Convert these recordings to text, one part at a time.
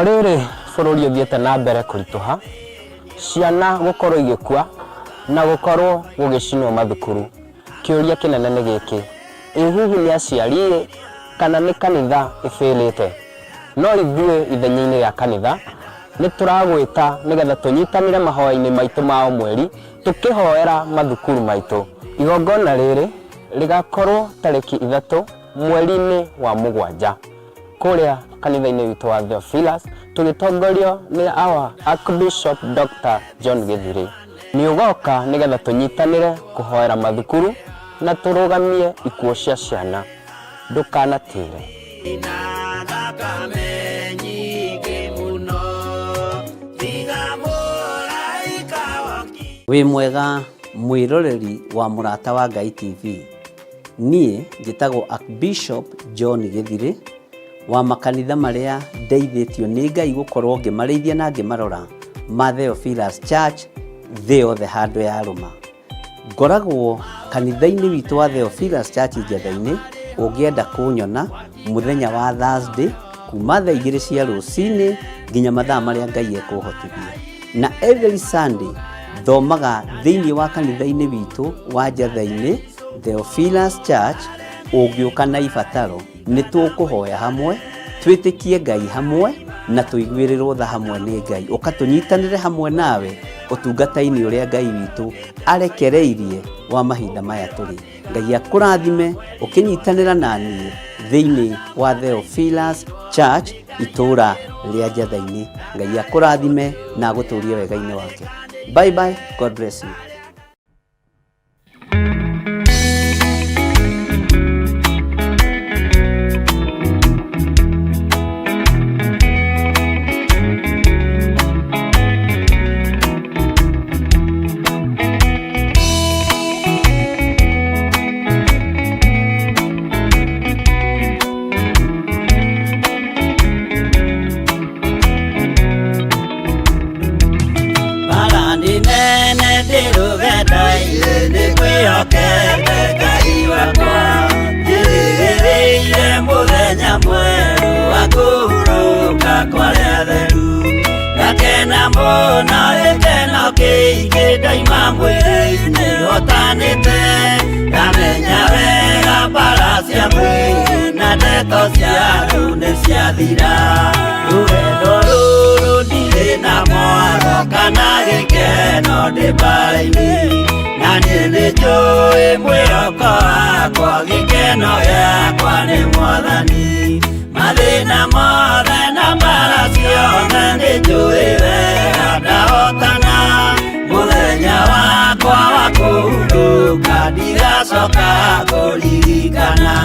Rĩrĩ bũrũri ũthiĩte na mbere kũritũha, ciana gũkorwo igĩkua na gũkorwo gũgĩcinwo mathukuru, kĩũria kĩnene nĩ gĩkĩ, ĩ hihi nĩ aciari-ĩ kana nĩ kanitha ĩbĩlĩte? No ithuĩ ithenya-inĩ rĩa kanitha, nĩ tũragwĩta nĩgetha tũnyitanĩre mahoya-inĩ maitũ ma o mweri tũkĩhoera mathukuru maitũ. Igongona rĩrĩ rĩgakorwo tarĩki 3 mweri-inĩ wa mũgwanja kũrĩa kanitha-inĩ witũ wa Theophilus tũgĩtongorio nĩ our Archbishop Dr. John Gĩthirĩ. Nĩ ũgoka nĩgetha tũnyitanĩre kũhoera mathukuru na tũrũgamie ikuũ cia ciana. Ndũkanatĩre. Na thakame nyingĩ mũno tiga mũraika woki. Wĩ mwega mwĩroreri wa Mũrata wa Ngai TV. Niĩ njĩtagwo Archbishop John Gĩthirĩ wa makanitha marĩa ndeithĩtio nĩ Ngai gũkorwo ngĩmarĩithia na ngĩmarora ma Theophilus Church thĩ yothe handũ yarũma. Ngoragwo kanitha-inĩ witũ wa Theophilus Church Njetha-inĩ, ũngĩenda kũnyona mũthenya wa Thursday kuma thaa 2 cia rũcinĩ nginya mathaa marĩa Ngai ekũhotithia. Na every Sunday thomaga thĩinĩ wa kanitha-inĩ witũ wa Njetha-inĩ Theophilus Church, ũngĩũka na ibataro nĩ tũkũhoya hamwe, twĩtĩkie Ngai hamwe na tũiguĩrĩrwo tha hamwe nĩ Ngai. Ũka tũnyitanĩre hamwe nawe ũtungata-inĩ ũrĩa Ngai witũ arekereirie wa mahinda maya tũrĩ. Ngai akũrathime ũkĩnyitanĩra na niĩ thĩinĩ wa Theophilus Church itũũra rĩa Njetha-inĩ. Ngai akũrathime na agũtũrie wega-inĩ wake. Bye bye, God bless you. Bara nĩ nene ndĩ rũgendo-inĩ nĩ ngwĩhokete Ngai wakwa njĩrĩgĩrĩire mũthenya mwerũ wa kũhurũka kwa arĩa atheru ngakena mũno gĩkeno kĩingĩ ndaima mwĩrĩ-inĩ hotanĩte ndamenya wega bara cia mwĩrĩ na ndeto cia andũ nĩ ciathira rũgendo rũrũ ndirĩ na mwaro kana gĩkeno ndĩ mbara-inĩ na niĩ nĩ njũĩ mwĩhoko wakwa gĩkeno gĩakwa nĩ mwathani mathĩna mothe na mbara ciothe nĩ njũĩ wega ndahotana mũthenya wakwa wa kũhurũka ndigacoka kũririkana.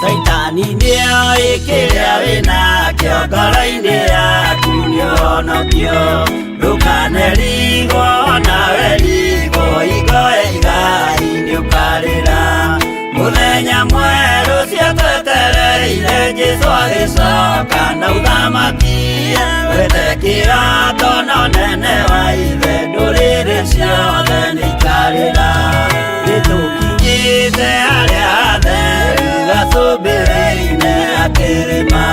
Caitani nĩoĩ kĩrĩa wĩnakĩo ngoro-inĩ yaku nĩũhonokio ndũkanerigwo nawe rigwo hingo ya igai nĩũkarĩra mũthenya mwerũ ciatwetereire Jesũ agĩcoka na ũthamaki wethe kĩrato na ũnene wa ithe ndũrĩrĩ ciothe nĩikarĩra nĩtũkinyĩte harĩa hatheru gacũmbĩrĩ-inĩ ga kĩrĩma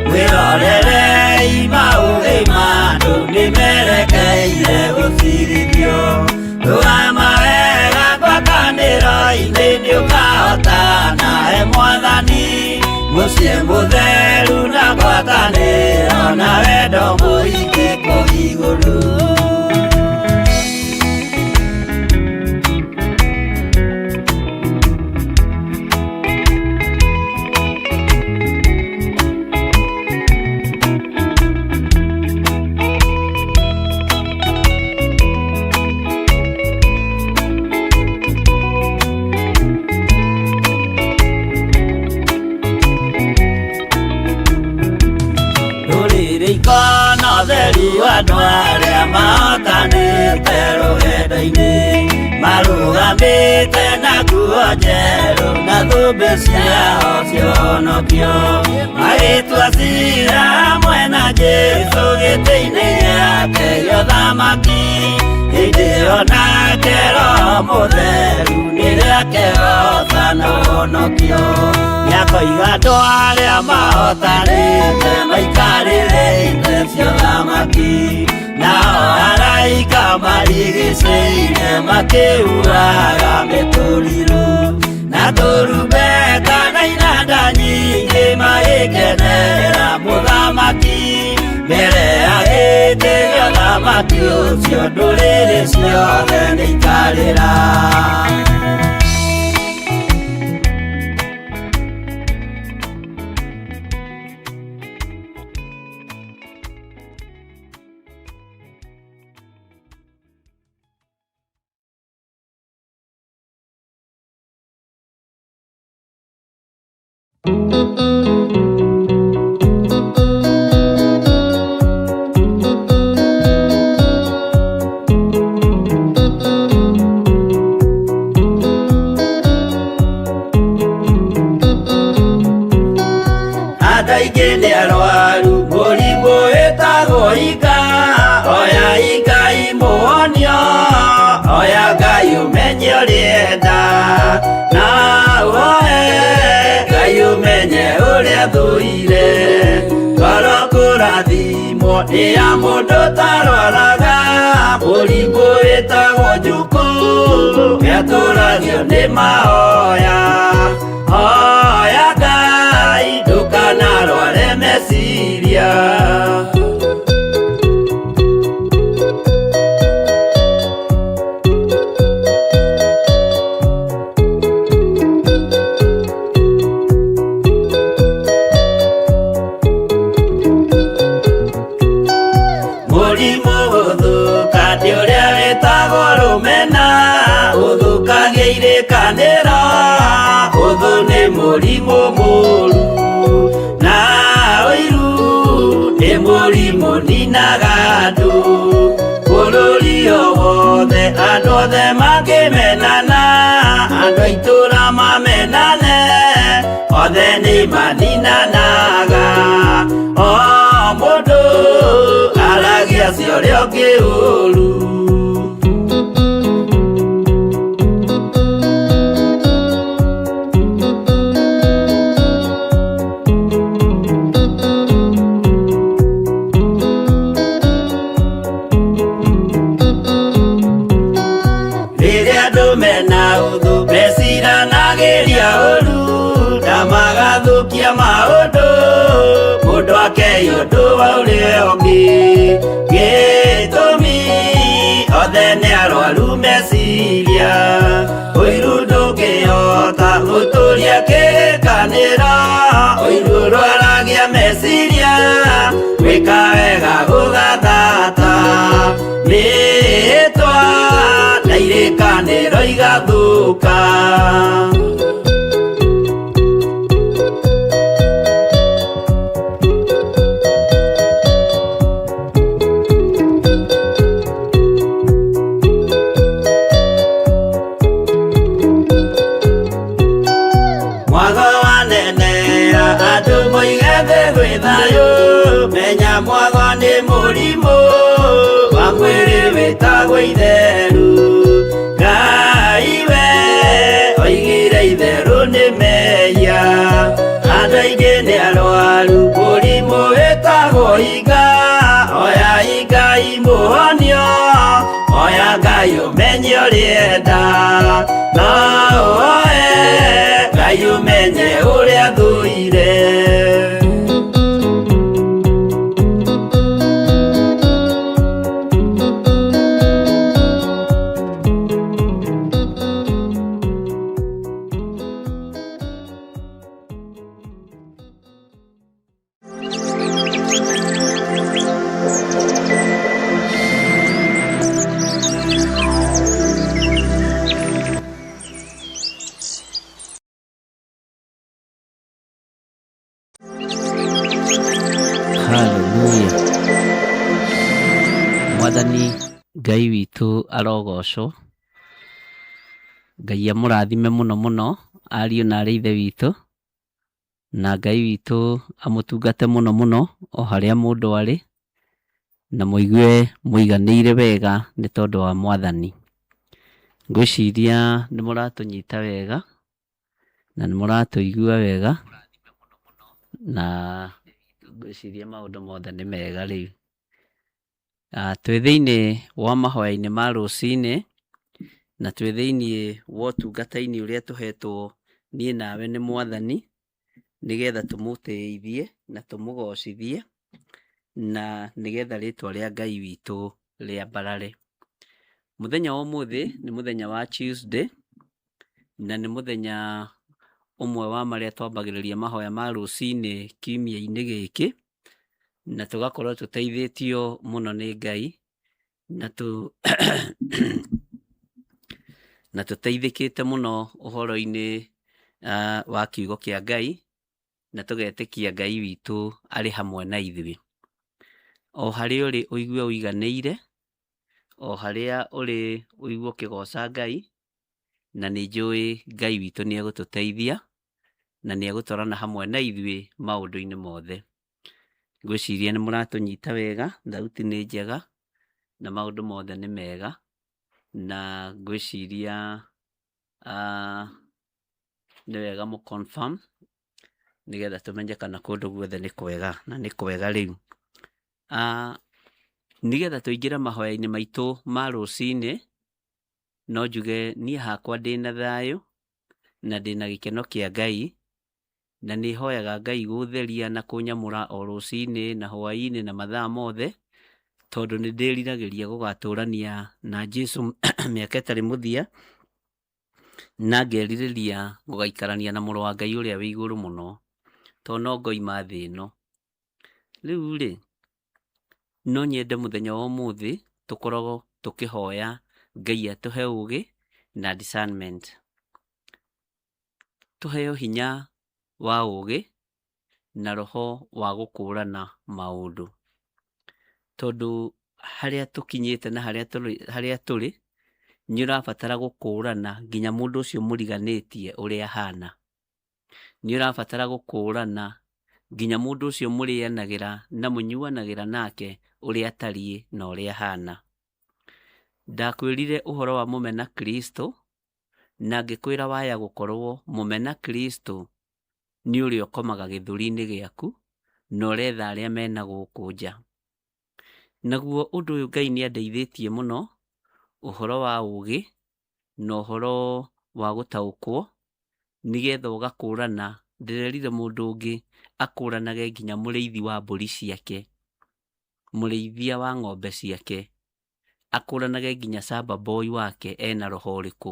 mwĩrorerei maũthĩ ma andũ nĩmerekeire gũcirithio rũgama wega ngwatanĩro-inĩ nĩũkahotana he mwathani mũciĩ mũtheru na ngwatanĩro na wendo mũingĩ kũu igũrũ. Ndũrĩrĩ ikona ũtheri wa andũ arĩa mahotanĩte rũgendo-inĩ marũgamĩte na nguo njerũ na thũmbĩ ciao cionokio magĩtua Nĩagatua cira hamwe na Jesũ gĩtĩ-inĩ gĩake gĩa ũthamaki. Hĩndĩ ĩyo nake Roho Mũtheru nĩrĩakehoca na ũhonokio. Nĩakoiga andũ arĩa mahotanĩte maikarĩre itĩ cia ũthamaki. Nao araika marigicĩirie makĩhuhaga mĩtũrirũ na tũrumbeta na inanda nyingĩ magĩkenerera mũthamaki mbere ya gĩtĩ gĩa ũthamaki ũcio ndũrĩrĩ ciothe nĩikarĩra. Andũ aingĩ nĩ arwaru mũrimũ wĩtagwo ika oya Ngai mũhonio oya Ngai ũmenye ũrĩenda na ũhoe Ngai ũmenye ũrĩa thũire ngoro kũrathimwo nĩ ya mũndũ ũtarwaraga mũrimũ wĩtagwo njukũ nĩatũragio nĩ mahoya hoya Ngai ndũkanarware meciria. Mũrimũ gũthũka nĩ ũrĩa wĩtagwo rũmena ũthũkagia irĩkanĩro ũthũ nĩ mũrimũ mũru na ũiru nĩ mũrimũ ninaga andũ bũrũri o wothe andũ othe mangĩmenana andũ a itũũra mamenane othe nĩ maninanaga o mũndũ aragia cia ũrĩa ũngĩ ũru. Rĩrĩa andũ mena ũthũ meciranagĩria ũru na magathũkia maũndũ mũndũ akei ũndũ wa ũrĩa ũngĩ gĩtũmi othe nĩ arwaru meciria ũiru ndũngĩhota gũtũria kĩrĩkanĩro ũiru ũrwaragia meciria gwĩka wega gũgathata mĩhĩtwa na irĩkanĩro igathũka. Mwago wanenea andũ moige thĩ gwĩ thayũ menya mwago nĩ mũrimũ wa mwĩrĩ wĩtagwo itheru Ngai we oigire itherũ nĩ mehia andũ aingĩ nĩ arwaru mũrimũ wĩtagwo iga oya Ngai mũhonio oya Ngai ũmenye ũrĩenda na ũhoe Ngai ũmenye ũrĩa thũire. Haleluya. Mwathani Ngai witũ arogocwo. Ngai amũrathime mũno mũno ariũ na arĩ ithe witũ. Na Ngai witũ amũtungate mũno mũno o harĩa mũndũ arĩ, na mũigue mũiganĩire wega nĩ tondũ wa Mwathani. Ngwĩciria nĩ mũratũnyita wega na nĩ mũratũigua wega, na ngwĩciria maũndũ mothe nĩ mega rĩu. Twĩ thĩinĩ wa mahoya-inĩ ma rũcinĩ, na twĩ thĩinĩ wa ũtungata-inĩ ũrĩa tũhetwo niĩ nawe nĩ Mwathani, nĩgetha tũmũtĩithie na tũmũgocithie, na nĩgetha rĩtwa rĩa Ngai witũ rĩambarare. Mũthenya wa ũmũthĩ nĩ mũthenya wa Tuesday, na nĩ mũthenya ũmwe wa marĩa twambagĩrĩria mahoya ma rũcinĩ kiumia-inĩ gĩkĩ, na tũgakorwo tũteithĩtio mũno nĩ Ngai, na tũ na tũteithĩkĩte mũno ũhoro-inĩ wa kiugo kĩa Ngai, na tũgetĩkia Ngai witũ arĩ hamwe na ithuĩ. O harĩa ũrĩ ũigue ũiganĩire, o harĩa ũrĩ ũigue ũkĩgoca Ngai, na nĩ njũĩ Ngai witũ nĩ egũtũteithia, na nĩ egũtwarana hamwe na ithuĩ maũndũ-inĩ mothe. Ngwĩciria nĩ mũratũnyita wega, thauti nĩ njega, na maũndũ mothe nĩ mega, na ngwĩciria nĩ wega mũ confirm nĩgetha tũmenye kana kũndũ guothe nĩ kwega, na nĩ kwega rĩu. Nĩgetha tũingĩre mahoya-inĩ maitũ ma rũcinĩ, no njuge niĩ hakwa ndĩna thayũ, na ndĩna gĩkeno kĩa Ngai, na nĩ hoyaga Ngai gũtheria na kũnyamũra o rũcinĩ na hwaĩ-inĩ na mathaa mothe, tondũ nĩ ndĩriragĩria gũgatũrania na Jesu mĩaka ĩtarĩ mũthia, na ngerirĩria gũgaikarania na mũrũ wa Ngai ũrĩa wĩ igũrũ mũno, tondũ no ngoima thĩ ĩno. Rĩu rĩ, no nyende mũthenya wa ũmũthĩ tũkoragwo tũkĩhoya Ngai atũhe ũgĩ na discernment. Tũheo hinya wa ũgĩ na roho wa gũkũrana maũndũ. Tondũ harĩa tũkinyĩte na harĩa tũrĩ, nĩ ũrabatara gũkũrana nginya mũndũ ũcio mũriganĩtie ũrĩa ahana. Nĩ ũrabatara gũkũrana nginya mũndũ ũcio mũrĩanagĩra na mũnyuanagĩra nake ũrĩa atariĩ na ũrĩa ahana. Ndakwĩrire ũhoro wa mũmena Kristo, na ngĩkwĩra waya gũkorwo mũmena Kristo nĩ ũrĩa ũkomaga gĩthũri-inĩ gĩaku na ũretha arĩa mena gũkũ nja. Naguo ũndũ ũyũ Ngai nĩ andeithĩtie mũno, ũhoro wa ũgĩ na ũhoro wa gũtaũkwo, nĩgetha ũgakũrana. Ndĩrerire mũndũ ũngĩ akũranage nginya mũrĩithi wa mbũri ciake, mũrĩithia wa ng'ombe ciake, akũranage nginya shamba boy wake ena roho ũrĩkũ,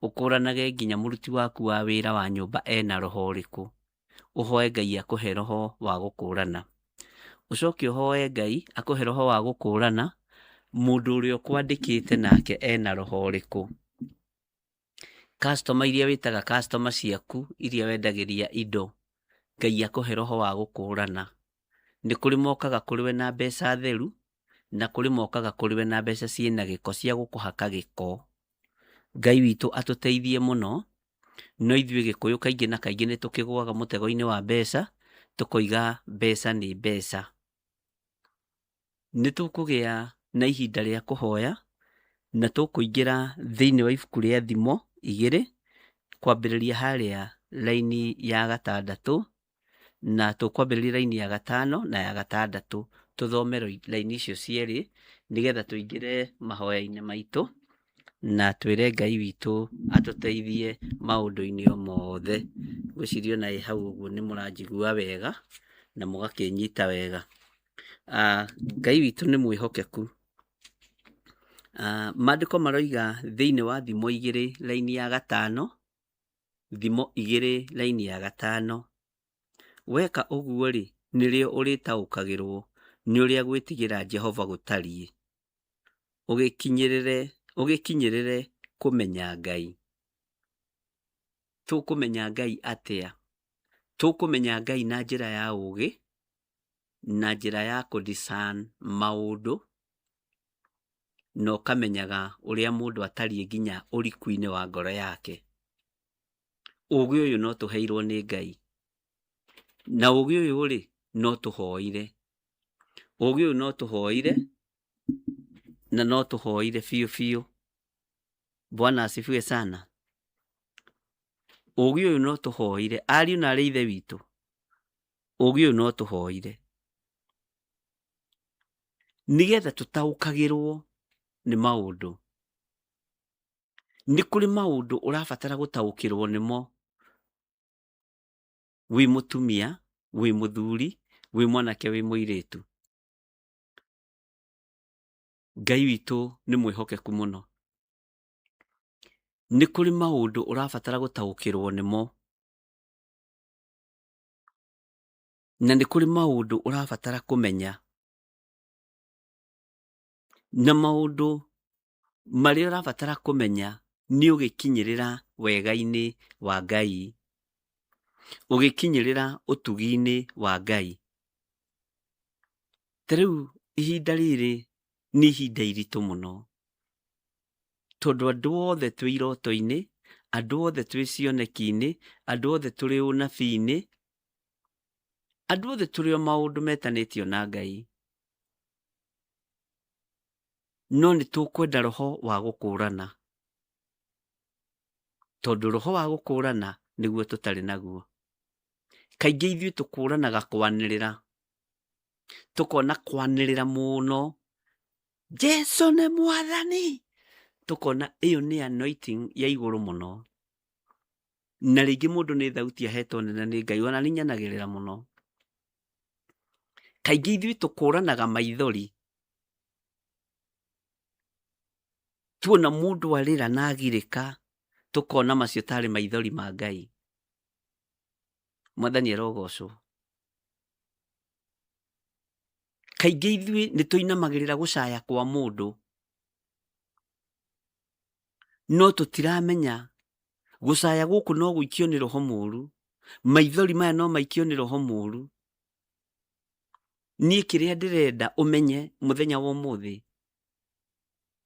ũkũranage nginya mũruti waku wa wĩra wa nyũmba ena roho ũrĩkũ. Ũhoe Ngai akũhe roho wa gũkũrana. Ũcoke ũhoe Ngai akũhe roho wa gũkũrana mũndũ ũrĩa ũkwandĩkĩte nake ena roho ũrĩkũ. Customer iria wĩtaga customer ciaku iria wendagĩria indo, Ngai akũhe roho wa gũkũrana. Nĩ kũrĩ mokaga kũrĩ we na mbeca theru, na kũrĩ mokaga kũrĩ we na mbeca ciĩna gĩko cia gũkũhaka gĩko. Ngai witũ atũteithie mũno, no ithuĩ Gĩkũyũ kaingĩ na kaingĩ nĩ tũkĩgũaga mũtego-inĩ wa mbeca, tũkoiga mbeca nĩ mbeca. Nĩ tũkũgĩa na ihinda rĩa kũhoya, na tũkũingĩra thĩinĩ wa ibuku rĩa Thimo igĩrĩ, kwambĩrĩria harĩa raini ya gatandatũ, na tũkwambĩrĩria raini ya gatano na ya gatandatũ, tũthome raini icio cierĩ, nĩgetha tũingĩre mahoya-inĩ maitũ, na twĩre Ngai witũ atũteithie maũndũ-inĩ o mothe. Ngwĩciria ona ĩ hau ũguo nĩ mũranjigua wega, na mũgakĩnyita wega. Ngai witũ nĩ mwĩhokeku. Maandĩko maroiga thĩinĩ wa Thimo igĩrĩ raini ya gatano, Thimo igĩrĩ raini ya gatano, weka ũguo-rĩ, nĩrĩo ũrĩtaũkagĩrwo nĩ ũrĩa gwĩtigĩra Jehova gũtariĩ, ũgĩkinyĩrĩre kũmenya Ngai. Tũkũmenya Ngai atĩa? Tũkũmenya Ngai na njĩra ya ũgĩ, na njĩra ya kũ discern maũndũ, na ũkamenyaga ũrĩa mũndũ atariĩ nginya ũriku-inĩ wa ngoro yake. Ũgĩ ũyũ no tũheirwo nĩ Ngai. Na ũgĩ ũyũ rĩ, no tũhoire. Ũgĩ ũyũ no tũhoire na no tũhoire biũ biũ. Bwana asifiwe sana. Ũgĩ ũyũ no tũhoire ariũ na arĩ ithe witũ, ũgĩ ũyũ no tũhoire nĩgetha tũtaũkagĩrwo nĩ maũndũ. Nĩ kũrĩ maũndũ ũrabatara gũtaũkĩrwo nĩmo wĩ mũtumia, wĩ mũthuri, wĩ mwanake, wĩ mũirĩtu. Ngai witũ nĩ mwĩhokeku mũno. Nĩ kũrĩ maũndũ ũrabatara gũtaũkĩrwo nĩmo, na nĩ kũrĩ maũndũ ũrabatara kũmenya, na maũndũ marĩa ũrabatara kũmenya nĩ ũgĩkinyĩrĩra wega-inĩ wa Ngai, ũgĩkinyĩrĩra ũtugi-inĩ wa Ngai. Ta rĩu ihinda rĩrĩ nĩ ihinda iritũ mũno, tondũ andũ othe twĩ iroto-inĩ, andũ othe twĩ cioneki-inĩ, andũ othe tũrĩ ũnabii-inĩ, andũ othe tũrĩ o maũndũ metanĩtio na Ngai. No nĩ tũkwenda roho wa gũkũrana, tondũ roho wa gũkũrana nĩguo tũtarĩ naguo. Kaingĩ ithuĩ tũkũranaga kwanĩrĩra, tũkona kwanĩrĩra mũno, Jesu nĩ mwathani, tũkona ĩyo nĩ anointing ya igũrũ mũno. Na rĩngĩ mũndũ nĩ thauti ahetwo nene nĩ Ngai, ona niĩ nyanagĩrĩra mũno. Kaingĩ ithuĩ tũkũranaga maithori, tuona mũndũ arĩra na agirĩka, tũkona macio tarĩ maithori ma Ngai. Mwathani arogocwo. Kaingĩ ithuĩ nĩ tũinamagĩrĩra gũcaya kwa mũndũ, no tũtiramenya gũcaya gũkũ no gũikio nĩ roho mũru, maithori maya no maikio nĩ roho mũru. Niĩ kĩrĩa ndĩrenda ũmenye mũthenya wa ũmũthĩ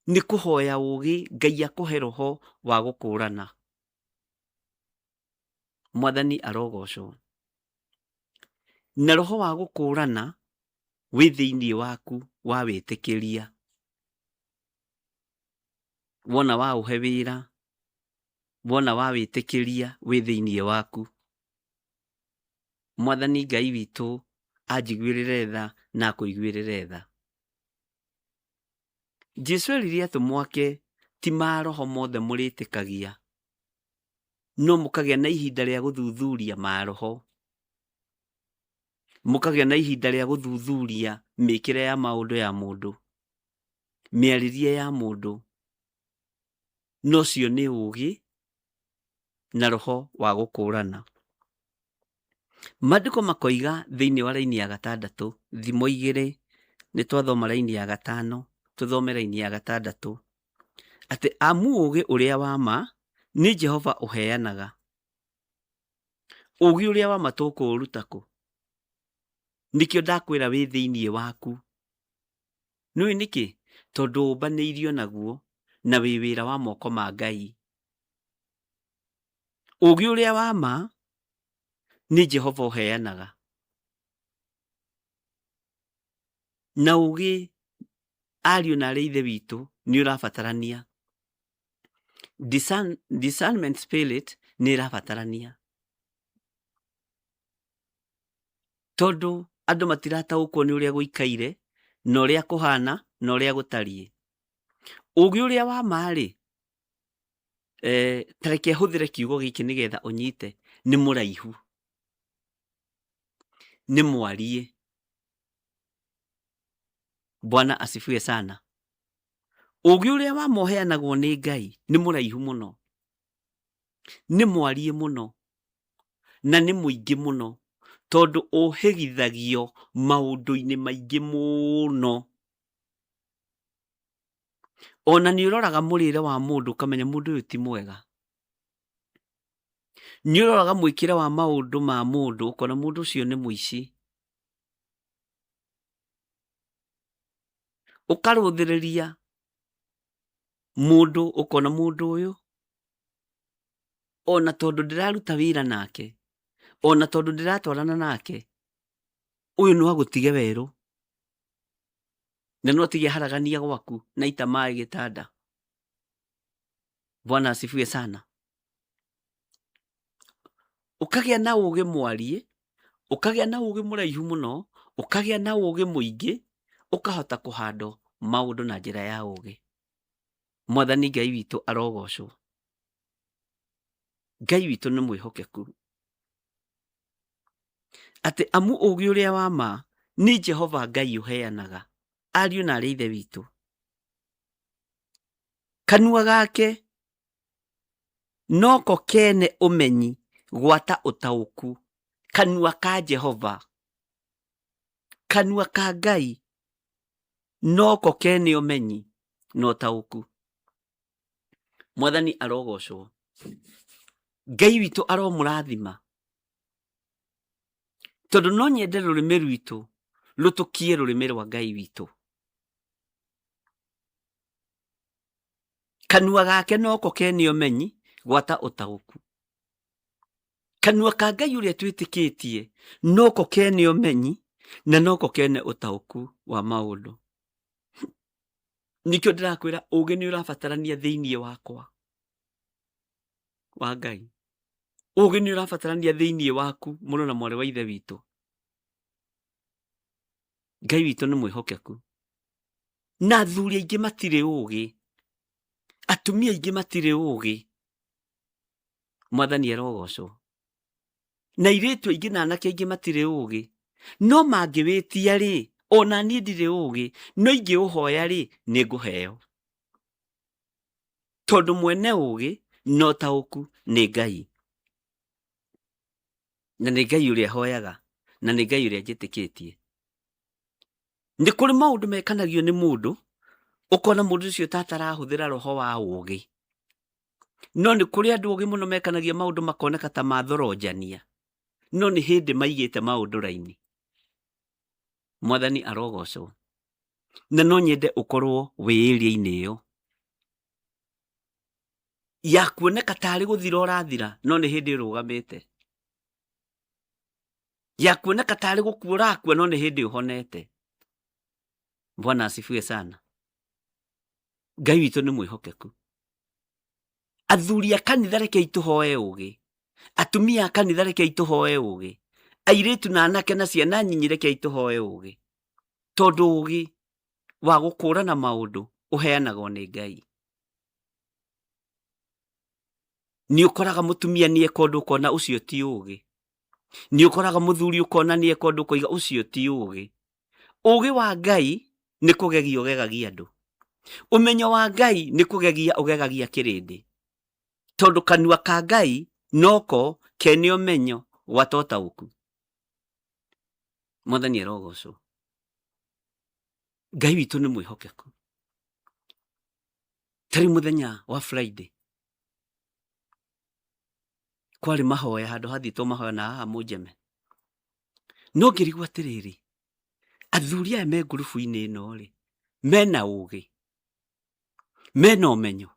nĩ kũhoya ũgĩ Ngai akũhe roho wa gũkũrana. Mwathani arogocwo. Na roho wa gũkũrana wĩ thĩinĩ waku wawĩtĩkĩria. Wona waũhe wĩra, wona wawĩtĩkĩria wĩ thĩinĩ waku. Mwathani Ngai witũ anjiguĩrĩre tha na akũiguĩrĩre tha. Jesu erire atũmwo ake ti maroho mothe mũrĩtĩkagia, no mũkagĩa na ihinda rĩa gũthuthuria maroho, mũkagĩa na ihinda rĩa gũthuthuria mĩkĩre ya maũndũ ya mũndũ, mĩarĩrie ya mũndũ. No ũcio nĩ ũgĩ na roho wa gũkũrana. Maandĩko makoiga thĩinĩ wa raini ya gatandatũ, thimo igĩrĩ, nĩ twathoma raini ya gatano, tũthome raini ya gatandatũ, atĩ amu ũũgĩ ũrĩa wa ma nĩ Jehova ũheanaga. Ũũgĩ ũrĩa wa ma tũkũũruta kũ? Nĩkĩo ndakwĩra wĩ thĩinĩ waku. Nĩũĩ nĩkĩ? Tondũ ũmbanĩirio naguo na wĩ wĩra wa moko ma Ngai. Ũũgĩ ũrĩa wa ma nĩ Jehova ũheanaga. Na ũũgĩ ariũ na arĩ ithe witũ nĩ ũrabatarania. Discernment spirit nĩ ĩrabatarania. Tondũ andũ matirataũkwo nĩ ũrĩa gũikaire na ũrĩa kũhana na ũrĩa gũtariĩ. Ũũgĩ ũrĩa wa ma rĩ, ta reke hũthĩre kiugo gĩkĩ nĩgetha ũnyite, nĩ mũraihu, nĩ mwariĩ. Bwana asifiwe sana. Ũũgĩ ũrĩa wa ma ũheanagwo nĩ Ngai nĩ mũraihu mũno, nĩ mwariĩ mũno, na nĩ mũingĩ mũno, tondũ ũhĩgithagio maũndũ-inĩ maingĩ mũno. Ona nĩ ũroraga mũrĩre wa mũndũ ũkamenya mũndũ ũyũ ti mwega. Nĩ ũroraga mwĩkĩre wa maũndũ ma mũndũ ũkona mũndũ ũcio nĩ mũici. Ũkarũthĩrĩria mũndũ ũkona mũndũ ũyũ ona tondũ ndĩraruta wĩra nake, Ona tondũ ndĩratwarana nake, ũyũ no agũtige werũ na no atige haragania gwaku na ita maĩ gĩtanda. Bwana asifiwe sana. Ũkagĩa na ũgĩ mwariĩ, ũkagĩa na ũgĩ mũraihu mũno, ũkagĩa na ũgĩ mũingĩ, ũkahota kũhandwo maũndũ na njĩra ya ũgĩ. Mwathani Ngai witũ arogocwo. Ngai witũ nĩ mwĩhokeku. Atĩ amu ũgĩ ũrĩa wa ma nĩ Jehova Ngai ũheanaga ariũ na arĩ ithe witũ. Kanua gake noko kene ũmenyi gwata ũtaũku. Kanua ka Jehova, kanua ka Ngai noko kene ũmenyi na ũtaũku. Mwathani arogocwo. Ngai witũ aromũrathima. Tondũ no nyende rũrĩmĩ rwitũ rũtũkie rũrĩmĩ rwa Ngai witũ. Kanua gake noko kene ũmenyi gwata ũtaũku. Kanua ka Ngai ũrĩa twĩtĩkĩtie noko kene ũmenyi na noko kene ũtaũku wa maũndũ. Nĩkĩo ndĩrakwĩra ũgĩ nĩ ũrabatarania thĩinĩ wakwa wa Ngai. Ũgĩ nĩ ũrabatarania thĩinĩ waku mũrũ na mwarĩ wa ithe witũ. Ngai witũ nĩ mwĩhokeku. Na athuri aingĩ matirĩ ũgĩ, atumia aingĩ matirĩ ũgĩ. Mwathani arogocwo. Na airĩtu aingĩ na anake aingĩ matirĩ ũgĩ. No mangĩwĩtia rĩ, ona niĩ ndirĩ ũgĩ, no ingĩũhoya rĩ, nĩ ngũheo. Tondũ mwene ũgĩ na ũtaũku nĩ Ngai. Na nĩ Ngai ũrĩa hoyaga, na nĩ Ngai ũrĩa njĩtĩkĩtie. Nĩ kũrĩ maũndũ mekanagio nĩ mũndũ, ũkona mũndũ ũcio ta atarahũthĩra roho wa ũgĩ. No nĩ kũrĩ andũ ogĩ mũno mekanagia maũndũ makoneka ta mathoronjania, no nĩ hĩndĩ maigĩte maũndũ raini. Mwathani arogocwo. Na no nyende ũkorwo wĩ area-inĩ ĩyo ya kuoneka tarĩ gũthira ũrathira, no nĩ hĩndĩ ũrũgamĩte. Ya kuoneka tarĩ gũkua ũrakua, no nĩ hĩndĩ ũhonete. Bwana asifiwe sana. Ngai witũ nĩ mwĩhokeku. Athuri a kanitha rekei tũhoe ũgĩ, atumia a kanitha rekei tũhoe ũgĩ, airĩtu na anake na ciana nyinyi rekei tũhoe ũgĩ, tondũ ũgĩ wa gũkũrana maũndũ ũheanagwo nĩ Ngai. Nĩ ũkoraga mũtumia nĩ eka ũndũ ũkona ũcio ti ũgĩ, nĩ ũkoraga mũthuri ũkona nĩ eka ũndũ ũkoiga ũcio ti ũgĩ. Ũgĩ wa Ngai nĩ kũgegia ũgegagia andũ. Ũmenyo wa Ngai nĩ kũgegia ũgegagia kĩrĩndĩ. Tondũ kanua ka Ngai noko kene ũmenyo gwata ũtaũku. Mwathani arogocwo. Ngai witũ nĩ mwĩhokeku. Tarĩ mũthenya wa Friday kwarĩ mahoya handũ hathiĩtwo mahoya na haha Mũnjeme. No ngĩrigwo atĩrĩrĩ, athuri aya me ngurubu-inĩ ĩno rĩ, mena ũgĩ, mena ũmenyo.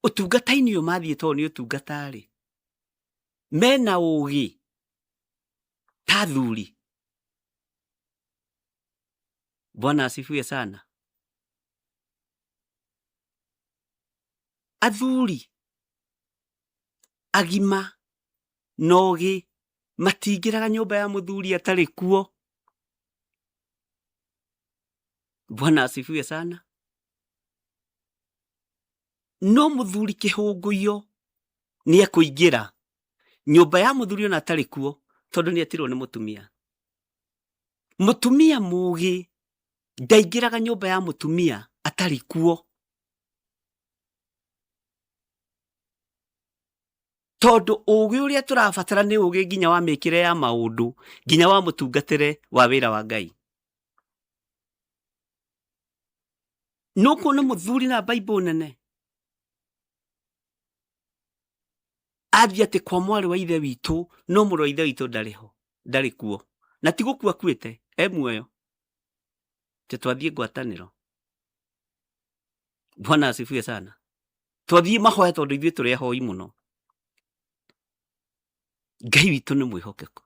Ũtungata-inĩ ũyũ mathiĩ tondũ nĩ ũtungata rĩ, mena ũgĩ ta athuri. Bwana asifiwe sana. Athuri agima na ũgĩ matingĩraga nyũmba ya mũthuri atarĩ kuo. Bwana asifiwe sana. No mũthuri kĩhũngũiyo nĩ ekũingĩra nyũmba ya mũthuri ona atarĩ kuo tondũ nĩ etirwo nĩ mũtumia. Mũtumia mũgĩ ndaingĩraga nyũmba ya mũtumia atarĩ kuo. Tondũ ũgĩ ũrĩa tũrabatara nĩ ũgĩ nginya wa mĩkĩre ya maũndũ, nginya wa mũtungatĩre wa wĩra wa Ngai. Nũkuona mũthuri na Bible nene athiĩ atĩ kwa mwarĩ wa ithe witũ, no mũrũ wa ithe witũ ndarĩ ho, ndarĩ kuo, na ti gũkua akuĩte, e muoyo. Tĩ twathiĩ ngwatanĩro. Bwana asifiwe sana. Twathiĩ mahoya tondũ ithuĩ tũrĩ ahoi mũno. Ngai witũ nĩ mwĩhokeku.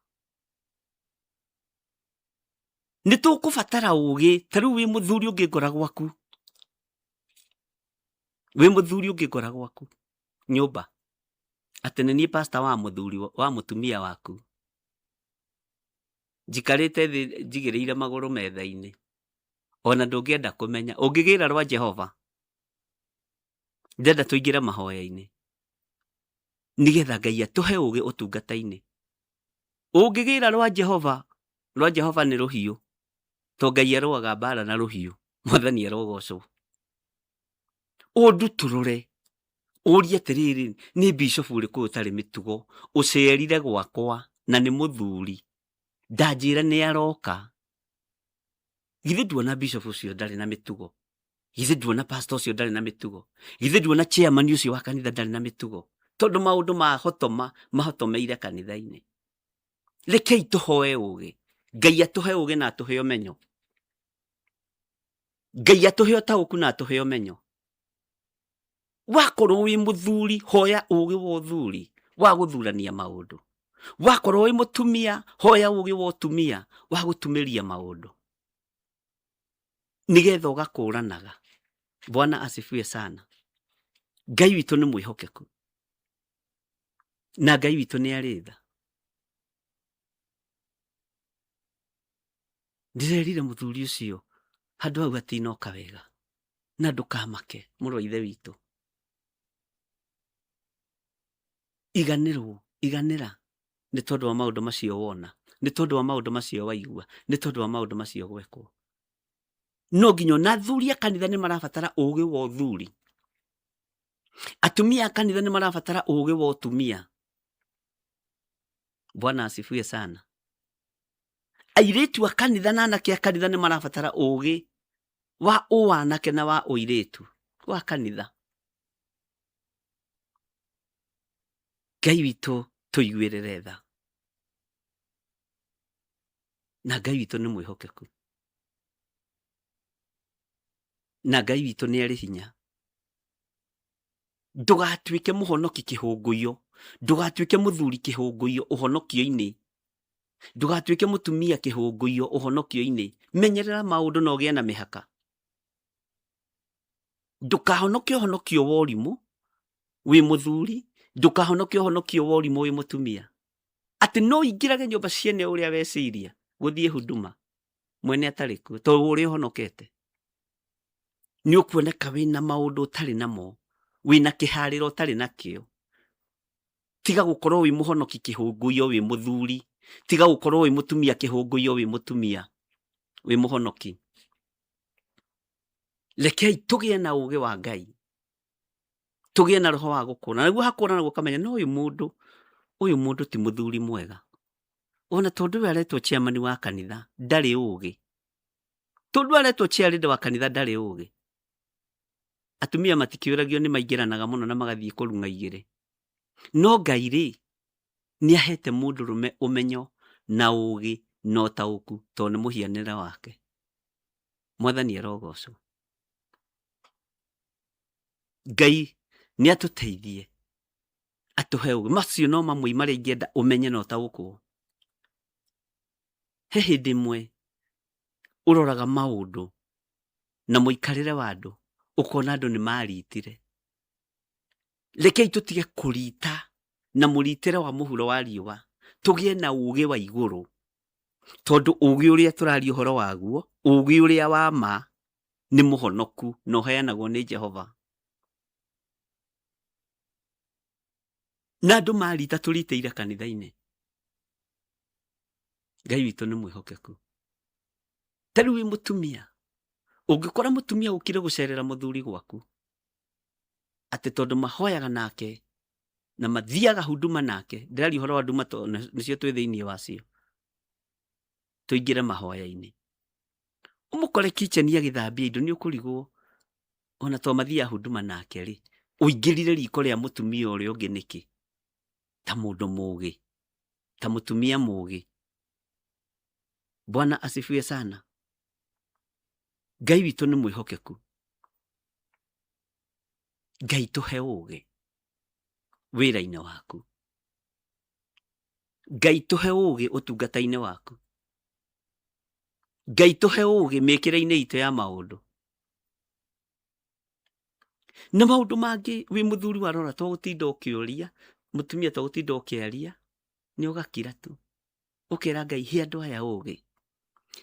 Nĩ tũkũbatara ũgĩ, ta rĩu wĩ mũthuri ũngĩngora gwaku, wĩ mũthuri ũngĩngora gwaku nyũmba atĩ nĩ niĩ pastor wa mũthuri wa mũtumia waku, njikarĩte thĩ njigĩrĩire magũrũ metha-inĩ, ona ndũngĩenda kũmenya, ũngĩgĩra rwa Jehova, ndĩrenda tũingĩre mahoya-inĩ nĩgetha Ngai atũhe ũgĩ ũtungata-inĩ. Ũngĩgĩra rwa Jehova, rwa Jehova nĩ rũhiũ, to Ngai arũaga mbara na rũhiũ. Mwathani arogocwo. Ũndutũrũre, ũrie atĩrĩrĩ, nĩ bishofu ũrĩkũ ũtarĩ mĩtugo ũcerire gwakwa na nĩ mũthuri, ndanjĩra nĩ aroka. Githĩ nduona bishofu ũcio ndarĩ na mĩtugo? Githĩ nduona pastor ũcio ndarĩ na mĩtugo? Githĩ nduona chairman ũcio wa kanitha ndarĩ na mĩtugo? Tondũ maũndũ mahotoma mahotomeire kanitha-inĩ. Rekei tũhoe ũgĩ, Ngai atũhe ũgĩ na atũhe ũmenyo. Ngai atũhe ũtaũku na atũhe ũmenyo. Wakorwo wĩ mũthuri, hoya ũgĩ wa ũthuri wa gũthurania maũndũ. Wakorwo wĩ mũtumia, hoya ũgĩ wa ũtumia wa gũtumĩria maũndũ, nĩgetha ũgakũranaga. Bwana asifiwe sana. Ngai witũ nĩ mwĩhokeku na Ngai witũ nĩ arĩ tha. Ndĩrerire mũthuri ũcio handũ hau hatinoka wega, na ndũkamake mũrũ wa ithe witũ. Iganĩrwo, iganĩra nĩ tondũ wa maũndũ macio wona, nĩ tondũ wa maũndũ macio waigua, nĩ tondũ wa maũndũ macio gwekwo. No nginya ona athuri a kanitha nĩ marabatara ũgĩ wa ũthuri. Atumia a kanitha nĩ marabatara ũgĩ wa ũtumia. Bwana asifiwe sana. Airĩtu a kanitha na anake a kanitha nĩ marabatara ũgĩ wa ũwanake na wa ũirĩtu wa kanitha. Ngai witũ tũiguĩrĩre tha, na Ngai witũ nĩ mwĩhokeku, na Ngai witũ nĩ arĩ hinya. Ndũgatuĩke mũhonoki kĩhũngũiyo, ndũgatuĩke mũthuri kĩhũngũiyo ũhonokio-inĩ, ndũgatuĩke mũtumia kĩhũngũiyo ũhonokio-inĩ. Menyerera maũndũ na ũgĩe na mĩhaka. Ndũkahonoke ũhonokio wa ũrimũ wĩ mũthuri, ndũkahonoke ũhonokio wa ũrimũ wĩ mũtumia, atĩ no ingĩrage nyũmba ciene ũrĩa weciria gũthiĩ huduma mwene atarĩ kuo, tondũ ũrĩa ũhonokete nĩ ũkuoneka wĩna maũndũ ũtarĩ namo, wĩna kĩharĩro ũtarĩ nakĩo. Tiga gũkorwo wĩ mũhonoki kĩhũngũiyo wĩ mũthuri, tiga gũkorwo wĩ mũtumia kĩhũngũiyo wĩ mũtumia, wĩ mũhonoki. Rekei tũgĩe na ũgĩ wa Ngai, tũgĩe na roho wa gũkũra, na nĩguo hakũra na ũkamenya no ũyũ mũndũ, ũyũ mũndũ ti mũthuri mwega. Ona tondũ ũyũ aretwo chairman wa kanitha ndarĩ ũgĩ, tondũ aretwo chair leader wa kanitha ndarĩ ũgĩ. Atumia matikĩũragio nĩ maingĩranaga mũno na magathiĩ kũrung'a igĩrĩ. No Ngai rĩ, nĩ ahete mũndũrũme ũmenyo na ũgĩ na ũtaũku tondũ nĩ mũhianĩre wake. Mwathani arogocwo. Ngai nĩ atũteithie atũhe ũgĩ. Macio no mamwe marĩa ingĩenda ũmenye na ũtaũkwo. He hĩndĩ ĩmwe ũroraga maũndũ na mũikarĩre wa andũ ũkona andũ nĩ maritire. Rekei tũtige kũrita na mũritĩre wa mũhuro wa riũa, tũgĩe na ũgĩ wa igũrũ, tondũ ũgĩ ũrĩa tũraria ũhoro waguo, ũgĩ ũrĩa wa ma nĩ mũhonoku na ũheanagwo nĩ Jehova. Na andũ marita tũritĩire kanitha-inĩ. Ngai witũ nĩ mwĩhokeku. Ta rĩu wĩ mũtumia, ũngĩkora mũtumia ũkire gũcerera mũthuri gwaku, atĩ tondũ mahoyaga nake na mathiaga huduma nake, ndĩraria ũhoro wa nduma tondũ nĩcio twĩ thĩinĩ wacio, tũingĩre mahoya-inĩ. Ũmũkore kitchen agĩthambia indo nĩ ũkũrigwo ona to mathiaga huduma nake rĩ, ũingĩrire riko rĩa mũtumia ũrĩa ũngĩ nĩkĩ? Ta mũndũ mũgĩ, ta mũtumia mũgĩ. Bwana asifiwe sana. Ngai witũ nĩ mwĩhokeku. Ngai tũhe ũgĩ wĩra-inĩ waku. Ngai tũhe ũũgĩ ũtungata-inĩ waku. Ngai tũhe ũũgĩ mĩkĩre-inĩ itũ ya maũndũ. Na maũndũ mangĩ wĩ mũthuri warora to gũtinda ũkĩũria, mũtumia to gũtinda ũkĩaria, nĩ ũgakira tu. Ũkera Ngai he andũ aya ũũgĩ,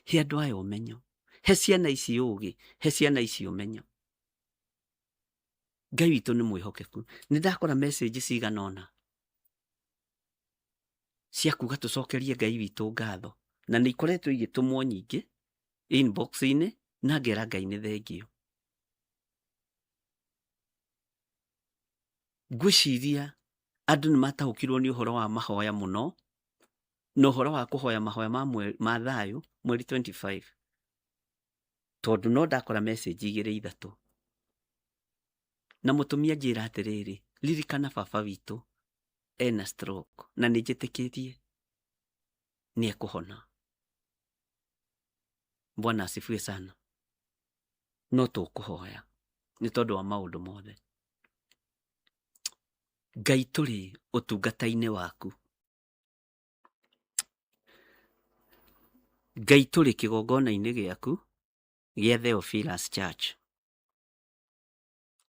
he andũ aya ũmenyo, he ciana ici ũũgĩ, he ciana ici ũmenyo. Ngai witũ nĩ mwĩhokeku. Nĩ ndakora message cigana ũna cia kuga tũcokerie Ngai witũ ngatho, na nĩ ikoretwo igĩtũmwo nyingĩ inbox-inĩ, na ngera Ngai nĩ thengiũ. Ngwĩciria andũ nĩ mataũkirwo nĩ ũhoro wa mahoya mũno, na ũhoro wa kũhoya mahoya ma thayũ mweri 25, tondũ no ndakora message igĩrĩ ithatũ. Na mũtumia anjĩra atĩrĩrĩ, ririkana baba witũ ena stroke na nĩ njĩtĩkĩtie nĩ ekũhona. Bwana asifiwe sana. No tũkũhoya nĩ tondũ wa maũndũ mothe. Ngai tũrĩ ũtungata-inĩ waku. Ngai tũrĩ kĩgongona-inĩ gĩaku gĩa Theophilus Church.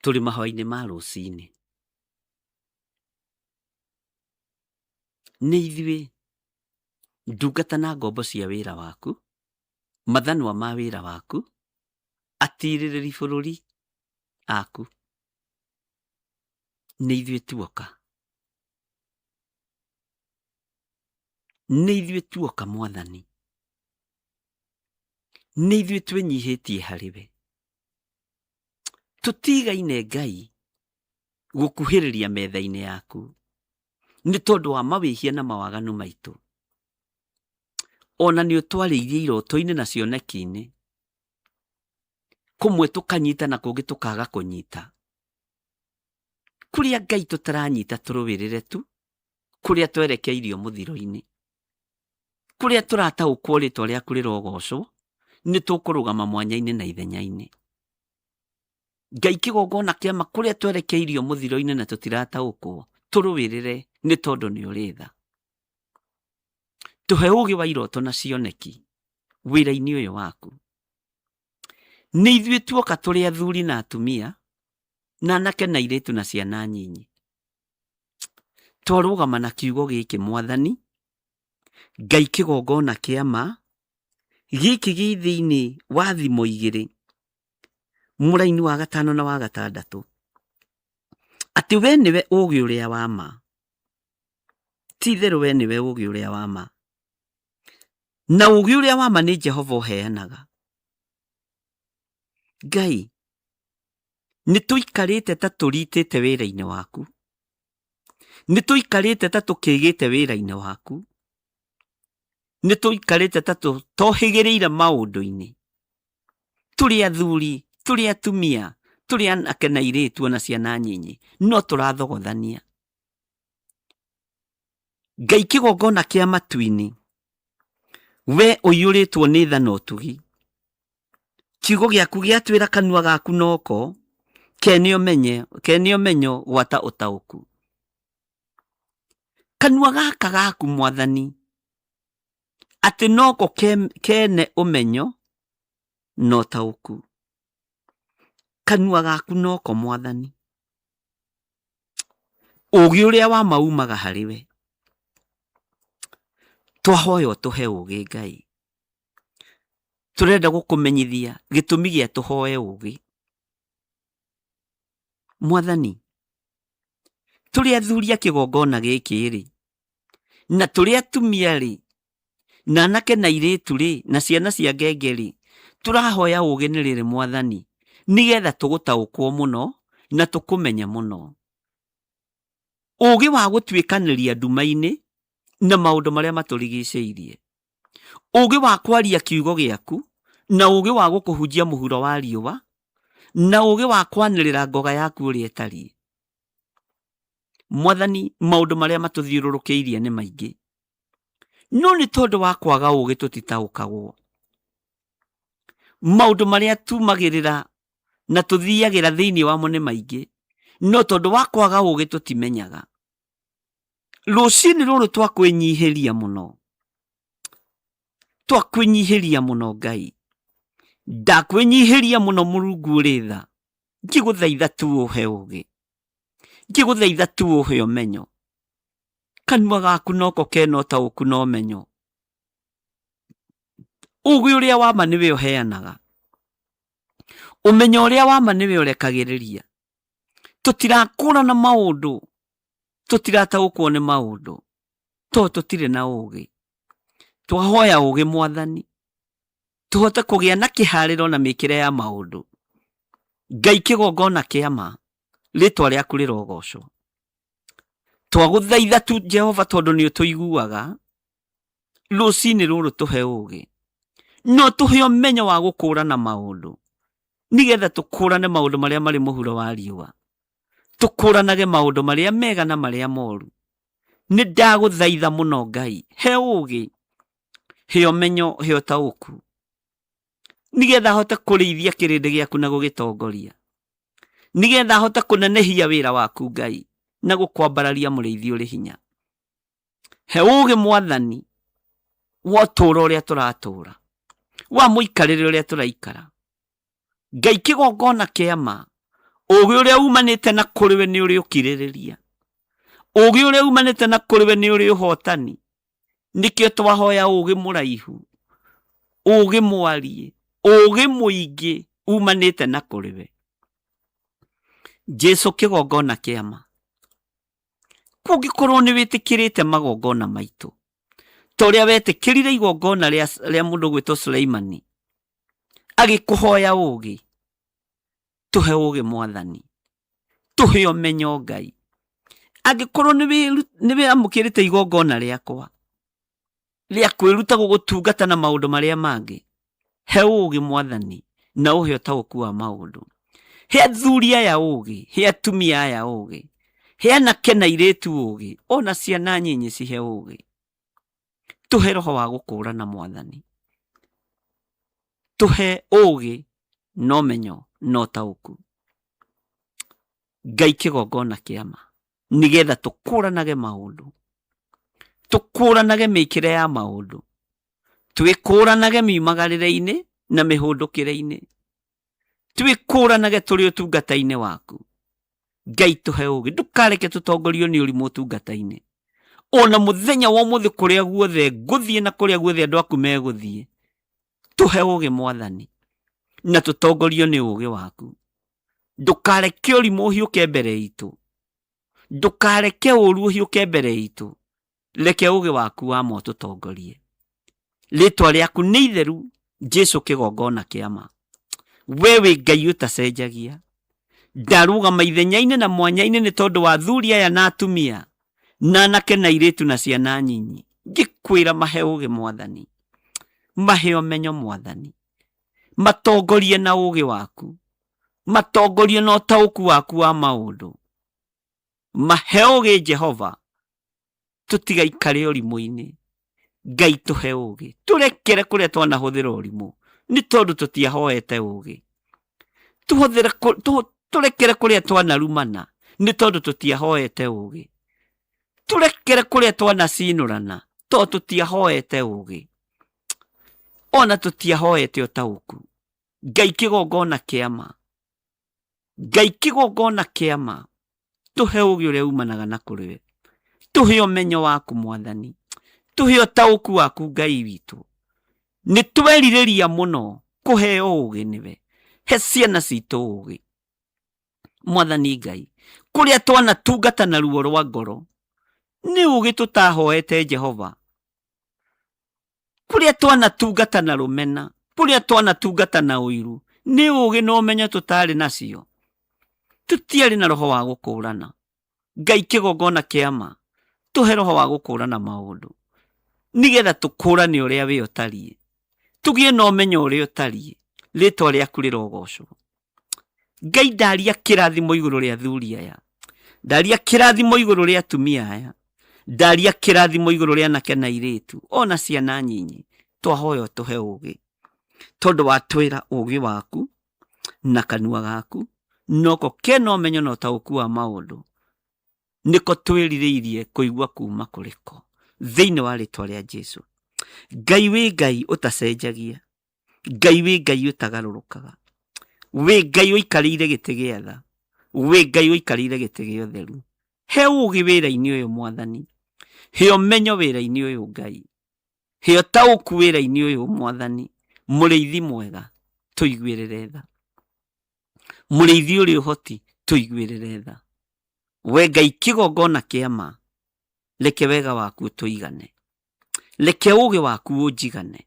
Tũrĩ mahoya-inĩ ma rũcinĩ. Nĩ ithuĩ ndungata na ngombo cia wĩra waku, mathanwa ma wĩra waku, atirĩrĩri bũrũri aku. Nĩ ithuĩ tuoka. Nĩ ithuĩ tuoka Mwathani. Nĩ ithuĩ twĩnyihĩtie harĩ we. Tũtigaine Ngai gũkuhĩrĩria metha-inĩ yaku nĩ tondũ wa mawĩhia na mawaganu maitũ. Ona nĩ ũtwarĩirie iroto-inĩ na cioneki-inĩ, kũmwe tũkanyita na kũngĩ tũkaga kũnyita. Kũrĩa Ngai tũtaranyita tũrũĩrĩre tu, kũrĩa twerekeirio mũthiro-inĩ. Kũrĩa tũrataũkwo rĩtwa rĩaku rĩrogocwo, nĩ tũkũrũgama mwanya-inĩ na ithenya-inĩ. Ngai kĩgongona kĩa ma kũrĩa twerekeirio mũthiro-inĩ na tũtirataũkwo, tũrũĩrĩre nĩ tondũ nĩ ũrĩ tha. Tũhe ũũgĩ wa iroto na cioneki wĩra-inĩ ũyũ waku. Nĩ ithuĩ tuoka tũrĩ athuri na atumia, na anake na airĩtu na ciana nyinyi. Twarũgama na kiugo gĩkĩ Mwathani, Ngai kĩgongona kĩa ma, gĩkĩ gĩ thĩinĩ wa thimo igĩrĩ, mũraini wa gatano na wa gatandatũ, atĩ we nĩwe ũũgĩ ũrĩa wa ma. Ti itherũ we nĩwe ũũgĩ ũrĩa wa ma. Na ũũgĩ ũrĩa wa ma nĩ Jehova ũheanaga. Ngai, nĩ tũikarĩte ta tũritĩte wĩra-inĩ waku. Nĩ tũikarĩte ta tũkĩgĩte wĩra-inĩ waku. Nĩ tũikarĩte ta tũtohĩgĩrĩire maũndũ-inĩ. Tũrĩ athuri, tũrĩ atumia, tũrĩ anake na airĩtu ona ciana nyinyi, no tũrathogothania. Ngai kĩgongona kĩa matu-inĩ, we ũiyũrĩtwo nĩ tha na ũtugi. Kiugo gĩaku gĩatwĩra kanua gaku noko, kene ũmenye, kene ũmenyo gwata ũtaũku. Kanua gaka gaku Mwathani, atĩ noko kene ũmenyo na ũtaũku. Kanua gaku noko Mwathani. Ũũgĩ ũrĩa wa ma umaga harĩ we. Twahoya ũtũhe ũũgĩ Ngai. Tũrenda gũkũmenyithia gĩtũmi gĩa tũhoe ũũgĩ. Mwathani, tũrĩ athuri a kĩgongona gĩkĩ rĩ, na tũrĩ atumia rĩ, na anake na airĩtu rĩ, na ciana cia ngenge rĩ, tũrahoya ũũgĩ nĩ rĩrĩ Mwathani, nĩgetha tũgũtaũkwo mũno na tũkũmenye mũno. Ũũgĩ wa gũtuĩkanĩria nduma-inĩ na maũndũ marĩa matũrigicĩirie. Ũũgĩ wa kwaria kiugo gĩaku, na ũũgĩ wa gũkũhunjia mũhuro wa riũa, na ũũgĩ wa kwanĩrĩra ngoga yaku ũrĩa ĩtariĩ. Mwathani, maũndũ marĩa matũthiũrũrũkĩirie nĩ maingĩ, no nĩ tondũ wa kwaga ũũgĩ tũtitaũkagwo. Maũndũ marĩa tumagĩrĩra na tũthiagĩra thĩinĩ wamo nĩ maingĩ, no tondũ wa kwaga ũũgĩ tũtimenyaga. Rũcinĩ rũrũ twakwĩnyihĩria mũno, twakwĩnyihĩria mũno Ngai, ndakwĩnyihĩria mũno Mũrungu ũrĩ tha, ngĩgũthaitha tu ũhe ũgĩ, ngĩgũthaitha tu ũhe ũmenyo, kanua gaku noko kena ũtaũku na ũmenyo. Ũgĩ ũrĩa wa ma nĩwe ũheanaga, ũmenyo ũrĩa wa ma nĩwe ũrekagĩrĩria. Tũtirakũrana maũndũ, tũtirataũkwo nĩ maũndũ, tondũ tũtirĩ na ũgĩ. Twahoya ũgĩ Mwathani, tũhote kũgĩa na kĩharĩro na mĩkĩre ya maũndũ. Ngai kĩgongona kĩa ma, rĩtwa rĩaku rĩrogocwo. Twagũthaitha tu Jehova tondũ nĩ ũtũiguaga, rũcinĩ rũrũ tũhe ũgĩ, no tũhe ũmenyo wa gũkũrana maũndũ, nĩgetha tũkũrane maũndũ marĩa marĩ mũhuro wa riũa, tũkũranage maũndũ marĩa mega na marĩa moru. Nĩ ndagũthaitha mũno Ngai, he ũgĩ, he ũmenyo, he ũtaũku, nĩgetha hote kũrĩithia kĩrĩndĩ gĩaku na gũgĩtongoria, nĩgetha hote kũnenehia wĩra waku Ngai na gũkwambararia mũrĩithi ũrĩ hinya. He ũgĩ Mwathani wa ũtũũro ũrĩa tũratũũra, wa mũikarĩre ũrĩa tũraikara. Ngai kĩgongona kĩa ma, ũgĩ ũrĩa umanĩte na kũrĩ we nĩ ũrĩ ũkirĩrĩria, ũgĩ ũrĩa umanĩte na kũrĩ we nĩ ũrĩ ũhotani. Nĩkĩo twahoya ũgĩ mũraihu, ũgĩ mwariĩ, ũgĩ mũingĩ umanĩte na kũrĩ we. Jesu kĩgongona kĩa ma, kũngĩkorwo nĩ wĩtĩkĩrĩte magongona maitũ ta ũrĩa wetĩkĩrire igongona rĩa mũndũ gwĩtwo Suleimani agĩkũhoya ũgĩ, tũhe ũgĩ Mwathani, tũhe ũmenyo Ngai. Angĩkorwo nĩ wĩamũkĩrĩte igongona rĩakwa rĩa kwĩruta gũgũtungata na maũndũ marĩa mangĩ, he ũgĩ Mwathani na ũhe ũtaũku wa maũndũ. He athuri aya ũgĩ, he atumia aya ũgĩ, he anake na airĩtu ũgĩ, ona ciana nyinyi cihe ũgĩ. Tũhe roho wa gũkũrana Mwathani, tũhe ũgĩ na ũmenyo na ũtaũku. Ngai kĩgongona kĩa ma, nĩgetha tũkũranage maũndũ, tũkũranage mĩkĩre ya maũndũ, twĩkũranage miumagarĩre-inĩ na mĩhũndũkĩre-inĩ, twĩkũranage tũrĩ ũtungata-inĩ waku. Ngai tũhe ũgĩ, ndũkareke tũtongorio nĩ ũrimũ ũtungata-inĩ. Ona mũthenya wa ũmũthĩ kũrĩa guothe ngũthiĩ na kũrĩa guothe andũ aku megũthiĩ, tũhe ũgĩ Mwathani, na tũtongorio nĩ ũgĩ waku. Ndũkareke ũrimũ ũhiũke mbere itũ, ndũkareke ũru ũhiũke mbere itũ, reke ũgĩ waku wa ma ũtũtongorie. Rĩtwa rĩaku nĩ itheru, Jesu kĩgongona kĩa ma. We wĩ Ngai ũtacenjagia. Ndarũgama ithenya-inĩ na mwanya-inĩ nĩ tondũ wa athuri aya na atumia, na anake na airĩtu na ciana nyinyi, ngĩkwĩra mahe ũgĩ Mwathani, mahe ũmenyo Mwathani, matongorie na ũgĩ waku, matongorie na ũtaũku waku wa maũndũ, mahe ũgĩ Jehova, tũtigaikare ũrimũ-inĩ. Ngai tũhe ũgĩ, tũrekere kũrĩa twanahũthĩra ũrimũ nĩ tondũ tũtiahoete ũgĩ. Tũrekere kũrĩa twanarumana nĩ tondũ tũtiahoete ũgĩ. Tũrekere kũrĩa twanacinũrana tondũ tũtiahoete ũgĩ, ona tũtiahoete ũtaũku. Ngai kĩgongona kĩa ma, Ngai kĩgongona kĩa ma, tũhe ũgĩ ũrĩa umanaga na kũrĩ we, tũhe ũmenyo waku Mwathani, tũhe ũtaũku waku Ngai witũ. Nĩ twerirĩria mũno kũheo ũgĩ nĩwe, he ciana citũ ũgĩ Mwathani Ngai. Kũrĩa twanatungata na ruo rwa ngoro nĩ ũgĩ tũtahoete Jehova, kũrĩa twanatungata na rũmena, kũrĩa twanatungata na ũiru, nĩ ũgĩ na ũmenyo tũtarĩ nacio. Tũtiarĩ na roho wa gũkũrana. Ngai kĩgongona kĩa ma, tũhe roho wa gũkũrana maũndũ, nĩgetha tũkũrane ũrĩa we ũtariĩ, tũgĩe na ũmenyo ũrĩa ũtariĩ. Rĩtwa rĩaku rĩrogocwo. Ngai ndaria kĩrathimo igũrũ rĩa athuri aya, ndaria kĩrathimo igũrũ rĩa atumia aya, ndaria kĩrathimo igũrũ rĩa anake na airĩtu, ona ciana nyinyi. Twahoya ũtũhe ũgĩ, tondũ watwĩra ũgĩ waku na kanua gaku noko kena ũmenyo na ũtaũku wa maũndũ. Nĩko twĩrirĩirie kũigua kuma kũrĩ ko thĩinĩ wa rĩtwa rĩa Jesu. Ngai wĩ Ngai ũtacenjagia, Ngai wĩ Ngai ũtagarũrũkaga, wĩ Ngai ũikarĩire gĩtĩ gĩa tha, wĩ Ngai ũikarĩire gĩtĩ gĩa ũtheru. He ũũgĩ wĩra-inĩ ũyũ Mwathani, he ũmenyo wĩra-inĩ ũyũ Ngai, he ũtaũku wĩra-inĩ ũyũ Mwathani, mũrĩithi mwega tũiguĩrĩre tha, mũrĩithi ũrĩ ũhoti tũiguĩrĩre tha. We Ngai kĩgongona kĩa ma, reke wega waku ũtũigane, reke ũũgĩ waku ũnjigane,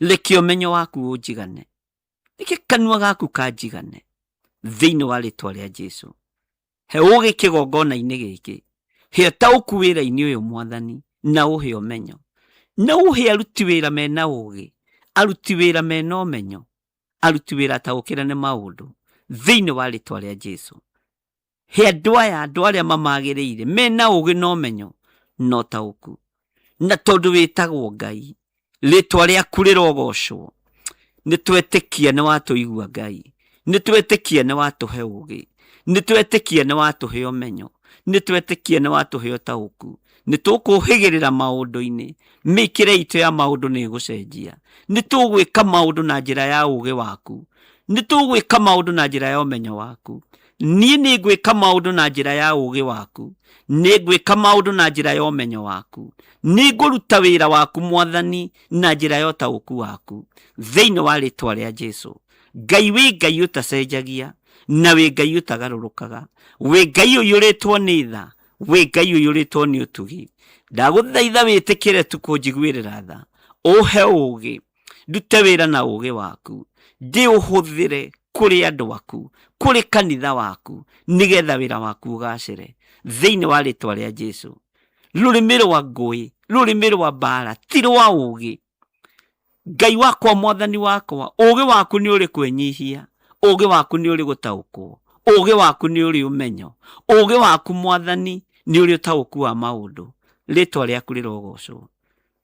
reke ũmenyo waku ũnjigane, reke kanua gaku kanjigane thĩinĩ wa rĩtwa rĩa Jesu. He ũũgĩ kĩgongona-inĩ gĩkĩ, he ũtaũku wĩra-inĩ ũyũ Mwathani, na ũhe ũmenyo, na ũhe aruti wĩra mena ũũgĩ, aruti wĩra mena ũmenyo, aruti wĩra ataũkĩre nĩ maũndũ thĩinĩ wa rĩtwa rĩa Jesu. He andũ aya, andũ arĩa mamagĩrĩire, mena ũũgĩ na ũmenyo na ũtaũku. Na tondũ wĩtagwo Ngai, rĩtwa rĩaku rĩrogocwo. Nĩ twetĩkia nĩ watũigua Ngai, nĩ twetĩkia nĩ watũhe ũũgĩ, nĩ twetĩkia nĩ watũhe ũmenyo, nĩ twetĩkia nĩ watũhe ũtaũku. Nĩ tũkũhĩgĩrĩra maũndũ-inĩ, mĩkĩre itũ ya maũndũ nĩ ĩgũcenjia. Nĩ tũgwĩka maũndũ na njĩra ya ũũgĩ waku, nĩ tũgwĩka maũndũ na njĩra ya ũmenyo waku. Niĩ nĩ ngwĩka maũndũ na njĩra ya ũũgĩ waku, nĩ ngwĩka maũndũ na njĩra ya ũmenyo waku, nĩ ngũruta wĩra waku Mwathani na njĩra ya ũtaũku waku, thĩinĩ wa rĩtwa rĩa Jesu. Ngai wĩ Ngai ũtacenjagia na wĩ Ngai ũtagarũrũkaga, wĩ Ngai ũiyũrĩtwo nĩ tha, wĩ Ngai ũiyũrĩtwo nĩ ũtugi. Ndagũthaitha wĩtĩkĩre tu kũnjiguĩrĩra tha, ũhe ũũgĩ, ndute wĩra na ũũgĩ waku, ndĩũhũthĩre kũrĩ andũ aku, kũrĩ kanitha waku, nĩgetha wĩra waku ũgacĩre thĩinĩ wa rĩtwa rĩa Jesu. Rũrĩmĩ rwa ngũĩ, rũrĩmĩ rwa mbara ti rwa ũũgĩ. Ngai wakwa, Mwathani wakwa, ũũgĩ waku nĩ ũrĩ kwĩnyihia, ũũgĩ waku nĩ ũrĩ gũtaũkwo, ũũgĩ waku nĩ ũrĩ ũmenyo, ũũgĩ waku Mwathani nĩ ũrĩ ũtaũku wa maũndũ. Rĩtwa rĩaku rĩrogocwo.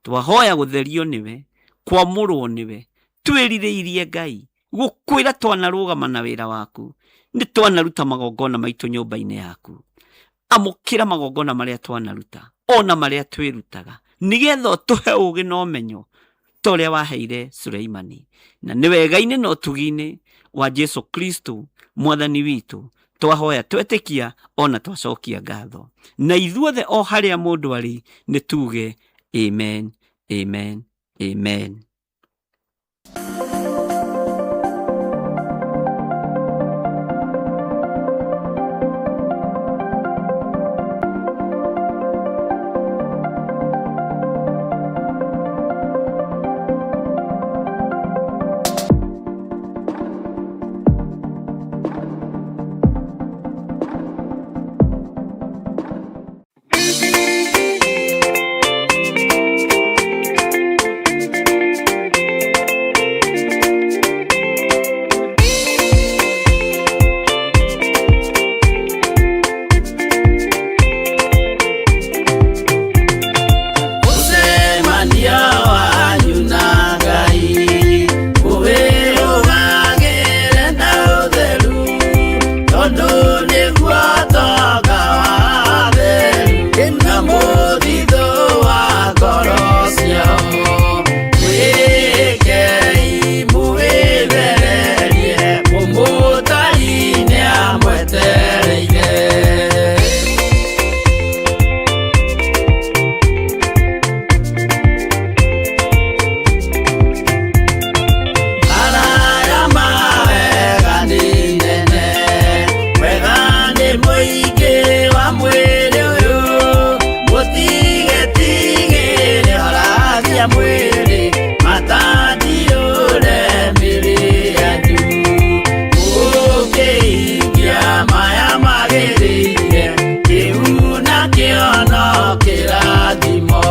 Twahoya gũtherio nĩwe, kwamũrwo nĩwe, twĩrirĩirie Ngai, gũkwĩra twanarũgama na wĩra waku, nĩ twanaruta magongona maitũ nyũmba-inĩ yaku. Amũkĩra magongona marĩa twanaruta, ona marĩa twĩrutaga, nĩgetha ũtũhe ũũgĩ na ũmenyo ta ũrĩa waheire Suleimani. Na nĩ wega-inĩ na ũtugi-inĩ wa Jesu Kristo Mwathani witũ, twahoya twetĩkia ona twacokia ngatho. Na ithuothe o harĩa mũndũ arĩ nĩ tuge amen, amen, amen. Mũcemanio wanyu na Ngai ũwĩrũgagĩre na ũtheru, tondũ nĩguo ũtonga wa atheru na mũthithũ wa ngoro ciao. Mwĩkei mũwĩthererie, mũmũtari nĩamwetereire. Araya mawega nĩ nene, wega nĩ mũingĩ wa mwĩrĩ ũyũ, mũtigetigĩre horagia mwĩrĩ, matandiũre mĩrĩ yanyu. Mũkĩhingia maya magĩrĩire, kĩu nakĩo no kĩrathimo.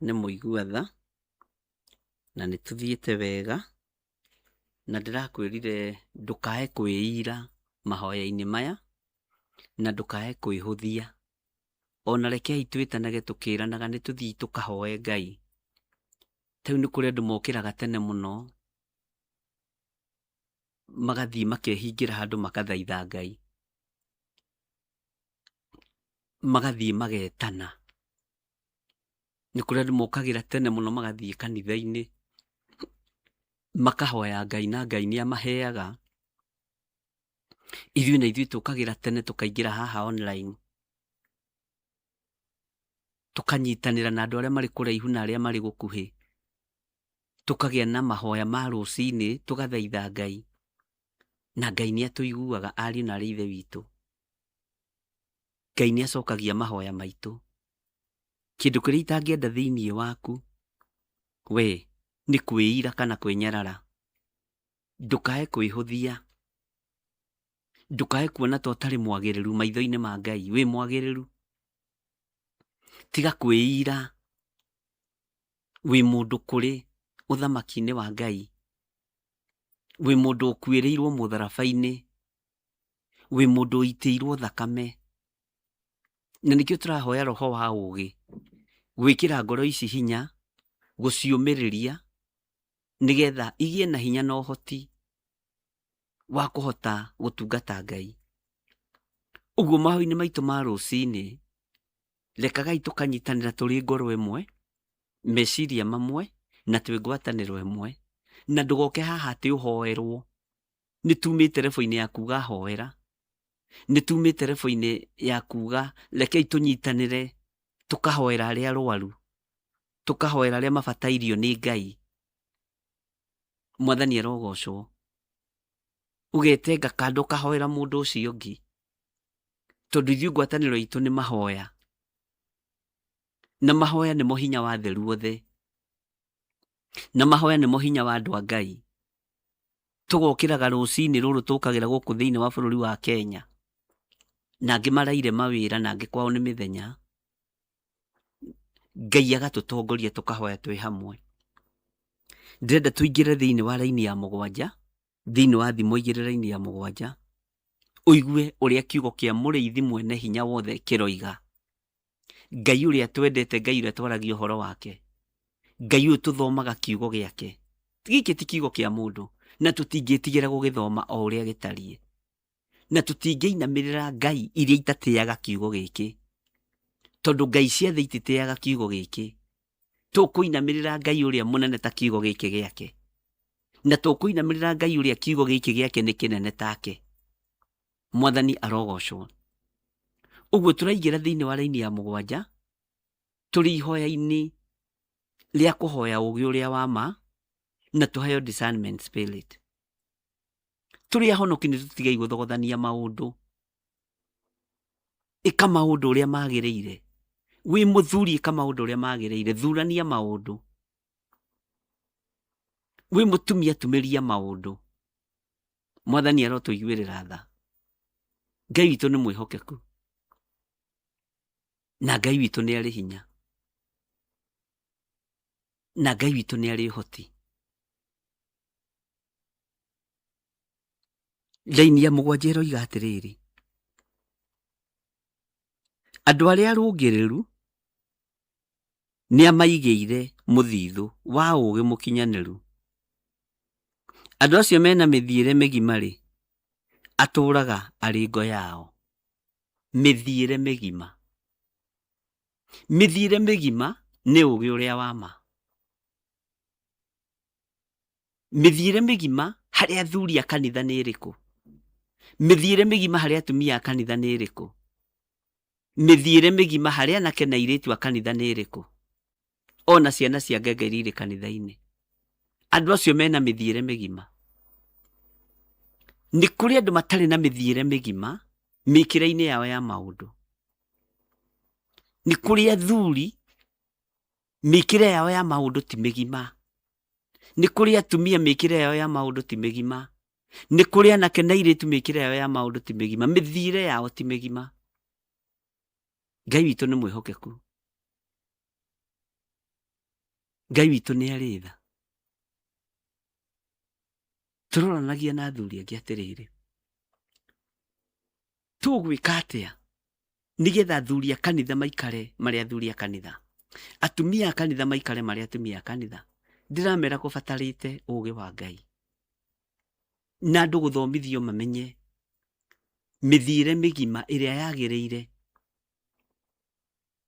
nĩ mũigua tha na nĩ tũthiĩte wega, na ndĩrakwĩrire ndũkae kwĩira mahoya-inĩ maya na ndũkae kwĩhũthia. Ona rekei twĩtanage tũkĩranaga nĩ tũthiĩ tũkahoe Ngai. Ta rĩu nĩ kũrĩ andũ mokĩraga tene mũno magathiĩ makehingĩra handũ makathaitha Ngai, magathiĩ magetana. Nĩ kũrĩ andũ mokagĩra tene mũno magathiĩ kanitha-inĩ makahoya Ngai na Ngai nĩ amaheaga. Ithuĩ na ithuĩ tũkagĩra tene tũkaingĩra haha online, tũkanyitanĩra na andũ arĩa marĩ kũraihu na arĩa marĩ gũkuhĩ, tũkagĩa na mahoya ma rũcinĩ, tũgathaitha Ngai, na Ngai nĩ atũiguaga ariũ na arĩ ithe witũ. Ngai nĩ acokagia mahoya maitũ. Kĩndũ kĩrĩa itangĩenda thĩinĩ waku we nĩ kwĩira kana kwĩnyarara. Ndũkae kwĩhũthia, ndũkae kuona ta ũtarĩ mwagĩrĩru maitho-inĩ ma Ngai. Wĩ mwagĩrĩru, tiga kwĩira. Wĩ mũndũ kũrĩ ũthamaki-inĩ wa Ngai, wĩ mũndũ ũkuĩrĩirwo mũtharaba-inĩ, wĩ mũndũ ũitĩirwo thakame. Na nĩkĩo tũrahoya roho wa ũgĩ gwĩkĩra ngoro ici hinya, gũciũmĩrĩria, nĩgetha igĩe na hinya na ũhoti wa kũhota gũtungata Ngai. Ũguo mahoya-inĩ maitũ ma rũcinĩ, rekagai tũkanyitanĩra tũrĩ ngoro ĩmwe, meciria mamwe, na twĩ ngwatanĩro ĩmwe. Na ndũgoke haha atĩ ũhoerwo. Nĩ tumĩte rebo-inĩ ya kuga hoera, nĩ tumĩte rebo-inĩ ya kuga rekei tũnyitanĩre tũkahoera arĩa arwaru, tũkahoera arĩa mabatairio nĩ Ngai. Mwathani arogocwo. Ũgetenga kando ũkahoera mũndũ ũcio ũngĩ, tondũ ithuĩ ngwatanĩro itũ nĩ mahoya, na mahoya nĩmo hinya wa theru othe, na mahoya nĩmo hinya wa andũ a Ngai. Tũgokĩraga rũcinĩ rũrũ tũkagĩra gũkũ thĩinĩ wa bũrũri wa Kenya, na angĩ maraire mawĩra na angĩ kwao nĩ mĩthenya. Ngai agatũtongoria tũkahoya twĩ hamwe. Ndĩrenda tũingĩre thĩinĩ wa raini ya mũgwanja, thĩinĩ wa thimo igĩrĩ raini ya mũgwanja, ũigue ũrĩa kiugo kĩa mũrĩithi mwene hinya wothe kĩroiga. Ngai ũrĩa twendete, Ngai ũrĩa twaragia ũhoro wake, Ngai ũyũ tũthomaga kiugo gĩake. Gĩkĩ ti kiugo kĩa mũndũ, na tũtingĩtigĩra gũgĩthoma o ũrĩa gĩtariĩ. Na tũtingĩinamĩrĩra ngai iria itatĩaga kiugo gĩkĩ, tondũ ngai cia thĩ ititĩaga kiugo gĩkĩ. Tũkũinamĩrĩra Ngai ũrĩa mũnene ta kiugo gĩkĩ gĩake, na tũkũinamĩrĩra Ngai ũrĩa kiugo gĩkĩ gĩake nĩ kĩnene take. Mwathani arogocwo. Ũguo tũraingĩra thĩinĩ wa raini ya mũgwanja, tũrĩ ihoya-inĩ rĩa kũhoya ũgĩ ũrĩa wa ma, na tũheo discernment spirit. Tũrĩ ahonoki nĩ tũtigei gũthogothania maũndũ. Ĩka maũndũ ũrĩa magĩrĩire. Wĩ mũthuri ĩka maũndũ ũrĩa magĩrĩire, thurania maũndũ. Wĩ mũtumia tumĩria maũndũ. Mwathani arotũiguĩrĩra tha. Ngai witũ nĩ mwĩhokeku, na Ngai witũ nĩ arĩ hinya, na Ngai witũ nĩ arĩ ũhoti. Raini ya mũgwanja ĩroiga atĩrĩrĩ, andũ arĩa arũngĩrĩru nĩ amaigĩire mũthithũ wa ũũgĩ mũkinyanĩru. Andũ acio mena mĩthiĩre mĩgima-rĩ, atũũraga arĩ ngo yao. Mĩthiĩre mĩgima. Mĩthiĩre mĩgima nĩ ũũgĩ ũrĩa wa ma. Mĩthiĩre mĩgima harĩ athuri a kanitha nĩ ĩrĩkũ? Mĩthiĩre mĩgima harĩ atumia a kanitha nĩ ĩrĩkũ? Mĩthiĩre mĩgima harĩ anake na airĩtu a kanitha nĩ ĩrĩkũ? Ona ciana cia ngenge iria irĩ kanitha-inĩ. Andũ acio mena mĩthiĩre mĩgima. Nĩ kũrĩ andũ matarĩ na mĩthiĩre mĩgima mĩkĩre-inĩ yao ya maũndũ. Nĩ kũrĩ athuri mĩkĩre yao ya maũndũ ti mĩgima. Nĩ kũrĩ atumia mĩkĩre yao ya maũndũ ti mĩgima. Nĩ kũrĩ anake na airĩtu mĩkĩre yao ya maũndũ ti mĩgima. Mĩthiĩre yao ti mĩgima. Ngai witũ nĩ mwĩhokeku. Ngai witũ nĩ arĩ tha. Tũroranagia na athuri angĩ atĩrĩrĩ, tũgwĩka atĩa nĩgetha athuri a kanitha maikare marĩ athuri a kanitha, atumia a kanitha maikare marĩ atumia a kanitha? Ndĩramera kũbatarĩte ũgĩ wa Ngai na andũ gũthomithio mamenye mĩthiĩre mĩgima ĩrĩa yagĩrĩire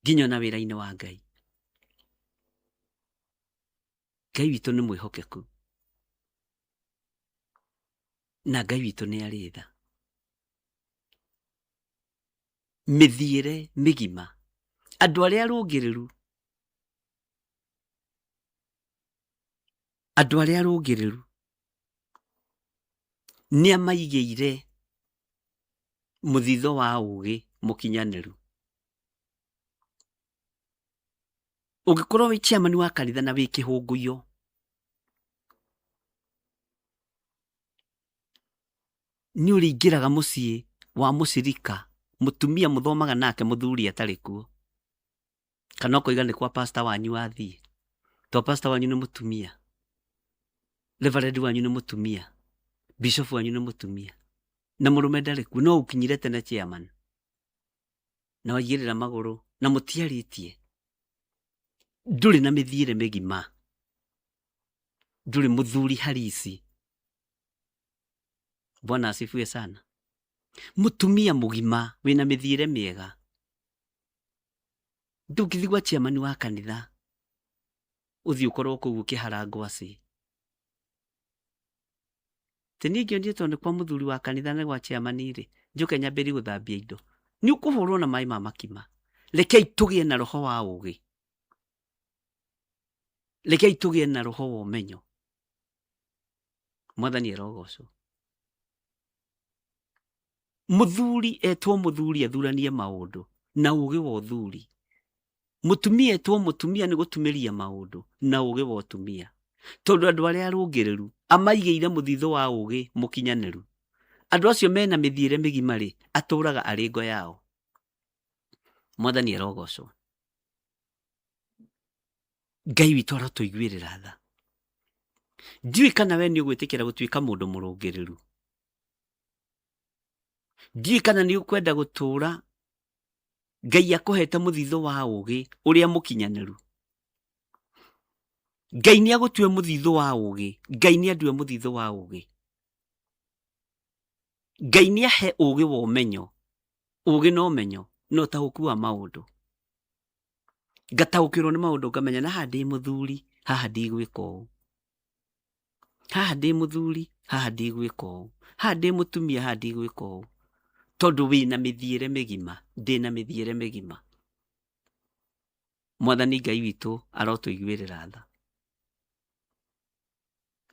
nginya ona wĩra-inĩ wa Ngai. Ngai witũ nĩ mwĩhokeku na Ngai witũ nĩ arĩ tha. Mĩthiĩre mĩgima, andũ arĩa arũngĩrĩru, andũ arĩa arũngĩrĩru nĩ amaigĩire mũthithũ wa ũgĩ mũkinyanĩru. Ũngĩkorwo wĩ chairman wa kanitha na wĩ kĩhũngũyo, nĩ ũrĩingĩraga mũciĩ wa mũcirika, mũtumia mũthomaga nake mũthuri atarĩ kuo, kana ũkoiga nĩ kwa pastor wanyu wathiĩ, to pastor wanyu nĩ mũtumia, reverend wanyu nĩ mũtumia, bishop wanyu nĩ mũtumia, na mũrũme ndarĩ kuo, no ũkinyire tene chairman na waigĩrĩra magũrũ na mũtiarĩtie, ndũrĩ na mĩthiĩre mĩgima, ndũrĩ mũthuri harisi. Bwana asifiwe sana. Mũtumia mũgima wĩna mĩthiĩre mĩega, ndũngĩthiĩ gwa chairman wa kanitha ũthiĩ ũkorwo kũu ũkĩhara ngwacĩ. Ti niĩ ngĩonire tondũ nĩ kwa mũthuri wa kanitha na gwa chairman rĩ, njũke nyambĩrĩrie gũthambia indo. Nĩ ũkũhũrwo na maĩ ma makima. Rekei tũgĩe na roho wa ũgĩ, rekei tũgĩe na roho wa ũmenyo. Mwathani arogocwo. Mũthuri etwo mũthuri athuranie maũndũ na ũgĩ wa ũthuri. Mũtumia etwo mũtumia nĩ gũtumĩria maũndũ na ũgĩ wa ũtumia. Tondũ andũ arĩa arũngĩrĩru amaigĩire mũthithũ wa ũgĩ mũkinyanĩru. Andũ acio mena mĩthiĩre mĩgima rĩ, atũraga arĩ ngo yao. Mwathani arogocwo. Ngai witũ arotũiguĩrĩra tha. Ndiũĩ kana we nĩ ũgwĩtĩkĩra gũtuĩka mũndũ mũrũngĩrĩru. Ndiũĩ kana nĩ ũkwenda gũtũũra Ngai akũhete mũthithũ wa ũgĩ ũrĩa mũkinyanĩru. Ngai nĩ agũtue mũthithũ wa ũgĩ. Ngai nĩ andue mũthithũ wa ũgĩ. Ngai nĩ ahe ũgĩ wa ũmenyo. Ũgĩ na ũmenyo na ũtaũku wa maũndũ. Ngataũkĩrwo nĩ maũndũ ngamenya na haha ndĩ mũthuri, haha ndigwĩka ũũ. Haha ndĩ mũthuri, haha ndigwĩka ũũ. Haha ndĩ mũtumia, haha ndigwĩka ũũ. Tondũ wĩna mĩthiĩre mĩgima, ndĩna mĩthiĩre mĩgima. Mwathani Ngai witũ arotũiguĩrĩra tha.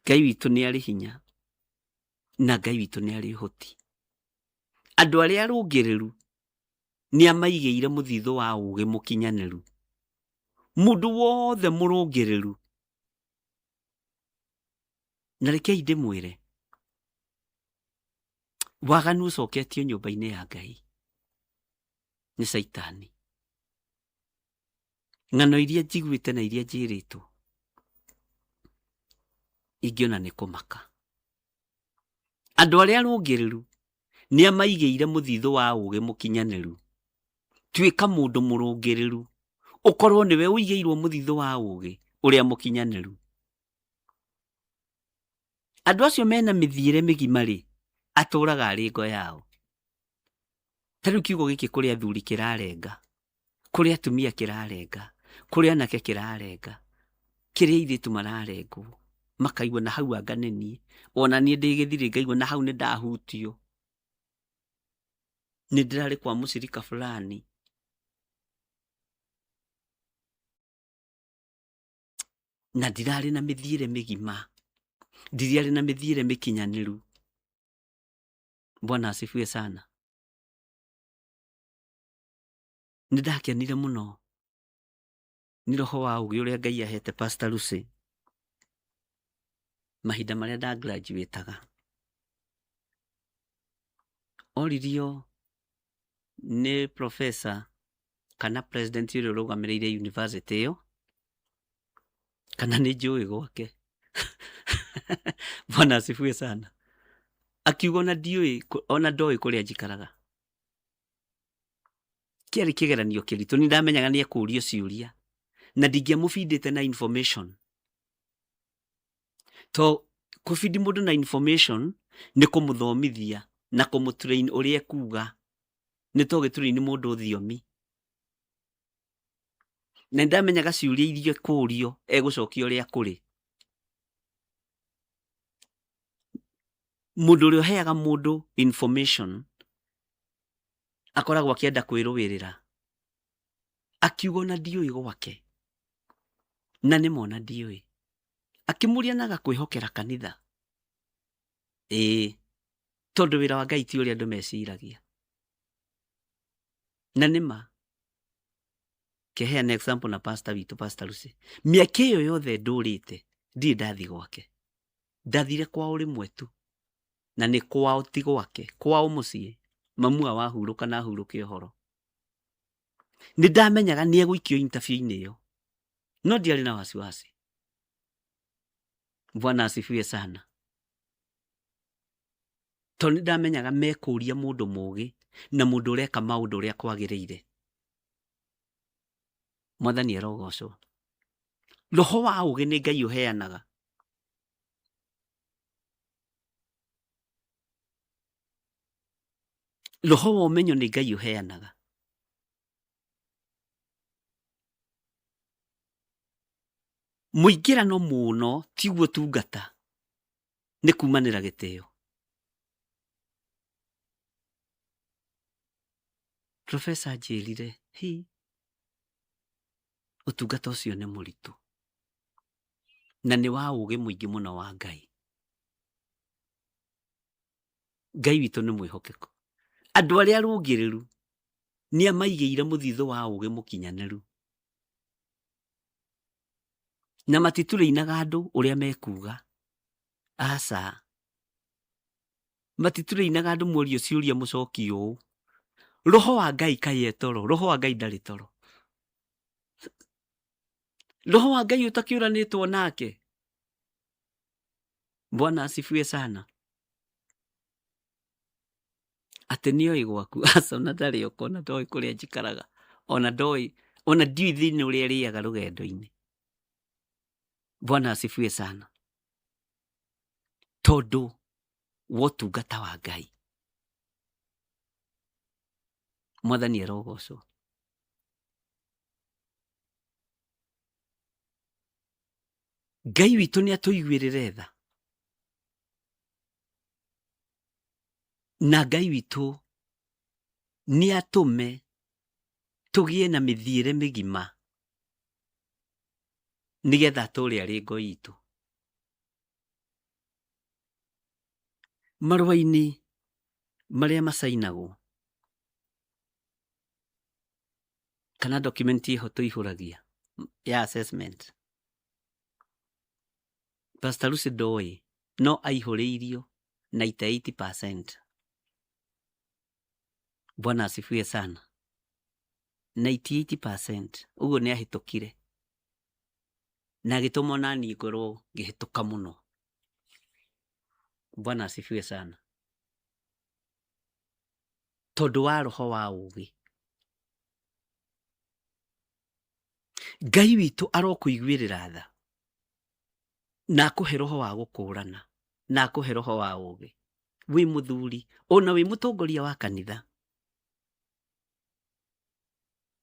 Ngai witũ nĩ arĩ hinya na Ngai witũ nĩ arĩ ũhoti. Andũ arĩa arũngĩrĩru nĩ amaigĩire mũthithũ wa ũgĩ mũkinyanĩru. Mũndũ wothe mũrũngĩrĩru, na rekei ndĩmwĩre, waganu ũcoketio nyũmba-inĩ ya Ngai nĩ Caitani. Ng'ano iria njiguĩte na iria njĩrĩtwo ingĩona nĩ kũmaka. Andũ arĩa arũngĩrĩru nĩ amaigĩire mũthithũ wa ũgĩ mũkinyanĩru. Tuĩka mũndũ mũrũngĩrĩru, ũkorwo nĩwe ũigĩirwo mũthithũ wa ũgĩ ũrĩa mũkinyanĩru. Andũ acio mena mĩthiĩre mĩgima rĩ, atũraga arĩ ngo yao. Ta rĩu kiugo gĩkĩ kũrĩ athuri kĩrarenga, kũrĩ atumia kĩrarenga, kũrĩ anake kĩrarenga, kĩrĩ airĩtu mararengwo, makaigua na hau anga nĩ niĩ, ona niĩ ndĩ gĩthirĩ ngaigua na hau nĩ ndahutio, nĩ ndĩrarĩ kwa mũcirika fulani. Na ndirarĩ na mĩthiĩre mĩgima, ndirarĩ na mĩthiĩre mĩkinyanĩru. Bwana asifiwe sana. Nĩ ndakenire mũno nĩ roho wa ũgĩ ũrĩa Ngai ahete Pastor Lucy mahinda marĩa nda graduate-aga. Oririo nĩ professor kana president ũrĩa ũrũgamĩrĩire university ĩyo, Kana nĩ njũĩ gwake. Bwana asifiwe sana. Akiuga ona ndiũĩ, ona ndoĩ kũrĩa njikaraga. Kĩarĩ kĩgeranio kĩritũ, nĩ ndamenyaga nĩ ekũrio ciũria na ndingĩamũbindĩte na information. To kũbindi mũndũ na information nĩ kũmũthomithia na kũmũtrain ũrĩa ekuga, nĩ to gĩtrain mũndũ thiomi. Na nĩndamenyaga ciũria iria ekũrio egũcokia ũrĩa kũrĩ. Mũndũ ũrĩa ũheaga mũndũ information akoragwo akĩenda kwĩrũĩrĩra. Akiuga ona ndiũĩ gwake, na nĩma ona ndiũĩ. Akĩmũria na agakwĩhokera kanitha. Ĩĩ, tondũ wĩra wa Ngai ti ũrĩa andũ meciragia. Na nĩma keheana example na pastor witũ, Pastor Lucy. Mĩaka ĩyo yothe ndũrĩte ndirĩ ndathi gwake, ndathire kwao rĩmwe tu, na nĩ kwao ti gwake, kwao mũciĩ. Mamua wahurũka na ahurũke ũhoro. Nĩ ndamenyaga nĩ egũikio interview-inĩ ĩyo, no ndiarĩ na wasiwasi. Bwana asifiwe sana. Tondũ nĩ ndamenyaga mekũria mũndũ mũgĩ na mũndũ ũreka maũndũ ũrĩa kwagĩrĩire. Mwathani arogocwo. Roho wa ũgĩ nĩ Ngai ũheanaga. Roho wa ũmenyo nĩ Ngai ũheanaga. Mũingĩrano mũno tiguo tungata, nĩ kumanĩra gĩtĩo. Professor anjĩrire, hi, ũtungata ũcio nĩ mũritũ na nĩ wa ũgĩ mũingĩ mũno wa Ngai. Ngai witũ nĩ mwĩhokeku. Andũ arĩa arũngĩrĩru nĩ amaigĩire mũthithũ wa ũgĩ mũkinyanĩru, na matiturĩinaga andũ ũrĩa mekuga. Aca, matiturĩinaga andũ mworio ciũria mũcoki ũũ. Roho wa Ngai kaĩ e toro? Roho wa Ngai ndarĩ toro. Roho wa Ngai ũtakĩũranĩtwo nake. Bwana asifiwe sana. Atĩ nĩoĩ gwaku? Aca, ona ndarĩ oka, ona ndoĩ kũrĩa njikaraga, ona ndoĩ, ona ndiũĩ thĩna ũrĩa ĩrĩaga rũgendo-inĩ. Bwana asifiwe sana. Tondũ wa ũtungata wa Ngai. Mwathani arogocwo. Ngai witũ nĩ atũiguĩrĩre tha, na Ngai witũ nĩ atũme tũgĩe na mĩthiĩre mĩgima nĩgetha atũũre arĩ ngo itũ. Marũa-inĩ marĩa macainagwo kana document ĩho tũihũragia ya assessment, Pastor Lucy ndoĩ no aihũrĩirio 98%. Bwana asifiwe sana. 98% ũguo nĩ ahĩtũkire na agĩtũma ona niĩ ngorwo ngĩhĩtũka mũno. Bwana asifiwe sana. Tondũ wa roho wa ũgĩ. Ngai witũ arokũiguĩrĩra tha na akũhe roho wa gũkũrana na akũhe roho wa ũgĩ. Wĩ mũthuri ona wĩ mũtongoria wa kanitha,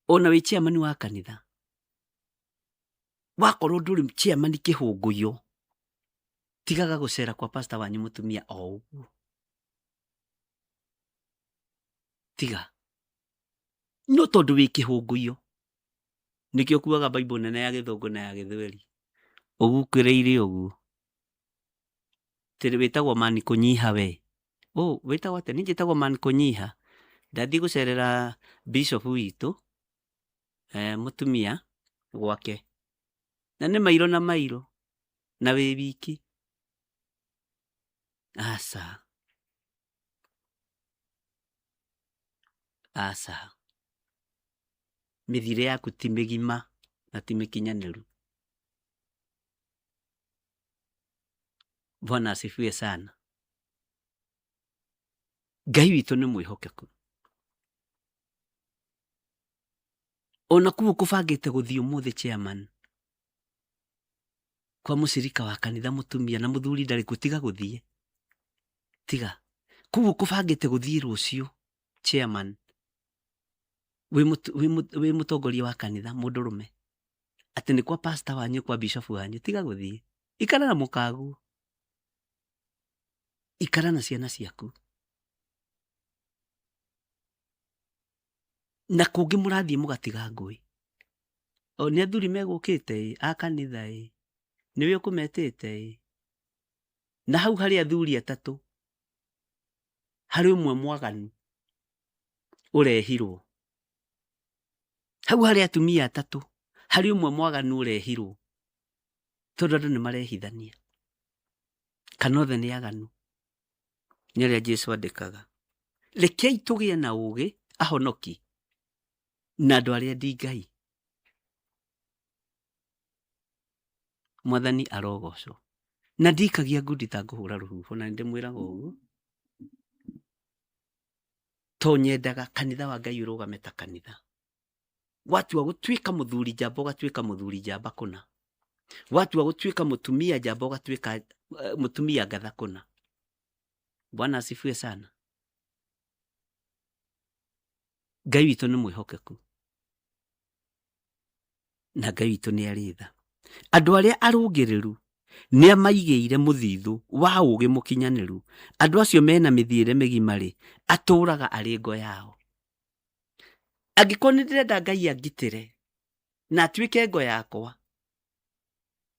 ona wĩ chairman wa kanitha, wakorwo ndũrĩ chairman kĩhũngũyo, tigaga gũcera kwa pastor wanyu mũtumia o ũguo. Tiga. No tondũ wĩ kĩhũngũyo nĩkĩo ũkuaga Bible nene ya gĩthũngũ na ya gĩthweri ũgukĩrĩire ũguo. Tĩrĩ wĩtagwo mani kũnyiha we. Oh, wĩtagwo atĩa? Niĩ njĩtagwo mani kũnyiha. Ndathiĩ gũcerera bishop witũ mũtumia gwake, na nĩ mairo na mairo na wĩ wiki. Aca, aca, mĩthiĩre yaku ti mĩgima na ti mĩkinyanĩru. Bwana asifiwe sana. Ngai witũ nĩ mwĩhokeku. Ona kũu kũbangĩte gũthiĩ ũmũthĩ chairman kwa mũcirika wa kanitha mũtumia na mũthuri ndarĩ kuo, tiga gũthiĩ, tiga kũu kũbangĩte gũthiĩ rũciũ chairman wĩ mũtongoria wa kanitha mũndũrũme atĩ nĩ kwa pastor wanyu kwa bishop wanyu, tiga gũthiĩ, ikara na mũkaguo, ikara na ciana ciaku. Na kũngĩ mũrathiĩ mũgatiga ngũĩ. O nĩ athuri megũkĩte ĩ, a kanitha ĩ, nĩwe ũkũmetĩte ĩ. Na hau harĩ athuri atatũ, harĩ ũmwe mwaganu ũrehirwo. Hau harĩ atumia atatũ, harĩ ũmwe mwaganu ũrehirwo. Tondũ andũ nĩ marehithania. Kana othe nĩ aganu. Nĩ ũrĩa Jesu andĩkaga. Rekei tũgĩe na ũũgĩ ahonoki na andũ arĩa endi Ngai. Mwathani arogocwo. Na ndikagia ngundi ta ngũhũra rũhuho na nĩndĩmwĩraga ũguo. To nyendaga kanitha wa Ngai ũrũgame ta kanitha. Watua gũtuĩka mũthuri njamba ũgatuĩka mũthuri njamba kũna. Watua gũtuĩka mũtumia njamba ũgatuĩka mũtumia ngatha kũna. Bwana asifiwe sana. Ngai witũ nĩ mwĩhokeku na Ngai witũ nĩ arĩ tha. Andũ arĩa arũngĩrĩru nĩ amaigĩire mũthithũ wa ũũgĩ mũkinyanĩru. Andũ acio mena mĩthiĩre mĩgima-rĩ, atũũraga arĩ ngo yao. Angĩkorwo nĩ ndĩrenda Ngai angitĩre na atuĩke ngo yakwa,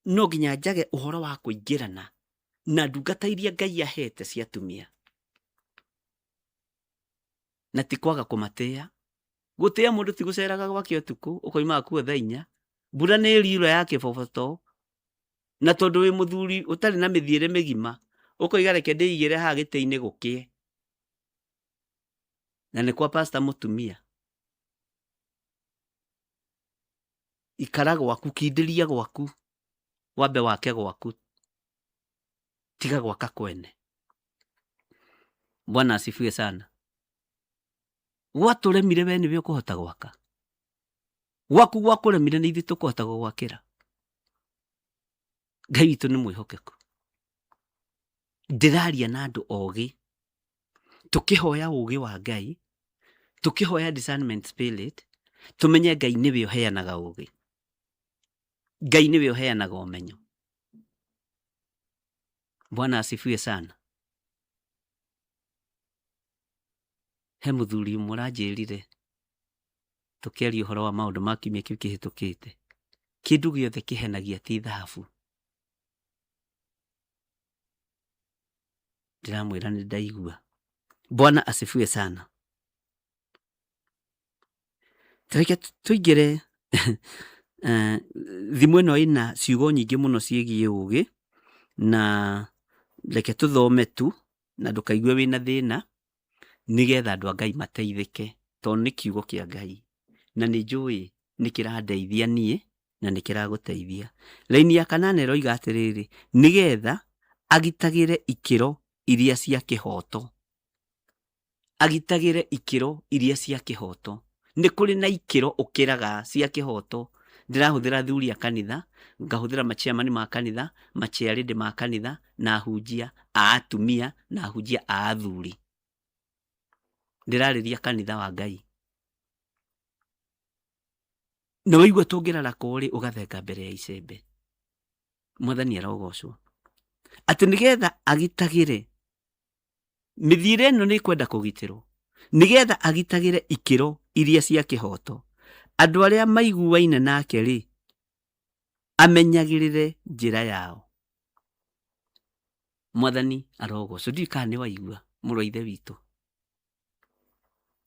no nginya njage ũhoro wa kũingĩrana na ndungata iria Ngai ahete cia atumia. Na ti kwaga kũmatĩa. Gũtĩa mũndũ ti gũceraga gwake ũtukũ, ũkoimaga kuo thaa inya. Mbura nĩ ĩriura ya kĩboboto, na tondũ wĩ mũthuri ũtarĩ na mĩthiĩre mĩgima, ũkoiga reke ndĩigĩre haha gĩtĩ-inĩ gũkĩe. Na nĩ kwa pastor mũtumia. Ikara gwaku, kindĩria gwaku, wambe wake gwaku, tiga gwaka kwene. Bwana asifiwe sana. Gwatũremire we nĩwe ũkũhota gwaka. Gwaku gwakũremire nĩ ithuĩ tũkũhota gũgwakĩra. Ngai witũ nĩ mwĩhokeku. Ndĩraria na andũ ogĩ, tũkĩhoya ũgĩ wa Ngai, tũkĩhoya discernment spirit, tũmenye Ngai nĩwe ũheanaga ũgĩ. Ngai nĩwe ũheanaga ũmenyo. Bwana asifiwe sana. He mũthuri ũmwe ũranjĩrire tũkĩaria ũhoro wa maũndũ ma kiumia kĩu kĩhĩtũkĩte, kĩndũ gĩothe kĩhenagia ti thahabu. Ndĩramwĩra nĩ ndaigua. Bwana asifiwe sana. Reke tũingĩre thimũ ĩno ĩna ciugo nyingĩ mũno ciĩgiĩ ũgĩ, na reke tũthome tu na ndũkaigue wĩna thĩna, nĩgetha andũ a Ngai mateithĩke, tondũ nĩ kiugo kĩa Ngai, na nĩ njũĩ nĩ kĩrandeithia niĩ na nĩ kĩragũteithia. Raini ya kanana ĩroiga atĩrĩrĩ, nĩgetha agitagĩre ikĩro iria cia kĩhooto. Agitagĩre ikĩro iria cia kĩhooto. Nĩ kũrĩ na ikĩro ũkĩraga cia kĩhooto. Ndĩrahũthĩra athuri a kanitha, ngahũthĩra ma chairman ma kanitha, ma chairlady ma kanitha, na ahunjia a atumia na ahunjia a athuri. Ndĩrarĩria kanitha wa Ngai. Na waigua tũngĩraraka ũrĩ ũgathenga mbere ya icembe. Mwathani arogocwo. Atĩ nĩgetha agitagĩre mĩthiĩre ĩno nĩ ĩkwenda kũgitĩrwo nĩgetha agitagĩre ikĩro iria cia kĩhooto. Andũ arĩa maiguaine nake-rĩ, amenyagĩrĩre njĩra yao. Mwathani arogocwo. Ndiũĩ kana nĩ waigua mũrũ wa ithe witũ,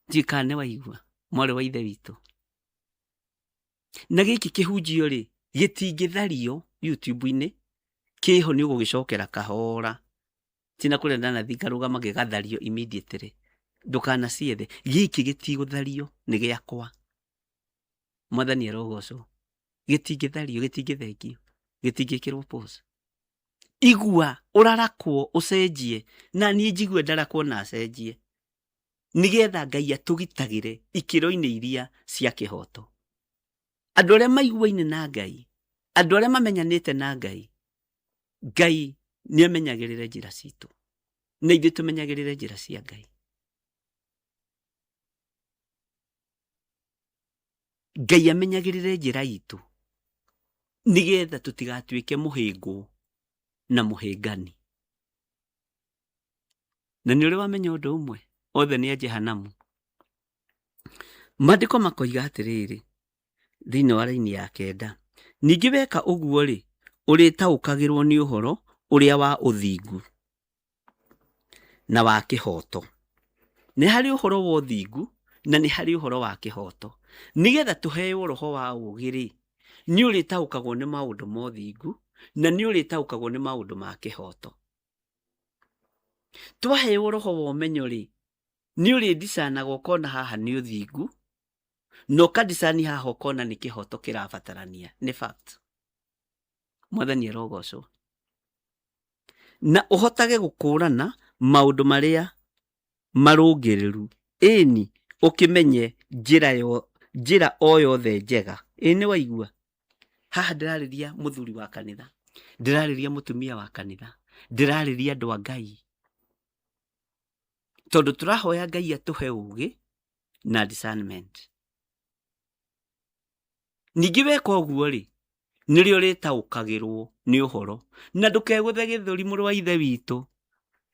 ndiũĩ kana nĩ waigua mwarĩ wa ithe witũ. Na gĩkĩ kĩhunjio rĩ, gĩtingĩthario YouTube-inĩ, kĩho nĩ ũgũgĩcokera kahora. Tina kũrĩa ndanathiĩ ngarũgama gĩgathario immediately. Ndũkanaciethe. Gĩkĩ gĩtigũthario, nĩ gĩakwa. Mwathani arogocwo. Gĩtingĩthario, gĩtingĩthengio, gĩtingĩkĩrwo post. Igua ũrarakwo ũcenjie, na niĩ njigue ndarakwo na cenjie, nĩgetha Ngai atũgitagĩre ikĩro-inĩ iria cia kĩhoto. Andũ arĩa maiguaine na Ngai, andũ arĩa mamenyanĩte na Ngai, Ngai nĩ amenyagĩrĩre njĩra citũ, na ithuĩ tũmenyagĩrĩre njĩra cia Ngai. Ngai amenyagĩrĩre njĩra itũ nĩgetha tũtigatuĩke mũhĩngwo na mũhĩngani. Na nĩ ũrĩ wamenya ũndũ ũmwe, othe nĩ a Jehanamu. Maandĩko makoiga atĩrĩrĩ, thĩinĩ wa raini ya kenda, ningĩ weka ũguo-rĩ, ũrĩtaũkagĩrwo nĩ ũhoro ũrĩa wa ũthingu na wa kĩhooto. Nĩ harĩ ũhoro wa ũthingu na nĩ harĩ ũhoro wa kĩhooto. Nĩgetha tũheo roho wa ũũgĩ-rĩ, nĩ ũrĩtaũkagwo nĩ maũndũ ma ũthingu na nĩ ũrĩtaũkagwo nĩ maũndũ ma kĩhooto. Twaheo roho wa ũmenyo-rĩ, nĩ ũrĩndicanaga ũkona haha nĩ ũthingu na ũkandicani haha ũkona nĩ kĩhooto kĩrabatarania. Nĩ fact. Mwathani arogocwo. Na ũhotage gũkũrana maũndũ marĩa marũngĩrĩru, ĩni ũkĩmenye njĩra yo, njĩra o yothe njega. Ĩ nĩ waigua? Haha ndĩrarĩria mũthuri wa kanitha, ndĩrarĩria mũtumia wa kanitha, ndĩrarĩria andũ a Ngai, tondũ tũrahoya Ngai atũhe ũgĩ na discernment. Ningĩ weka ũguo-rĩ, nĩrĩo ũrĩtaũkagĩrwo nĩ ũhoro, na ndũkegũthe gĩthũri mũrũ wa ithe witũ,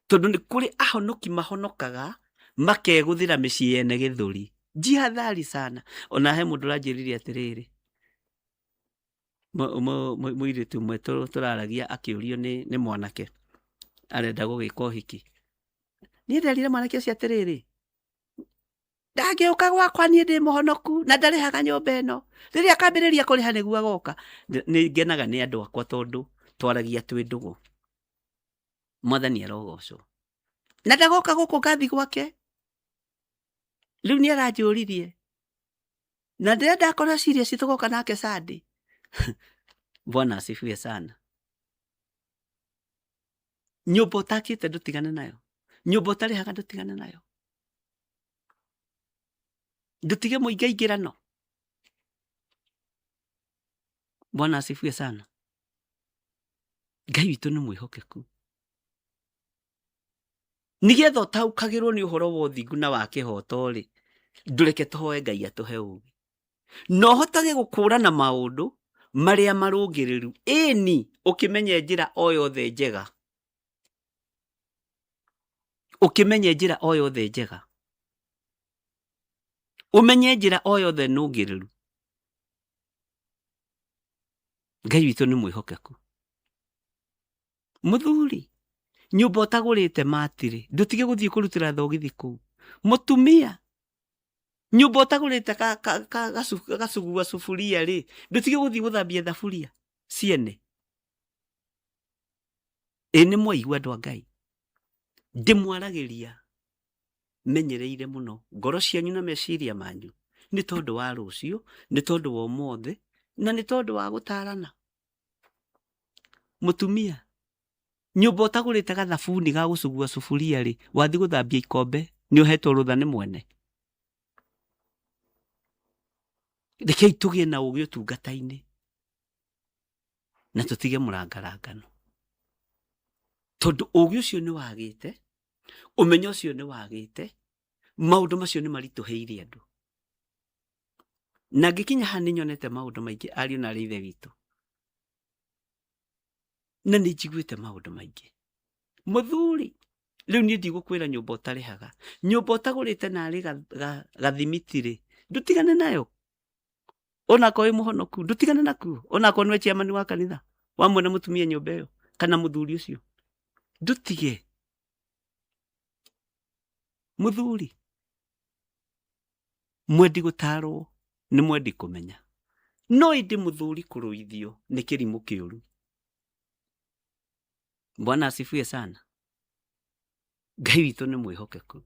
tondũ nĩ kũrĩ ahonoki mahonokaga makegũthĩra mĩciĩ yene gĩthũri. Jihadhari sana. Ona he mũndũ ũranjĩrire atĩrĩrĩ, mũirĩtu ũmwe tũraragia akĩũrio nĩ mwanake arenda gũgĩka ũhiki. Niĩ nderire mwanake ũcio atĩrĩrĩ, ndangĩũka gwakwa niĩ ndĩ mũhonoku na ndarĩhaga nyũmba ĩno rĩrĩa akambĩrĩria kũrĩha nĩguo agoka. Nĩ ngenaga nĩ andũ akwa tondũ twaragia twĩ ndũgũ. Mwathani arogocwo. Na ndagoka gũkũ ngathi gwake. Rĩu nĩ aranjũririe na ndĩrenda akorwo serious tũgoka nake Sunday. Bwana asifiwe sana. Nyũmba ũtakĩte ndũtigane nayo, nyũmba ũtarĩhaga ndũtigane nayo, ndũtige mũingaingĩrano. Bwana asifiwe sana. Ngai witũ nĩ mwĩhokeku. Nĩgetha ũtaũkagĩrwo nĩ ũhoro wa ũthingu na wa kĩhoto-rĩ, ndũreke tũhoe Ngai atũhe ũũgĩ. Na ũhotage gũkũũrana maũndũ marĩa marũngĩrĩru, ĩni ũkĩmenye njĩra o yothe njega. Ũkĩmenye njĩra o yothe njega. Ũmenye njĩra o yothe nũngĩrĩru. Ngai witũ nĩ mwĩhokeku. Mũthuri, nyũmba ũtagũrĩte matirĩ, ndũtige gũthiĩ kũrutĩra thogithi kũu. Mũtumia, nyũmba ũtagũrĩte gacugua suburia rĩ, ndũtige gũthiĩ gũthambia thaburia ciene. Ĩ nĩ mwaigua andũ a Ngai, ndĩmwaragĩria menyereire mũno ngoro cianyu na meciria manyu, nĩ tondũ wa rũciũ, nĩ tondũ wa ũmũthĩ, na nĩ tondũ wa gũtarana. Mũtumia, nyũmba ũtagũrĩte gathabuni ga gũcugua suburia rĩ, wathiĩ gũthambia ikombe nĩ ũhetwo rũtha nĩ mwene? Rekei tũgĩe na ũgĩ ũtungata-inĩ na tũtige mũrangarangano, tondũ ũgĩ ũcio nĩ wagĩte, ũmenyo ũcio nĩ wagĩte, maũndũ macio nĩ maritũhĩire andũ. Na ngĩkinya haha nĩ nyonete maũndũ maingĩ ariũ na arĩ ithe witũ, na nĩ njiguĩte maũndũ maingĩ. Mũthuri, rĩu niĩ ndigũkwĩra nyũmba ũtarĩhaga, nyũmba ũtagũrĩte narĩ gathimiti rĩ, ndũtigane nayo. Onakorwo wĩ mũhonoku, ndũtigane nakuo. Onakorwo nĩwe chairman wa kanitha, wamwena mũtumia nyũmba ĩyo kana mũthuri ũcio, ndũtige. Mũthuri, mwendi gũtarwo nĩ mwendi kũmenya, no ĩndĩ mũthuri kũrũithio nĩ kĩrimũ kĩũru. Bwana asifiwe sana. Ngai witũ nĩ mwĩhokeku.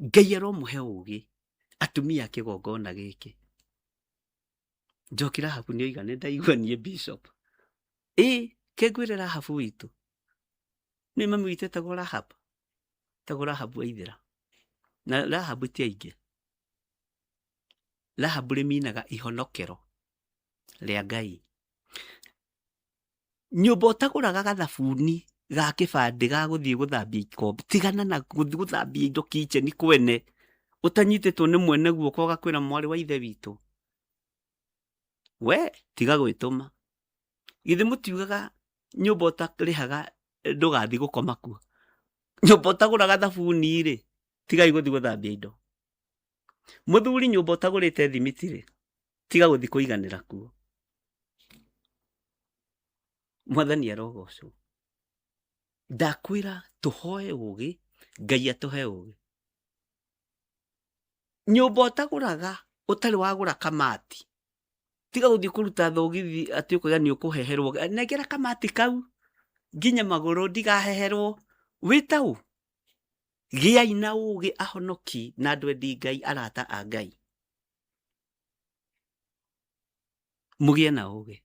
Ngai aromũhe ũgĩ atumia a kĩgongona gĩkĩ. Njoki Rahabu nĩ oiga nĩ ndaigua niĩ bishop. Ĩ Kĩngwĩre Rahabu witũ, nĩ mami witũ etagwo Rahabu, etagwo Rahabu Waithĩra. Na Rahabu ti aingĩ. Rahabu rĩminaga ihonokero rĩa Ngai. Nyũmba ũtagũraga gathabuni ga kĩbandĩ ga gũthiĩ gũthambia ikombe, tigana na gũthiĩ gũthambia indo kitchen kwene, ũtanyitĩtwo nĩ mwene guoko agakwĩra mwarĩ wa ithe witũ. We tiga gwĩtũma. Githĩ mũtiugaga nyũmba ũtarĩhaga ndũgathiĩ gũkoma kuo? Nyũmba ũtagũraga thabuni rĩ, tigai gũthiĩ gũthambia indo. Mũthuri nyũmba ũtagũrĩte thimiti rĩ, tiga gũthiĩ kũiganĩra kuo. Mwathani arogocwo. Ndakwĩra tũhoe ũgĩ, Ngai atũhe ũgĩ. Nyũmba ũtagũraga ũtarĩ wagũra kamati, tiga gũthiĩ kũruta thogithi atĩ ũkoiga nĩ ũkũheherwo. Nengera kamati kau nginya magũrũ ndigaheherwo. Wĩ ta ũ? Gĩai na ũgĩ ahonoki na andũ endi Ngai, arata a Ngai. Mũgĩe na ũgĩ.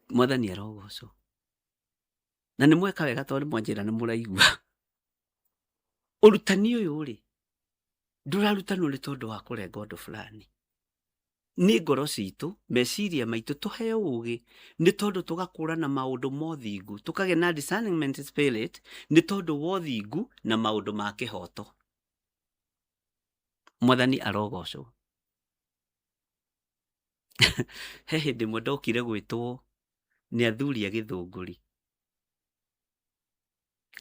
Mwathani arogocwo. Na nĩ mweka wega tondũ nĩ mwanjĩra nĩ mũraigua. Ũrutani ũyũ rĩ, ndũrarutanwo nĩ tondũ wa kũrenga ũndũ fulani. Nĩ ngoro citũ, meciria maitũ tũheo ũgĩ nĩ tondũ tũgakũrana maũndũ ma ũthingu, tũkagĩa na discernment spirit nĩ tondũ wa ũthingu na maũndũ ma kĩhoto. Mwathani arogocwo. He hĩndĩ ĩmwe ndokire gwĩtwo nĩ athuri a Gĩthũngũri.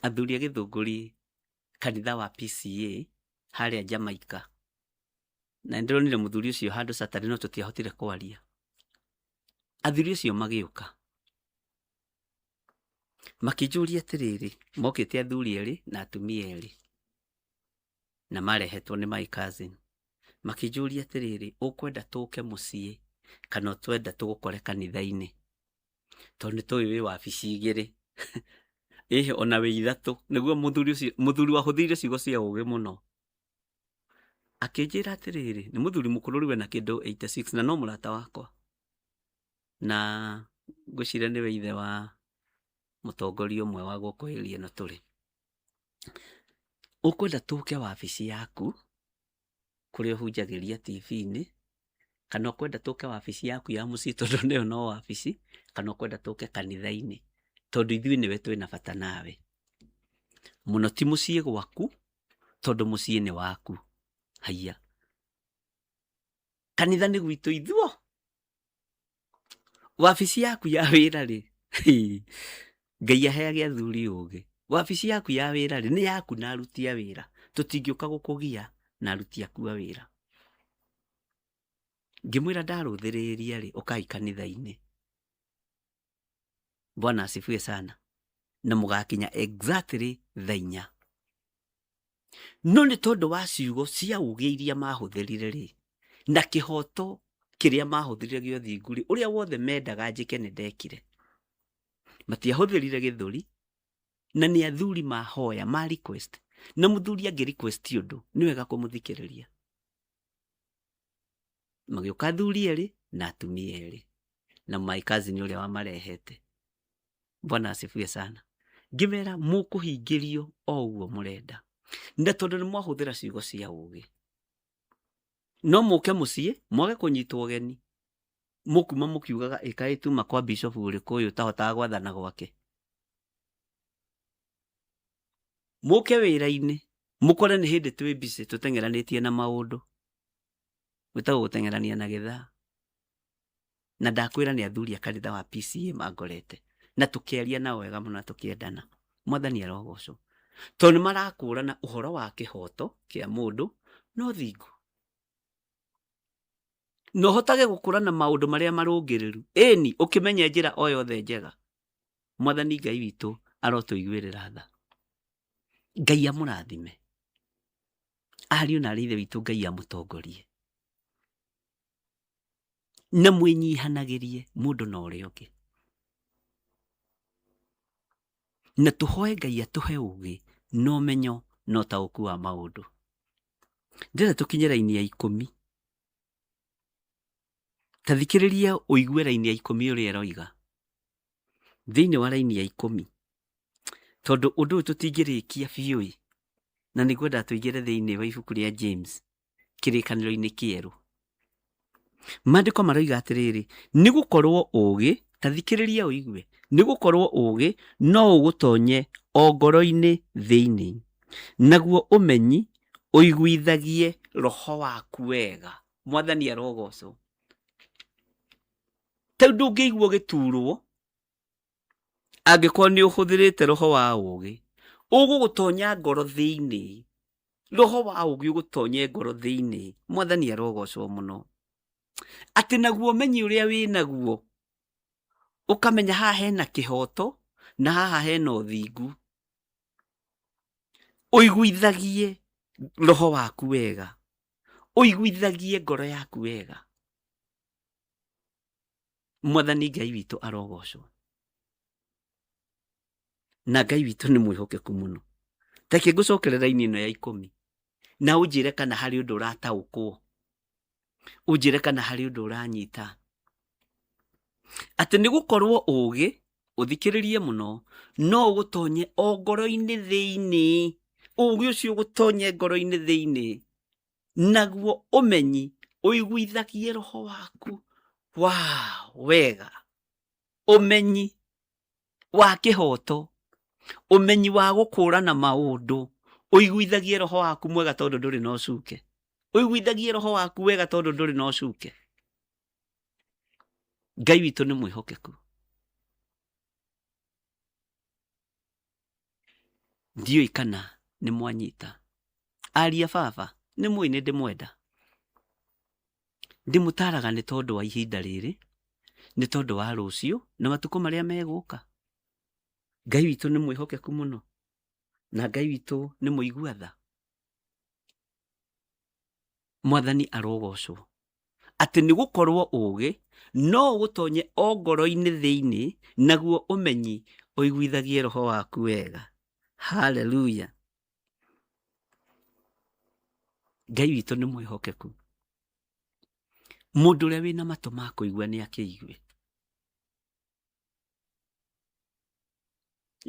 Athuri a Gĩthũngũri kanitha wa PCEA harĩa Jamaica. Na nĩndĩronire mũthuri ũcio handũ Saturday no tũtiahotire kwaria. Athuri acio magĩũka makĩnjũria atĩrĩrĩ, mokĩte athuri erĩ na atumia erĩ na marehetwo nĩ my cousin. Makĩnjũria atĩrĩrĩ, ũkwenda tũke mũciĩ kana ũkwenda tũgũkore kanitha-inĩ? Tondũ nĩ tũĩ wĩ wabici igĩrĩ ĩhĩ ona wĩ ithatũ. Nĩguo mũthuri ũcio, mũthuri wahũthĩrire ciugo cia ũgĩ mũno. Akĩnjĩra atĩrĩrĩ, nĩ mũthuri mũkũrũ rĩu ena kĩndũ 86 na no mũrata wakwa. Na ngwĩciria nĩwe ithe wa mũtongoria ũmwe wa gũkũ area ĩno tũrĩ. Ũkwenda tũke wabici yaku kũrĩa ũhunjagĩria TV-inĩ, kana ũkwenda tũke wabici yaku ya mũciĩ tondũ nayo no wabici, kana ũkwenda tũke kanitha-inĩ tondũ ithuĩ nĩwe twĩna bata nawe. Mũno ti mũciĩ gwaku tondũ mũciĩ nĩ waku. Haiya, kanitha nĩ gwitũ ithuo. Wabici yaku ya wĩra rĩ, Ngai aheage athuri ũgĩ. Wabici yaku ya wĩra rĩ, nĩ yaku na aruti a wĩra. Tũtingĩũka gũkũgia na aruti aku a wĩra. Ngĩmwĩra ndarũthĩrĩria rĩ, ũkai kanitha-inĩ. Bwana asifiwe sana. Na mũgakinya exactly thaa inya. No nĩ tondũ wa ciugo cia ũgĩ iria mahũthĩrire rĩ, na kĩhoto kĩrĩa mahũthĩrire gĩa ũthingu rĩ, ũrĩa wothe mendaga njĩke nĩ ndekire. Matiahũthĩrire gĩthũri, na nĩ athuri mahoya, ma request. Na mũthuri angĩ request ũndũ, nĩ wega kũmũthikĩrĩria. Magĩũka athuri erĩ na atumia erĩ, na my cousin ũrĩa wamarehete. Bwana asifiwe sana. Ngĩmera mũkũhingĩrio o ũguo mũrenda, na tondũ nĩ mwahũthĩra ciugo cia ũgĩ. No mũke mũciĩ mwage kũnyitwo ũgeni, mũkuma mũkiugaga ĩkaĩ tuma kwa bishop ũrĩkũ ũyũ ũtahotaga gwathana gwake. Mũke wĩra-inĩ mũkore nĩ hĩndĩ twĩ busy tũteng'eranĩtie na maũndũ, gwĩtagwo gũteng'erania na gĩthaa. Na ndakwĩra nĩ athuri a kanitha wa PCEA mangorete na tũkĩaria nao wega mũno na tũkĩendana. Mwathani arogocwo, tondũ nĩ marakũrana ũhoro wa kĩhoto kĩa mũndũ na ũthingu, na ũhotage gũkũrana maũndũ marĩa marũngĩrĩru, ĩni ũkĩmenye njĩra o yothe njega. Mwathani Ngai witũ arotũiguĩrĩra tha. Ngai amũrathime ariũ na arĩ ithe witũ, Ngai amũtongorie na mwĩnyihanagĩrie mũndũ na ũrĩa ũngĩ, na tũhoe Ngai atũhe ũgĩ na ũmenyo na ũtaũku wa maũndũ. Ndĩrenda tũkinye raini ya ikũmi. Ta thikĩrĩria ũigue raini ya ikũmi ũrĩa ĩroiga. Thĩinĩ wa raini ya 10, tondũ ũndũ ũyũ tũtingĩrĩkia biũ ĩ, na nĩ ngwenda tũingĩre thĩinĩ wa ibuku rĩa James kĩrĩkanĩro-inĩ kĩerũ. Maandĩko maroiga atĩrĩrĩ, nĩ gũkorwo ũũgĩ, ta thikĩrĩria ũigue, nĩ gũkorwo ũũgĩ no ũgũtonye o ngoro-inĩ thĩinĩ, naguo ũmenyi ũiguithagie roho waku wega. Mwathani arogocwo. Ta rĩu ndũngĩigua ũgĩturwo angĩkorwo nĩ ũhũthĩrĩte roho wa ũũgĩ. Ũgũgũtonya ngoro thĩinĩ. Roho wa ũũgĩ ũgũtonye ngoro thĩinĩ. Mwathani arogocwo mũno. Atĩ naguo ũmenyi ũrĩa wĩ naguo, ũkamenya haha hena kĩhoto na haha hena ũthingu. Ũiguithagie roho waku wega. Ũiguithagie ngoro yaku wega. Mwathani Ngai witũ arogocwo. Na Ngai witũ nĩ mwĩhokeku mũno. Reke ngũcokere raini ĩno ya 10 na ũnjĩre kana harĩ ũndũ ũrataũkwo, ũnjĩre kana harĩ ũndũ ũranyita. Atĩ nĩ gũkorwo ũũgĩ, ũthikĩrĩrie mũno, no ũgũtonye o ngoro-inĩ thĩinĩ, ũũgĩ ũcio ũgũtonye ngoro-inĩ thĩinĩ, naguo ũmenyi ũiguithagie roho waku wa wega. Ũmenyi wa kĩhoto, ũmenyi wa gũkũrana maũndũ, ũiguithagie roho waku mwega tondũ ndũrĩ na ũcuke. Ũiguithagie roho waku wega tondũ ndũrĩ na ũcuke. Ngai witũ nĩ mwĩhokeku. Ndiũĩ kana nĩ mwanyita. Aria baba, nĩ mũĩ nĩ ndĩmwenda. Ndĩmũtaraga nĩ tondũ wa ihinda rĩrĩ, nĩ tondũ wa rũciũ na matukũ marĩa megũka. Ngai witũ nĩ mwĩhokeku mũno, na Ngai witũ nĩ mũigua tha. Mwathani arogocwo. Atĩ nĩ gũkorwo ũũgĩ no ũgũtonye o ngoro-inĩ thĩinĩ, naguo ũmenyi ũiguithagie roho waku wega. Haleluya. Ngai witũ nĩ mwĩhokeku. Mũndũ ũrĩa wĩna matũ ma kũigua nĩ akĩigue.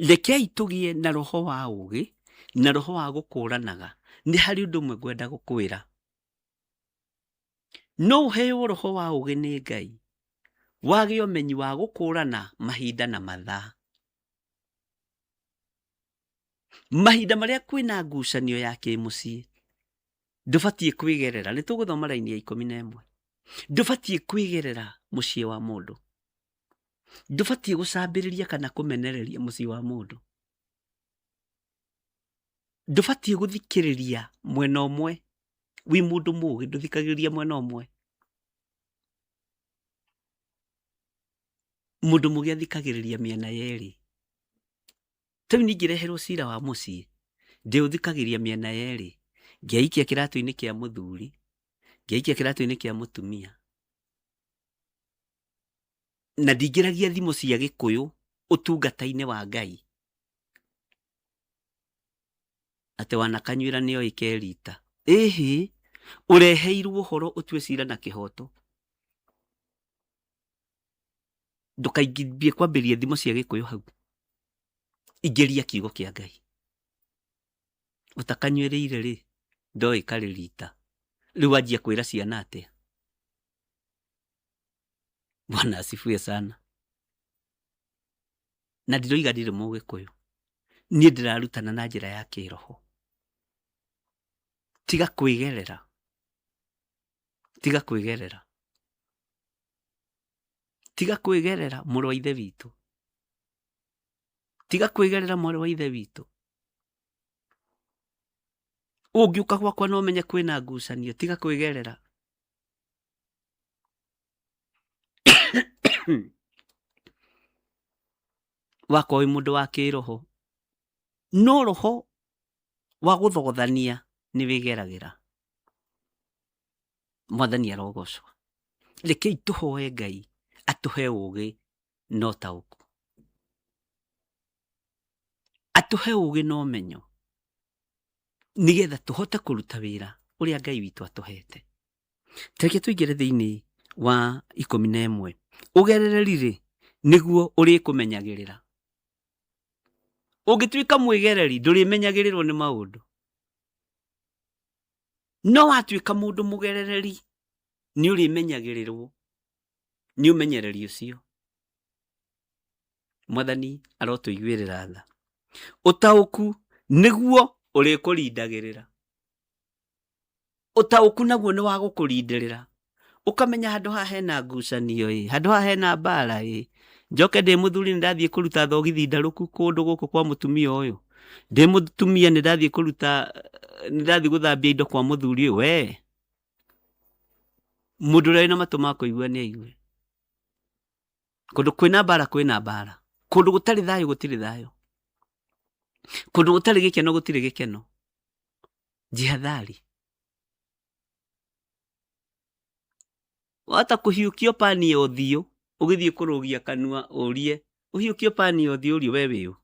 Rekei tũgĩe na roho wa ũũgĩ na roho wa gũkũranaga. Nĩ harĩ ũndũ ũmwe ngwenda gũkwĩra. No ũheo roho wa ũũgĩ nĩ Ngai, wage ũmenyi wa gũkũrana mahinda na mathaa. Mahinda marĩa kwĩna ngucanio ya kĩmũciĩ, ndũbatiĩ kwĩgerera. Nĩ tũgũthoma raini ya 11. Ndũbatiĩ kwĩgerera mũciĩ wa mũndũ. Ndũbatiĩ gũcambĩrĩria kana kũmenereria mũciĩ wa mũndũ. Ndũbatiĩ gũthikĩrĩria mwena ũmwe. Wĩ mũndũ mũũgĩ ndũthikagĩrĩria mwena ũmwe. Mũndũ mũũgĩ athikagĩrĩria mĩena yerĩ. Ta rĩu niĩ ingĩreherwo cira wa mũciĩ, ndĩũthikagĩria mĩena yerĩ. Ngeikia kĩratũ-inĩ kĩa mũthuri, ngeikia kĩratũ-inĩ kĩa mũtumia. Na ndingĩragia thimo cia Gĩkũyũ ũtungata-inĩ wa Ngai. Atĩ wanakanyuĩra nĩoĩ kerita. Ĩhĩ, ũreheirwo ũhoro ũtue cira na kĩhoto. Ndũkaingĩrie kwambĩrĩria thimo cia Gĩkũyũ hau. Ingĩria kiugo kĩa Ngai. Ũtakanyuĩrĩire rĩ, ndoĩ karĩ rita. Rĩu wanjia kwĩra ciana atĩa? Bwana asifiwe sana. Na ndiroiga ndirĩ mũgĩkũyũ. Niĩ ndĩrarutana na njĩra ya kĩroho. Tiga kwĩgerera. Tiga kwĩgerera. Tiga kwĩgerera mũrũ wa ithe witũ. Tiga kwĩgerera mwarĩ wa ithe witũ. Ũngĩũka gwakwa na ũmenye kwĩna ngucanio, tiga kwĩgerera. Wakorwo wĩ mũndũ wa kĩroho, no roho wa gũthogothania nĩ wĩgeragĩra. Mwathani arogocwo. Rekei tũhoe Ngai atũhe ũũgĩ na ũtaũku. Atũhe ũũgĩ na ũmenyo nĩgetha tũhote kũruta wĩra ũrĩa Ngai witũ atũhete. Reke tũingĩre thĩinĩ wa 11. Ũgerereri rĩ, Nĩguo ũrĩkũmenyagĩrĩra. Ũngĩtuĩka mwĩgereri ndũrĩmenyagĩrĩrwo nĩ maũndũ. No watuĩka mũndũ mũgerereri nĩ ũrĩmenyagĩrĩrwo nĩ ũmenyereri ũcio. Mwathani arotũiguĩrĩra tha. Ũtaũku nĩguo ũrĩkũrindagĩrĩra. Ũtaũku naguo nĩ wa gũkũrindĩrĩra. Ũkamenya handũ haha hena ngucanio ĩ, handũ haha hena mbara ĩ, njoke ndĩ mũthuri nĩ ndathiĩ kũruta thogithi ndarũku kũndũ gũkũ kwa mũtumia ũyũ, ndĩ mũtumia nĩ ndathiĩ kũruta, nĩ ndathiĩ gũthambia indo kwa mũthuri ũyũ, we mũndũ ũrĩa wĩna matũ ma kũigua nĩ aigue. Kũndũ kwĩna mbara kwĩna mbara, kũndũ gũtarĩ thayũ gũtirĩ thayũ, kũndũ gũtarĩ gĩkeno gũtirĩ gĩkeno. Jihadhari. Wahota kũhiũkio pani ya ũthiũ ũgĩthiĩ kũrũgia kanua ũrie, ũhiũkio pani ya ũthiũ ũrie we wĩũ?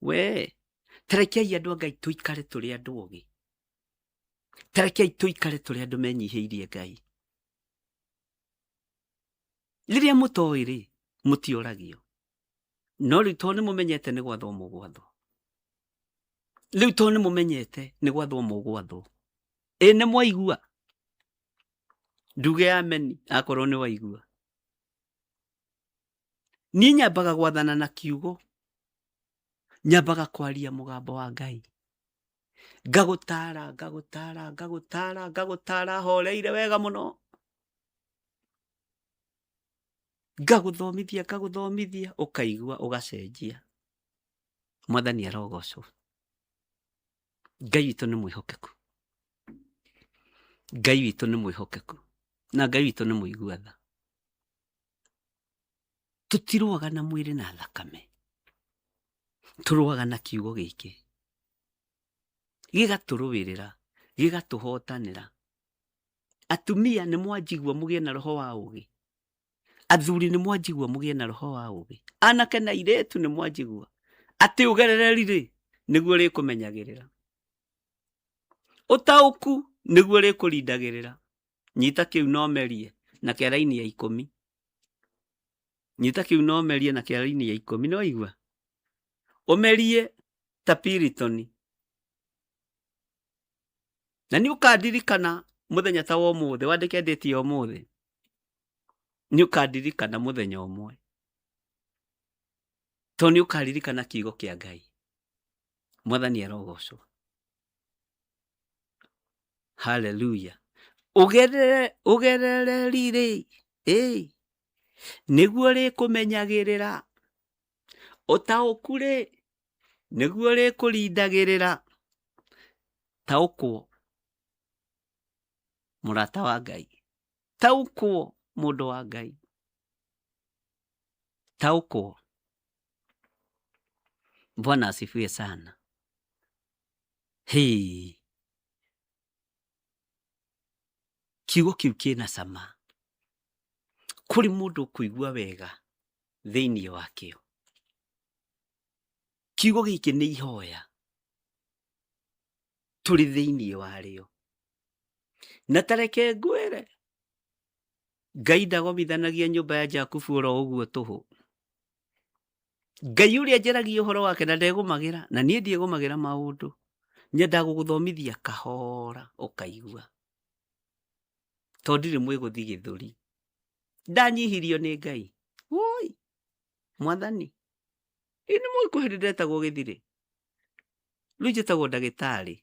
We, tarekei andũ a Ngai tũikare tũrĩ andũ ogĩ. Tarekei tũikare tũrĩ andũ menyihĩirie Ngai. Rĩrĩa mũtoĩ rĩ, mũtioragio. No rĩu tondũ nĩ mũmenyete nĩ gwathwo mũgwathwo. Rĩu tondũ nĩ mũmenyete nĩ gwathwo mũgwathwo. Ĩ nĩ mwaigua? Nduge ameni akorwo nĩ waigua. Niĩ nyambaga gwathana na kiugo. Nyambaga kwaria mũgambo wa Ngai. Ngagũtara, ngagũtara, ngagũtara, ngagũtara horeire wega mũno. Ngagũthomithia, ngagũthomithia, ũkaigua ũgacenjia. Mwathani arogocwo. Ngai witũ nĩ mwĩhokeku. Ngai witũ nĩ mwĩhokeku. Na Ngai witũ nĩ mũigua tha. Tũtirũaga na mwĩrĩ na thakame. Tũrũaga na kiugo gĩkĩ. Gĩgatũrũĩrĩra, gĩgatũhotanĩra. Atumia nĩ mwanjigua mũgĩe na roho wa ũgĩ. Athuri nĩ mwanjigua mũgĩe na roho wa ũgĩ. Anake na airĩtu nĩ mwanjigua. Atĩ ũgerereri rĩ, nĩguo ũrĩkũmenyagĩrĩra. Ũtaũku nĩguo ũrĩkũrindagĩrĩra. Nyita kĩu na ũmerie na kĩa raini ya ikũmi. Nyita kĩu na ũmerie na kĩa raini ya ikũmi, nĩ waigua? Ũmerie ta Piritoni. Na nĩ ũkandirikana mũthenya ta wa ũmũthĩ, wandĩke ndĩti ya ũmũthĩ. Nĩ ũkandirikana mũthenya ũmwe. Tondũ nĩ ũkaririkana kiugo kĩa Ngai. Mwathani arogocwo. Haleluya. Ũgerereri rĩ, ĩ, nĩguo rĩkũmenyagĩrĩra. Ũtaũku rĩ, nĩguo rĩkũrindagĩrĩra. Taũkwo mũrata wa Ngai. Taũkwo mũndũ wa Ngai. Taũkwo. Bwana asifiwe sana. Hii. Kiugo kĩu kĩna cama. Kũrĩ mũndũ ũkũigua wega thĩinĩ wakĩo. Kiugo gĩkĩ nĩ ihoya tũrĩ thĩinĩ warĩo. Na ta reke ngwĩre, Ngai ndagombithanagia nyũmba ya Jakubu oro ũguo tũhũ. Ngai ũrĩa njaragia ũhoro wake na ndegũmagĩra, na niĩ ndiĩgũmagĩra maũndũ. Nyendaga gũgũthomithia kahora ũkaigua. Tondũ ndirĩ mwĩgũthi gĩthũri. Ndanyihirio nĩ Ngai. Woi, mwathani. Ĩ nĩ mũĩ kwĩ hĩndĩ ndetagwo gĩthirĩ? Rĩu njĩtagwo ndagĩtarĩ.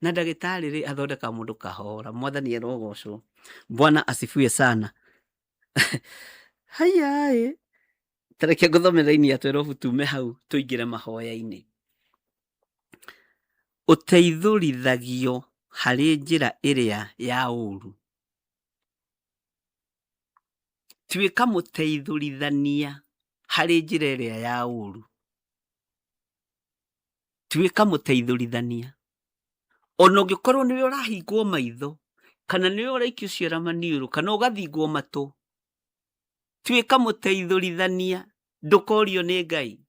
Na ndagĩtarĩ rĩ athondekaga mũndũ kahora. Mwathani arogocwo. Bwana asifiwe sana. Haiya ĩ. Ta reke ngũthomere raini ya twerobu tume hau tũingĩre mahoya-inĩ. Ũteithũrithagio harĩ njĩra ĩrĩa ya ũru. Tuĩka mũteithũrithania harĩ njĩra ĩrĩa ya ũru. Tuĩka mũteithũrithania. Ona ũngĩkorwo nĩwe ũrahingwo maitho, kana nĩwe ũraikio ciara maniũrũ, kana ũgathingwo matũ, tuĩka mũteithũrithania, ndũkorio nĩ Ngai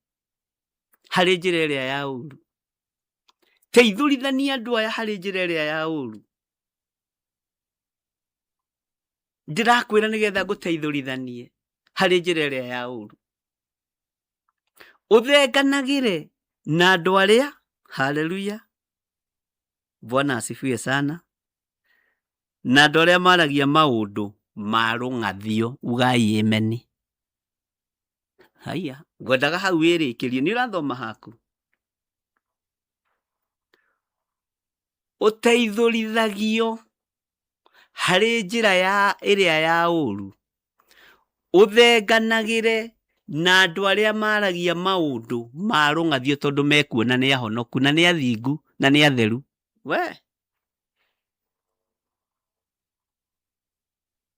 harĩ njĩra ĩrĩa ya ũru. Teithũrithania andũ aya harĩ njĩra ĩrĩa ya ũru. Ndĩrakwĩra nĩgetha ngũteithũrithanie. Harĩ njĩra ĩrĩa ya ũru. Ũthenganagĩre na andũ arĩa, haleluya, Bwana asifiwe sana, na andũ arĩa maragia maũndũ ma rũng'athio, ugai ameni. Haiya, ngwendaga hau wĩrĩkĩrie, nĩ ũrathoma haku. Ũteithũrithagio harĩ njĩra ya ĩrĩa ya ũru, ũthenganagĩre na andũ arĩa maragia maũndũ ma rũng'athio tondũ mekuona nĩ ahonoku na nĩ athingu na nĩ atheru. We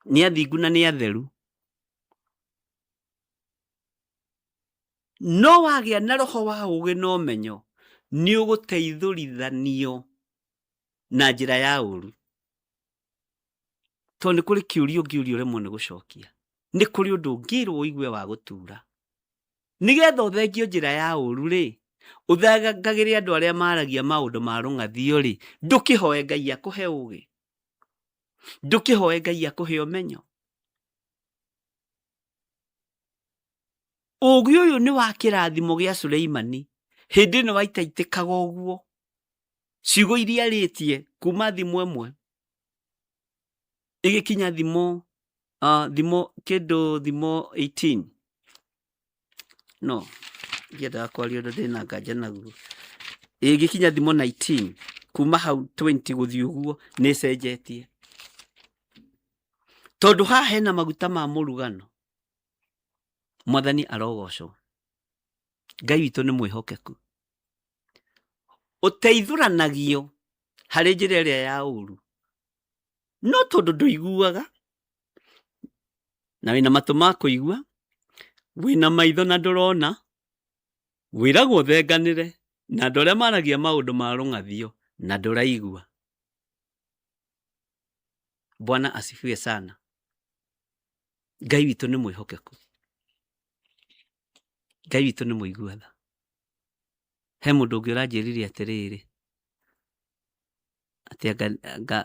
nĩ athingu na nĩ atheru. No wagĩa na roho wa ũũgĩ na ũmenyo, nĩ ũgũteithũrithanio na njĩra ya ũru. Tondũ nĩ kũrĩ kĩũria ũngĩũria ũremwo nĩ gũcokia. Nĩ kũrĩ ũndũ ũngĩrwo ũigue wa gũtura. Nĩgetha ũthengio njĩra ya ũru rĩ, ũthengagĩre andũ arĩa maragia maũndũ ma rũng'athio rĩ, ndũkĩhoe Ngai akũhe ũgĩ. Ndũkĩhoe Ngai akũhe ũmenyo. Ũgĩ ũyũ nĩ wa kĩrathimo gĩa Suleimani hĩndĩ ĩno waitaitĩkaga ũguo ciugo iria arĩtie kuma thimo ĩmwe ĩgĩkinya thimo thimo kĩndũ thimo 18 no ndiendaga kwaria ũndũ ndĩna nganja naguo ĩgĩkinya thimo 19 kuma hau 20 gũthiĩ ũguo nĩ ĩcenjetie tondũ haha hena maguta ma mũrugano Mwathani arogocwo. Ngai witũ nĩ mwĩhokeku. Ũteithũranagio harĩ njĩra ĩrĩa ya ũru, no tondũ ndũiguaga, na wĩna matũ ma kũigua, wĩna maitho na ndũrona, wĩragwo ũthenganĩre na andũ arĩa maragia maũndũ ma rũng'athio na ndũraigua. Bwana asifiwe sana. Ngai witũ nĩ mwĩhokeku. Ngai witũ nĩ mũigua tha. He mũndũ ũngĩ ũranjĩrire atĩrĩrĩ, atĩ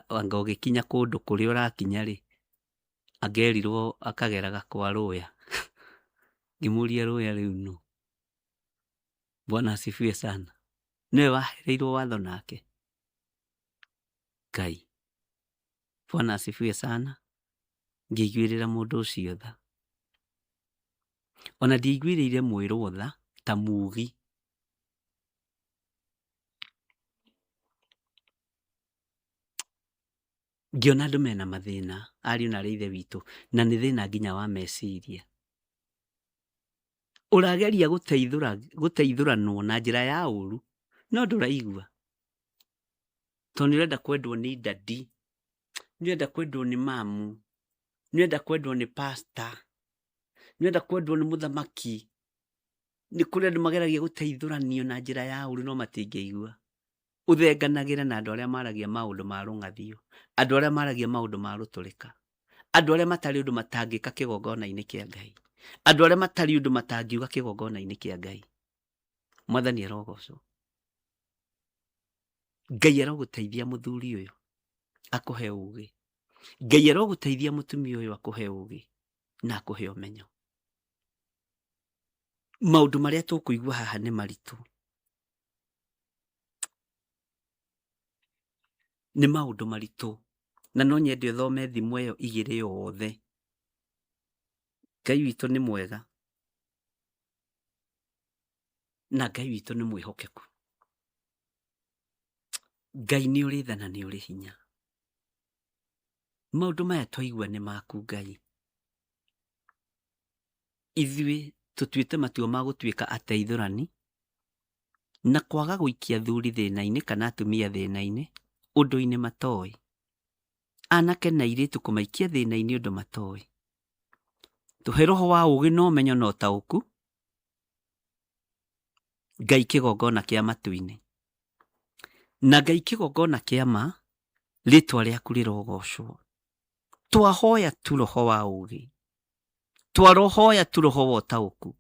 anga ũgĩkinya kũndũ kũrĩa ũrakinya rĩ, anga erirwo akageraga kwa rũya. Ngĩmũria rũya rĩu nũ? Bwana asifiwe sana. Nĩwe wahereirwo watho nake? Ngai. Bwana asifiwe sana. Ngĩiguĩrĩra mũndũ ũcio tha. Ona ndiaiguĩrĩire mwĩrwo tha ta mugi. Ngĩona andũ mena mathĩna, ariũ na aarĩ a Ithe witũ, na nĩ thĩna nginya wa meciria. Ũrageria gũteithũra gũteithũranwo na njĩra ya ũru, no ndũraigua. Tondũ nĩ ũrenda kwendwo nĩ daddy, nĩ ũrenda kwendwo nĩ mamu, nĩ ũrenda kwendwo nĩ pastor, nĩ ũrenda kwendwo nĩ mũthamaki. Nĩ kũrĩ andũ mageragia gũteithũranio na njĩra ya ũru no matingĩigua. Ũthenganagĩre na andũ arĩa maragia maũndũ ma rũng'athio, andũ arĩa maragia maũndũ ma rũtũrĩka, andũ arĩa matarĩ ũndũ matangĩka kĩgongona-inĩ kĩa Ngai, andũ arĩa matarĩ ũndũ matangiuga kĩgongona-inĩ kĩa Ngai. Mwathani arogocwo. Ngai arogũteithia mũthuri ũyũ akũhe ũgĩ. Ngai arogũteithia mũtumia ũyũ akũhe ũgĩ na akũhe ũmenyo. Maũndũ marĩa tũkũigua haha nĩ maritũ. Nĩ maũndũ maritũ na no nyende ũthome thimũ ĩyo igĩrĩ yothe. Ngai witũ nĩ mwega na Ngai witũ nĩ mwĩhokeku. Ngai nĩ ũrĩ tha na nĩ ũrĩ hinya. Maũndũ maya twaigua nĩ maku Ngai. Ithuĩ tũtuĩte matua ma gũtuĩka ateithũrani na kwaga gũikia athuri thĩna-inĩ kana atumia thĩna-inĩ ũndũ-inĩ matoĩ. Anake na airĩtu kũmaikia thĩna-inĩ ũndũ matoĩ. Tũhe roho wa ũgĩ na ũmenyo na ũtaũku, Ngai kĩgongona kĩa matu-inĩ. Na Ngai kĩgongona kĩa ma, rĩtwa rĩaku rĩrogocwo. Twahoya tu roho wa ũgĩ, twahoya tu roho wa ũtaũku,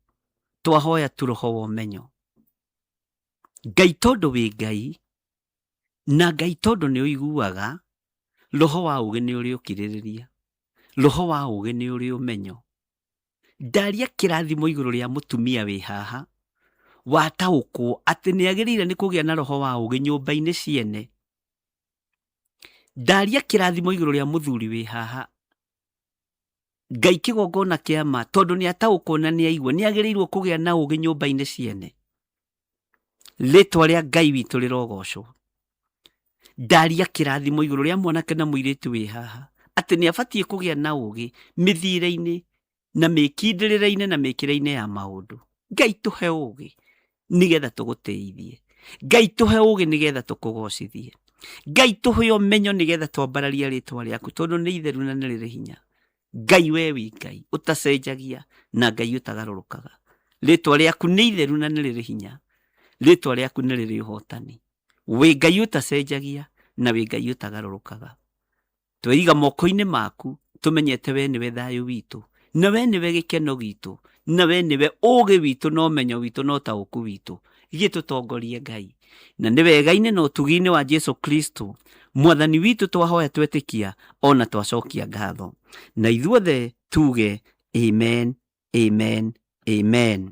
twahoya tu roho wa ũmenyo. Ngai tondũ wĩ Ngai, na Ngai tondũ nĩ ũiguaga, roho wa ũgĩ nĩ ũrĩ ũkirĩrĩria, roho wa ũgĩ nĩ ũrĩ ũmenyo. Ndaria kĩrathimo igũrũ rĩa mũtumia wĩ haha wataũkwo atĩ nĩ agĩrĩire nĩ kũgĩa na roho wa ũgĩ nyũmba-inĩ ciene. Ndaria kĩrathimo igũrũ rĩa mũthuri wĩ haha Ngai kĩgongona kĩa ma tondũ nĩ ataũkwo na nĩ aigua nĩ agĩrĩirwo kũgĩa na ũgĩ nyũmba-inĩ ciene. Rĩtwa rĩa Ngai witũ rĩrogocwo. Ndaria kĩrathimo igũrũ rĩa mwanake na mũirĩtu wĩ haha atĩ nĩ abatiĩ kũgĩa na ũgĩ mĩthiĩre-inĩ na mĩkindĩrĩre-inĩ na mĩkĩre-inĩ ya maũndũ. Ngai tũhe ũgĩ nĩgetha tũgũtĩithie. Ngai tũhe ũgĩ nĩgetha tũkũgocithie. Ngai tũhe ũmenyo nĩgetha twambararie rĩtwa rĩaku tondũ nĩ itheru na nĩ rĩrĩ hinya. Ngai we wĩ Ngai ũtacenjagia na Ngai ũtagarũrũkaga. Rĩtwa rĩaku nĩ itheru na nĩ rĩrĩ hinya. Rĩtwa rĩaku nĩ rĩrĩ ũhotani. Wĩ Ngai ũtacenjagia na wĩ Ngai ũtagarũrũkaga. Tweiga moko-inĩ maku tũmenyete we nĩwe thayũ witũ na we nĩwe gĩkeno gitũ na we nĩwe ũgĩ witũ na ũmenyo witũ na ũtaũku witũ. Gĩtũtongorie Ngai. Na nĩ wega-inĩ na ũtugi-inĩ wa Jesu Kristo mwathani witũ twahoya twetĩkia ona twacokia ngatho. Na ithuothe tuge amen, amen, amen.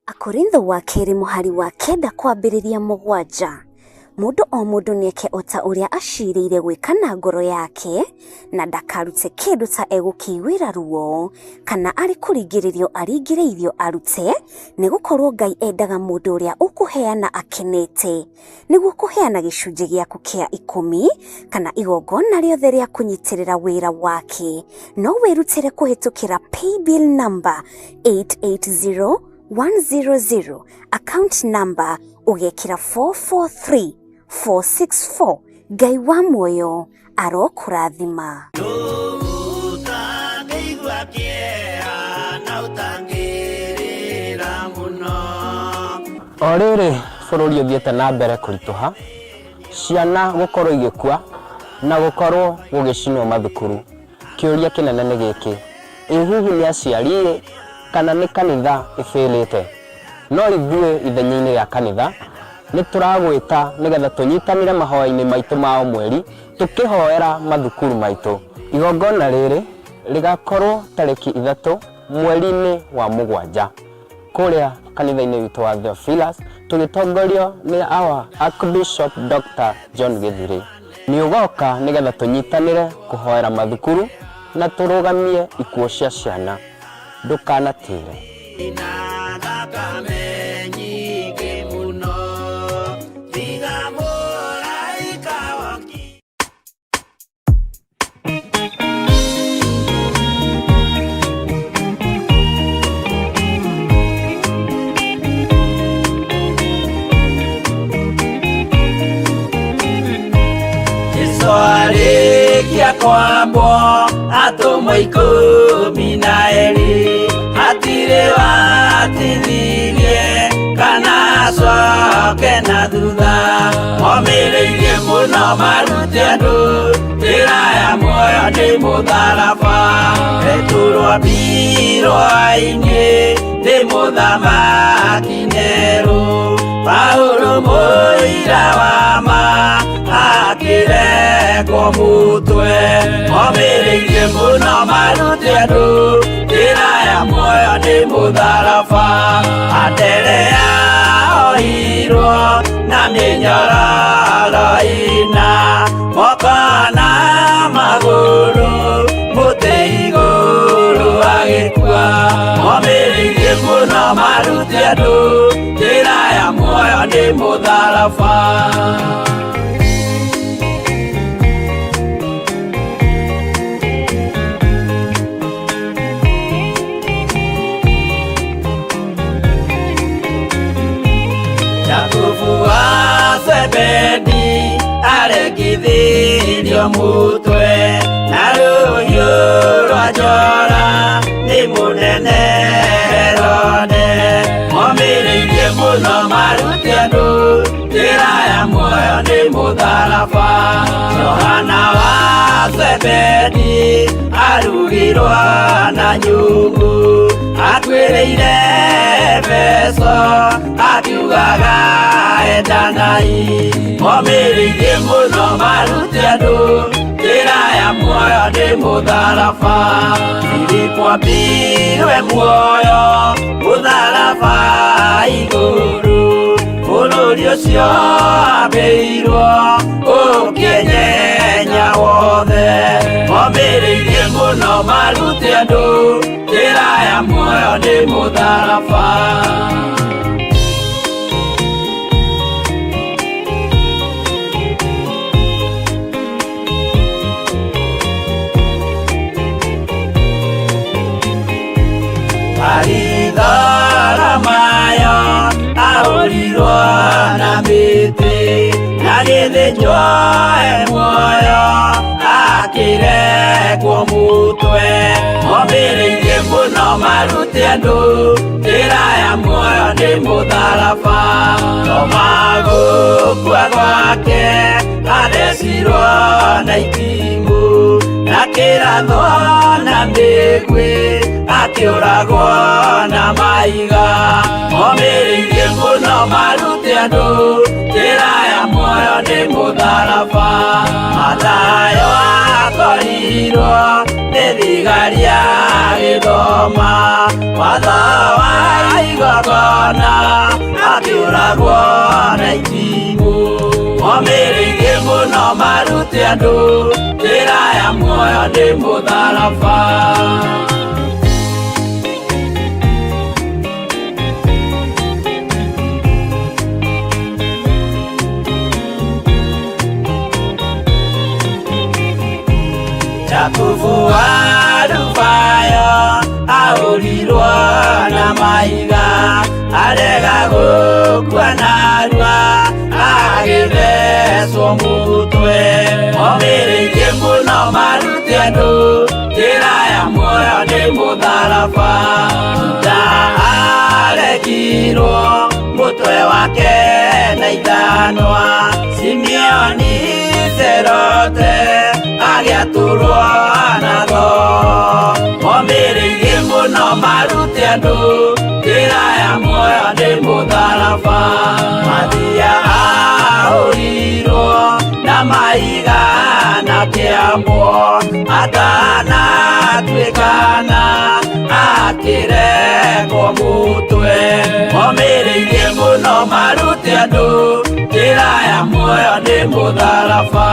Akorintho wa kerĩ mũhari wa kenda kwambĩrĩria mũgwanja. Mũndũ o mũndũ nĩeke o ta ũrĩa acirĩire gwĩka na ngoro yake, na ndakarute kĩndũ ta egũkĩiguĩra ruo, kana arĩ kũringĩrĩrio aringĩrĩirio arute, nĩgũkorwo Ngai endaga mũndũ ũrĩa ũkũheana akenete. Nĩguo kũheana gĩcunjĩ gĩaku kĩa ikũmi kana igongona rĩothe rĩa kũnyitĩrĩra wĩra wake, no wĩrutĩre kũhĩtũkĩra paybill number 880100, account number ũgekĩra 443464. Ngai wa muoyo arokũrathima. Ũtangĩigua kĩeha na ũtangĩrĩra mũno. O rĩrĩ bũrũri ũthiĩte na mbere kũritũha, ciana gũkorwo igĩkua na gũkorwo gũgĩcinwo mathukuru, kĩũria kĩnene nĩ gĩkĩ, ĩ hihi nĩ aciari-ĩ kana nĩ kanitha ĩbĩrĩte? No ithuĩ ithenya-inĩ rĩa kanitha nĩ tũragwĩta nĩgetha tũnyitanĩre mahoya-inĩ maitũ ma o mweri tũkĩhoera mathukuru maitũ. Igongona rĩrĩ rĩgakorwo tarĩki 3 mweri-inĩ wa mũgwanja kũrĩa kanitha-inĩ witũ wa Theophilus tũgĩtongorio nĩ our Archbishop Dr. John Gĩthirĩ. Nĩ ũgoka nĩgetha tũnyitanĩre kũhoera mathukuru na tũrũgamie ikuũ cia ciana. Ndũkanatĩre. Na thakame nyingĩ mũno tiga mũraika woki. Jesu arĩkia kwambwo atũmwo 12 hatirĩ watithirie kana acoke na thutha. Momĩrĩirie mũno marute andũ njĩra ya muoyo nĩ mũtharaba. Petero ambirwo ainĩ nĩ mũthamaki Nero. Paulo mũira wa ma akĩrekwo mũtwe. Momĩrĩirie mũno marute andũ njĩra ya muoyo nĩ mũtharaba. Anderea ohirwo na mĩnyororo ĩna moko na magũrũ mũtĩ igũrũ agĩkua. Momĩrĩirie mũno marute andũ njĩra ya muoyo nĩ mũtharaba. Jakubu wa Zebedi arekithirio mũtwe na rũhiũ rwa njora nĩ mũnene Herode. Momĩrĩirie mũno marute andũ njĩra ya muoyo nĩ mũtharaba. Johana wa Zebedi arugirwo na nyũngũ akuĩrĩire Efeso akiugaga endanai. Momĩrĩirie mũno marute andũ njĩra ya ya muoyo nĩ mũtharaba. Filipo ambirwe muoyo mũtharaba igũrũ, bũrũri ũcio ambĩirwo ũkĩnyenya wothe. Momĩrĩirie mũno marute andũ njĩra ya muoyo nĩ mũtharaba. Maritharamayo ahũrirwo na mĩtĩ, na gĩthĩnjwo e muoyo akĩrekwo mũtwe. Momĩrĩirie mũno marute andũ njĩra ya muoyo nĩ mũtharaba. Toma gũkua gwake athecirwo na itimũ, na kĩrathwo na mĩguĩ akĩũragwo na mahiga. Momĩrĩirie mũno marute andũ njĩra ya muoyo nĩ mũtharaba. Mathayo akorirwo nĩ thigari agĩthoma watho wa igongona, akĩũragwo na itimũ. Momĩrĩirie mũno marute andũ njĩra ya muoyo nĩ mũtharaba. Jakubu wa Alufayo ahũrirwo na mahiga, arega gũkua narua agĩthecwo mũtwe. Momĩrĩirie mũno marute andũ njĩra ya muoyo nĩ mũtharaba. Juda arekirwo mũtwe wake na ithanwa, Simeoni Serote agĩatũrwo na thoo. Momĩrĩirie mũno marute andũ njĩra ya muoyo nĩ mũtharaba. Mathia ahũrirwo na mahiga na kĩambwo, atanatuĩkana akĩrekwo mũtwe. Momĩrĩirie mũno marute andũ njĩra ya muoyo nĩ mũtharaba.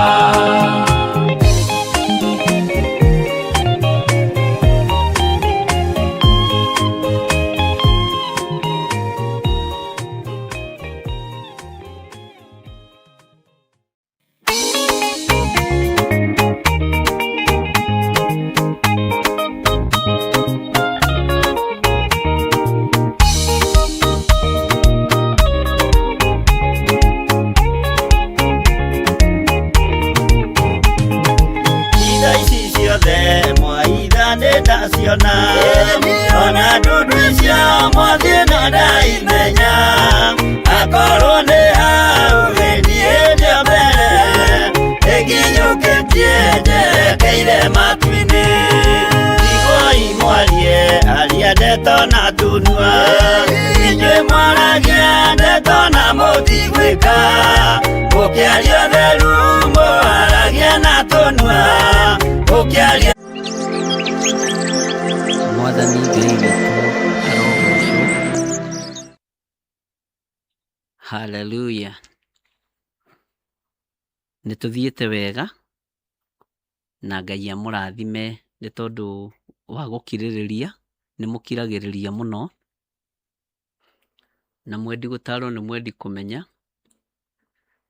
Itha ici ciothe mwaitha nĩ ndaciona, ona ndundu icio mwathiĩ no ndaimenya. Akorwo nĩ hau niĩ ndĩ mbere, ĩnginyũkĩtie njerekeire matu-inĩ. Iguai mwarie aria ndeto na tunua, inyuĩ mwaragia ndeto na mũtigwĩka. Mũkĩaria ũtheru mwaragia na tũnua, mũkĩaria. Mwathani Ngai witũ arogocwo. Haleluya. Nĩ tũthiĩte wega na Ngai amũrathime nĩ tondũ wa gũkirĩrĩria, nĩ mũkiragĩrĩria mũno, na mwendi gũtarwo nĩ mwendi kũmenya,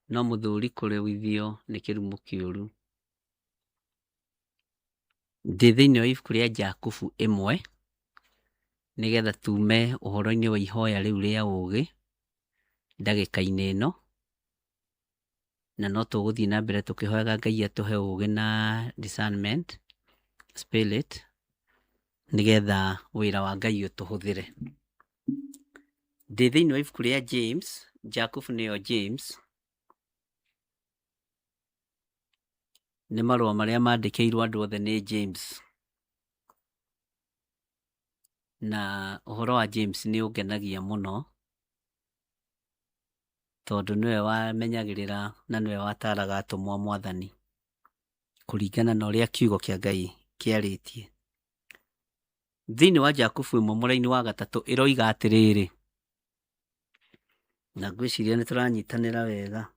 no mũthũri kũrũithio nĩ kĩrumo kĩũru. Ndĩ thĩinĩ wa ibuku rĩa Jakubu 1, nĩgetha tume ũhoro-inĩ wa ihoya rĩu rĩa ũũgĩ ndagĩka-inĩ ĩno, na no tũgũthiĩ na mbere tũkĩhoyaga Ngai atũhe ũũgĩ na discernment spirit, nĩgetha wĩra wa Ngai ũtũhũthĩre. Ndĩ thĩinĩ wa ibuku rĩa James, Jakubu nĩyo James, nĩ marũa marĩa mandĩkĩirwo andũ othe nĩ James. Na ũhoro wa James nĩ ũngenagia mũno, tondũ nĩwe wamenyagĩrĩra na nĩwe wataraga atũmwo a Mwathani. Kũringana na ũrĩa kiugo kĩa Ngai kĩarĩtie. Thĩinĩ wa Jakubu ĩmwe mũraini wa gatatũ ĩroiga atĩrĩrĩ, na ngwĩciria nĩ tũranyitanĩra wega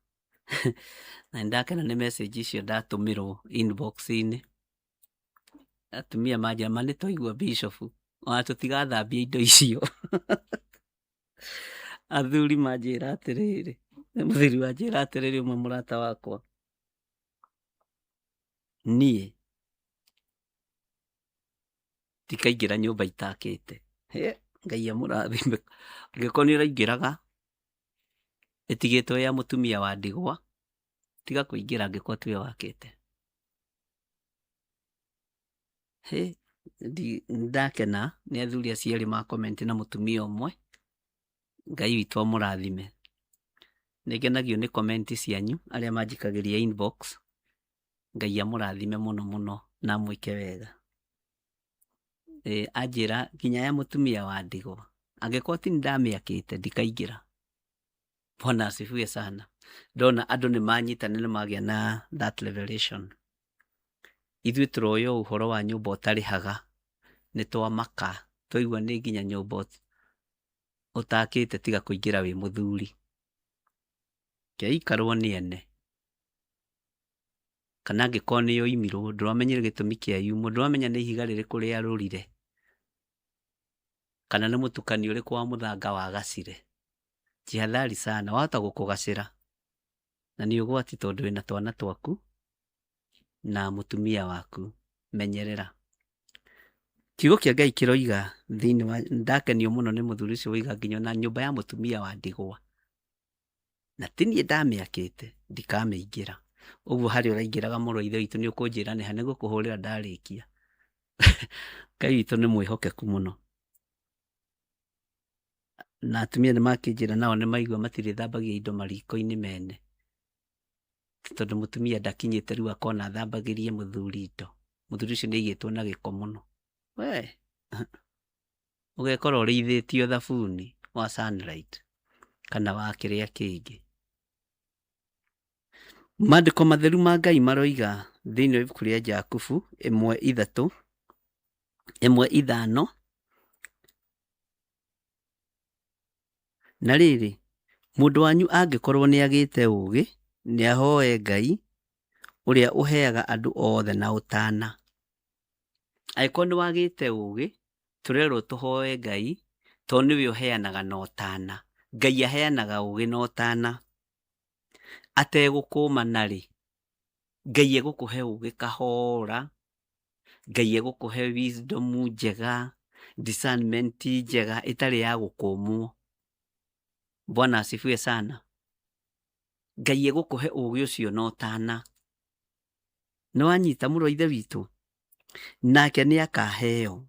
na nĩ ndakena nĩ message icio ndatũmĩrwo inbox-inĩ. Atumia manjĩra ma nĩ twaigua bishop ona tũtigathambia indo icio. Athuri manjĩra atĩrĩrĩ, mũthuri wanjĩra atĩrĩrĩ ũmwe mũrata wakwa, niĩ ndikaingĩra nyũmba itakĩte. Hĩ, Ngai amũrathime. Angĩkorwo nĩ ũraingĩraga ĩtigĩtwo ya mũtumia wa ndigwa, tiga kũingĩra angĩkorwo tiwe wakĩte. Hĩ, ndakena nĩ athuri acio erĩ ma comment na mũtumia ũmwe. Ngai witũ amũrathime. Nĩngenagio nĩ comment cianyu arĩa manjikagĩria inbox. Ngai amũrathime mũno mũno na amwĩke wega. Anjĩra nginya ya mũtumia wa ndigwa, angĩkorwo ti niĩ ndamĩakĩte ndikaingĩra. Bwana asifiwe sana. Ndona andũ nĩ manyita na nĩ magĩa na that revelation. Ithuĩ tũroywo ũhoro wa nyũmba ũtarĩhaga, nĩ twamaka, twaigua nĩ nginya nyũmba ũtakĩte tiga kũingĩra wĩ mũthuri. Kĩaikarwo nĩ ene. Kana angĩkorwo nĩ yoimirwo, ndũramenyire gĩtũmi kĩa yumwo, ndũramenya nĩ ihiga rĩrĩkũ rĩarũrire, kana nĩ mũtukanio ũrĩkũ wa mũthanga wagacire. Jihadhari sana, wahota gũkũgacĩra na nĩ ũgwati tondũ wĩna twana twaku na mũtumia waku. Menyerera. Kiugo kĩa Ngai kĩroiga thĩinĩ wa, ndakenio mũno nĩ mũthuri ũcio woiga nginya ona nyũmba ya mũtumia wa ndigwa, na ti niĩ ndamĩakĩte, ndikamĩingĩra. Ũguo harĩa ũraingĩraga mũrũ wa ithe witũ nĩ ũkũnjĩra nĩ ha, nĩngũkũhũrĩra ndarĩkia. Ngai witũ nĩ mwĩhokeku mũno. Na atumia nĩ makĩnjĩra nao nĩ maigua matirĩthambagia indo mariko-inĩ mene. Tondũ mũtumia ndakinyĩte rĩu akona athambagĩrie mũthuri indo. Mũthuri ũcio nĩ aigĩtwo na gĩko mũno. We ũgekora ũrĩithĩtio thabuni wa Sunlight kana wa kĩrĩa kĩngĩ. Maandĩko matheru ma Ngai maroiga thĩinĩ wa ibuku rĩa Jakubu ĩmwe ithatũ, ĩmwe ithano, na rĩrĩ, mũndũ wanyu angĩkorwo nĩagĩte ũũgĩ, nĩahoe Ngai, ũrĩa ũheaga andũ othe na ũtana. Angĩkorwo nĩwagĩte ũũgĩ, tũrerwo tũhoe Ngai, tondũ nĩwe ũheanaga na ũtana. Ngai aheanaga ũũgĩ na ũtana. Ategũkũmana rĩ, Ngai egũkũhe ũũgĩ kahora, Ngai egũkũhe wisdom njega, discernment njega ĩtarĩ ya gũkũmwo. Bwana asifiwe sana. Ngai egũkũhe ũũgĩ ũcio na ũtana. Nĩ wanyita mũrũ wa ithe witũ? Nake nĩ akaheo.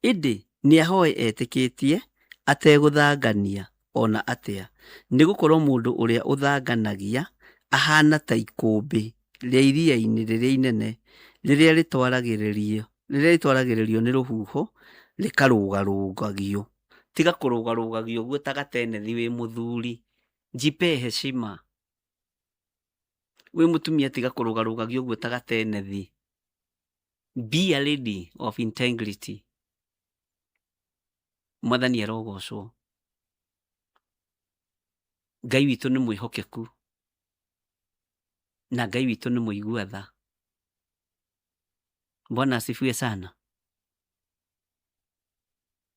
Ĩndĩ nĩahoe etĩkĩtie, ategũthangania o na atĩa, nĩ gũkorũo mũndũ ũrĩa ũthanganagia ahaana ta ikũmbĩ rĩa iria-inĩ rĩrĩa inene, rĩrĩa rĩtwaragĩrĩrio nĩ rũhuho rĩkarũgarũgagio. Tiga kũrũgarũgagio ũguo ta gatenethi wĩ mũthuri. Jipe heshima. Wĩ mũtumia tiga kũrũgarũgagio ũguo ta gatenethi. Be a lady of integrity. Mwathani arogocwo. Ngai witũ nĩ mwĩhokeku na Ngai witũ nĩ mũigua tha. Bwana asifiwe sana.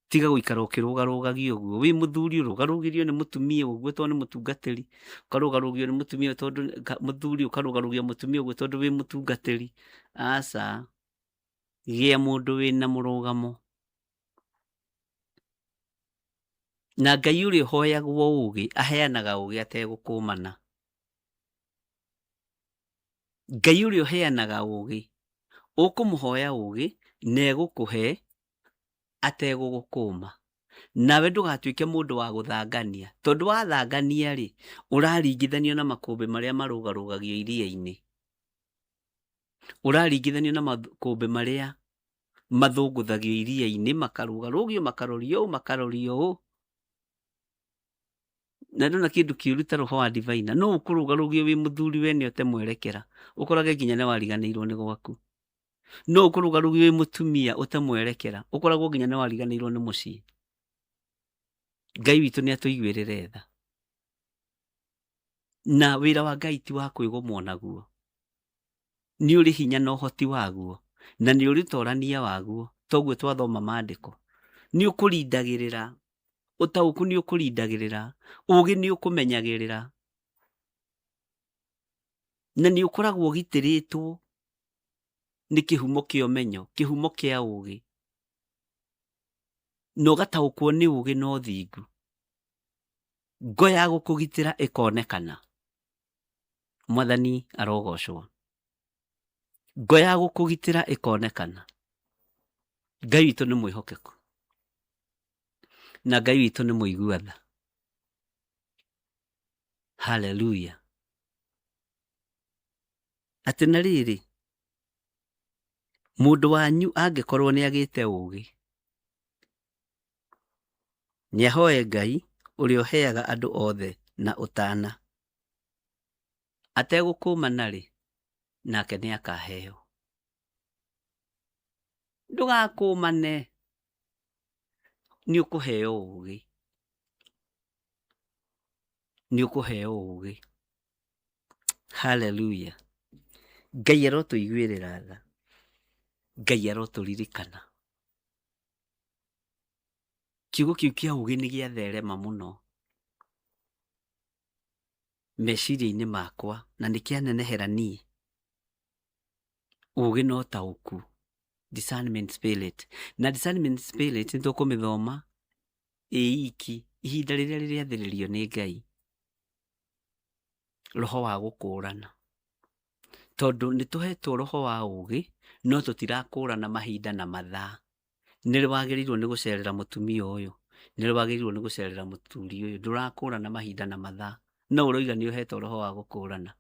Tiga gũikara ũkĩrũgarũgagio ũguo. Wĩ mũthuri ũrũgarũgĩrio nĩ mũtumia ũguo tondũ nĩ mũtungatĩri, ũkarũgarũgio nĩ mũtumia tondũ mũthuri ũkarũgarũgio mũtumia ũguo tondũ wĩ mũtungatĩri. Aca, gĩa mũndũ wĩna mũrũgamo. Na Ngai ũrĩa ũhoyagwo ũgĩ aheanaga ũgĩ ategũkũmana. Ngai ũrĩa ũheanaga ũgĩ, ũkũmũhoya ũgĩ na egũkũhe ategũgũkũma. Nawe ndũgatuĩke mũndũ wa gũthangania, tondũ wathangania-rĩ, ũraringithanio na makũmbĩ marĩa marũgarũgagio iria-inĩ. Ũraringithanio na makũmbĩ marĩa mathũngũthagio iria-inĩ, makarũgarũgio, makarorio ũũ, makarorio ũũ. Na ndona kĩndũ kĩũru ta roho wa divaina no ũkũrũgarũgie wĩ mũthuri wene ũte mwerekera ũkorage nginya nĩ wariganĩirwo nĩ gwaku. No ũkũrũgarũgie wĩ mũtumia ũte mwerekera ũkoragwo nginya nĩ wariganĩirwo nĩ mũciĩ. Ngai witũ nĩ atũiguĩrĩre tha. Na wĩra wa Ngai ti wa kwĩgomwo naguo, nĩ ũrĩ hinya na ũhoti waguo na nĩ ũrĩ ũtorania waguo. Toguo twathoma maandĩko, nĩ ũkũrindagĩrĩra ũtaũku, nĩ ũkũrindagĩrĩra ũgĩ, nĩ ũkũmenyagĩrĩra na nĩ ũkoragwo ũgitĩrĩtwo nĩ kĩhumo kĩa ũmenyo, kĩhumo kĩa ũgĩ, na ũgataũkwo nĩ ũgĩ na ũthingu. Ngo ya gũkũgitĩra ĩkonekana. Mwathani arogocwo. Ngo ya gũkũgitĩra ĩkonekana. Ngai witũ nĩ mwĩhokeku na Ngai witũ nĩ mũigua tha. Haleluya. Atĩ na rĩrĩ, mũndũ wanyu angĩkorwo nĩ agĩte ũgĩ, nĩ ahoe Ngai ũrĩa ũheaga andũ othe na ũtana, ategũkũmana-rĩ, nake nĩ akaheo. Ndũgakũmane, nĩ ũkũheo ũgĩ, nĩ ũkũheo ũgĩ. Haleluya. Ngai arotũiguĩrĩra tha, Ngai arotũririkana. Kiugo kĩu kĩa ũgĩ nĩ gĩatherema mũno meciria-inĩ makwa na nĩ kĩanenehera niĩ. Ũgĩ na ũtaũku, discernment spirit. Na discernment spirit nĩ tũkũmĩthoma ĩ iki ihinda rĩrĩa rĩrĩathĩrĩrio nĩ Ngai. Roho wa gũkũrana, tondũ nĩ tũhetwo roho wa ũgĩ no tũtirakũrana mahinda na mathaa. Nĩ rĩ wagĩrĩirwo nĩ gũcerera mũtumia ũyũ, nĩ rĩ wagĩrĩirwo nĩ gũcerera mũthuri ũyũ, ndũrakũrana mahinda na mathaa, no ũroiga nĩ ũhetwo roho wa gũkũrana.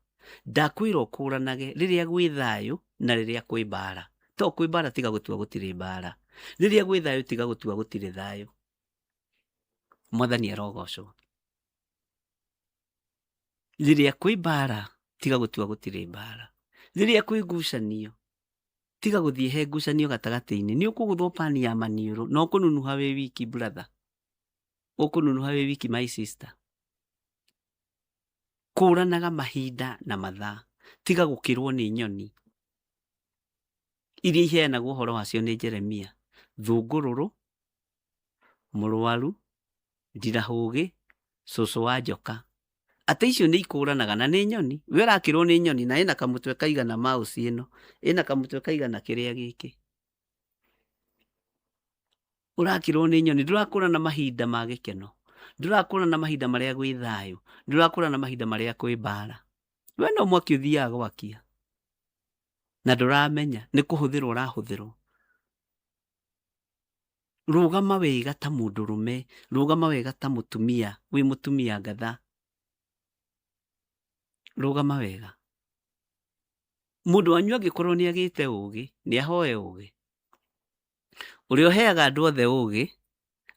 Ndakwĩra ũkũranage rĩrĩa gwĩ thayũ na rĩrĩa kwĩ mbara. To kwĩ mbara tiga gũtua gũtirĩ mbara, rĩrĩa gwĩ thayũ tiga gũtua gũtirĩ thayũ. Mwathani arogocwo. Rĩrĩa kwĩ mbara tiga gũtua gũtirĩ mbara, rĩrĩa kwĩ ngucanio tiga gũthiĩ he ngucanio gatagatĩ-inĩ. Nĩ ũkũgũthwo pani ya maniũrũ na ũkũnunuha wĩ wiki brother, ũkũnunuha wĩ wiki my sister. Kũranaga mahinda na mathaa, tiga gũkĩrwo nĩ nyoni iria iheanagwo ũhoro wacio nĩ Jeremia. Thũngũrũrũ, mũrwaru, ndirahũgĩ, cũcũ wa njoka. Atĩ icio nĩ ikũranaga na nĩ nyoni. We ũrakĩrwo nĩ nyoni na ĩna kamũtwe kaigana mouse ĩno, ĩna kamũtwe kaigana kĩrĩa gĩkĩ. Ũrakĩrwo nĩ nyoni, ndũrakũrana mahinda ma gĩkeno, ndũrakũrana mahinda marĩa gwĩ thayũ, ndũrakũrana mahinda marĩa kwĩ mbara. We no mwaki ũthiaga gwakia na ndũramenya nĩ kũhũthĩrwo ũrahũthĩrwo. Rũgama wega ta mũndũrũme, rũgama wega ta mũtumia, wĩ mũtumia ngatha. Rũgama wega. Mũndũ wanyu angĩkorwo nĩ agĩte ũgĩ, nĩ ahoe ũgĩ. Ũrĩa ũheaga andũ othe ũgĩ,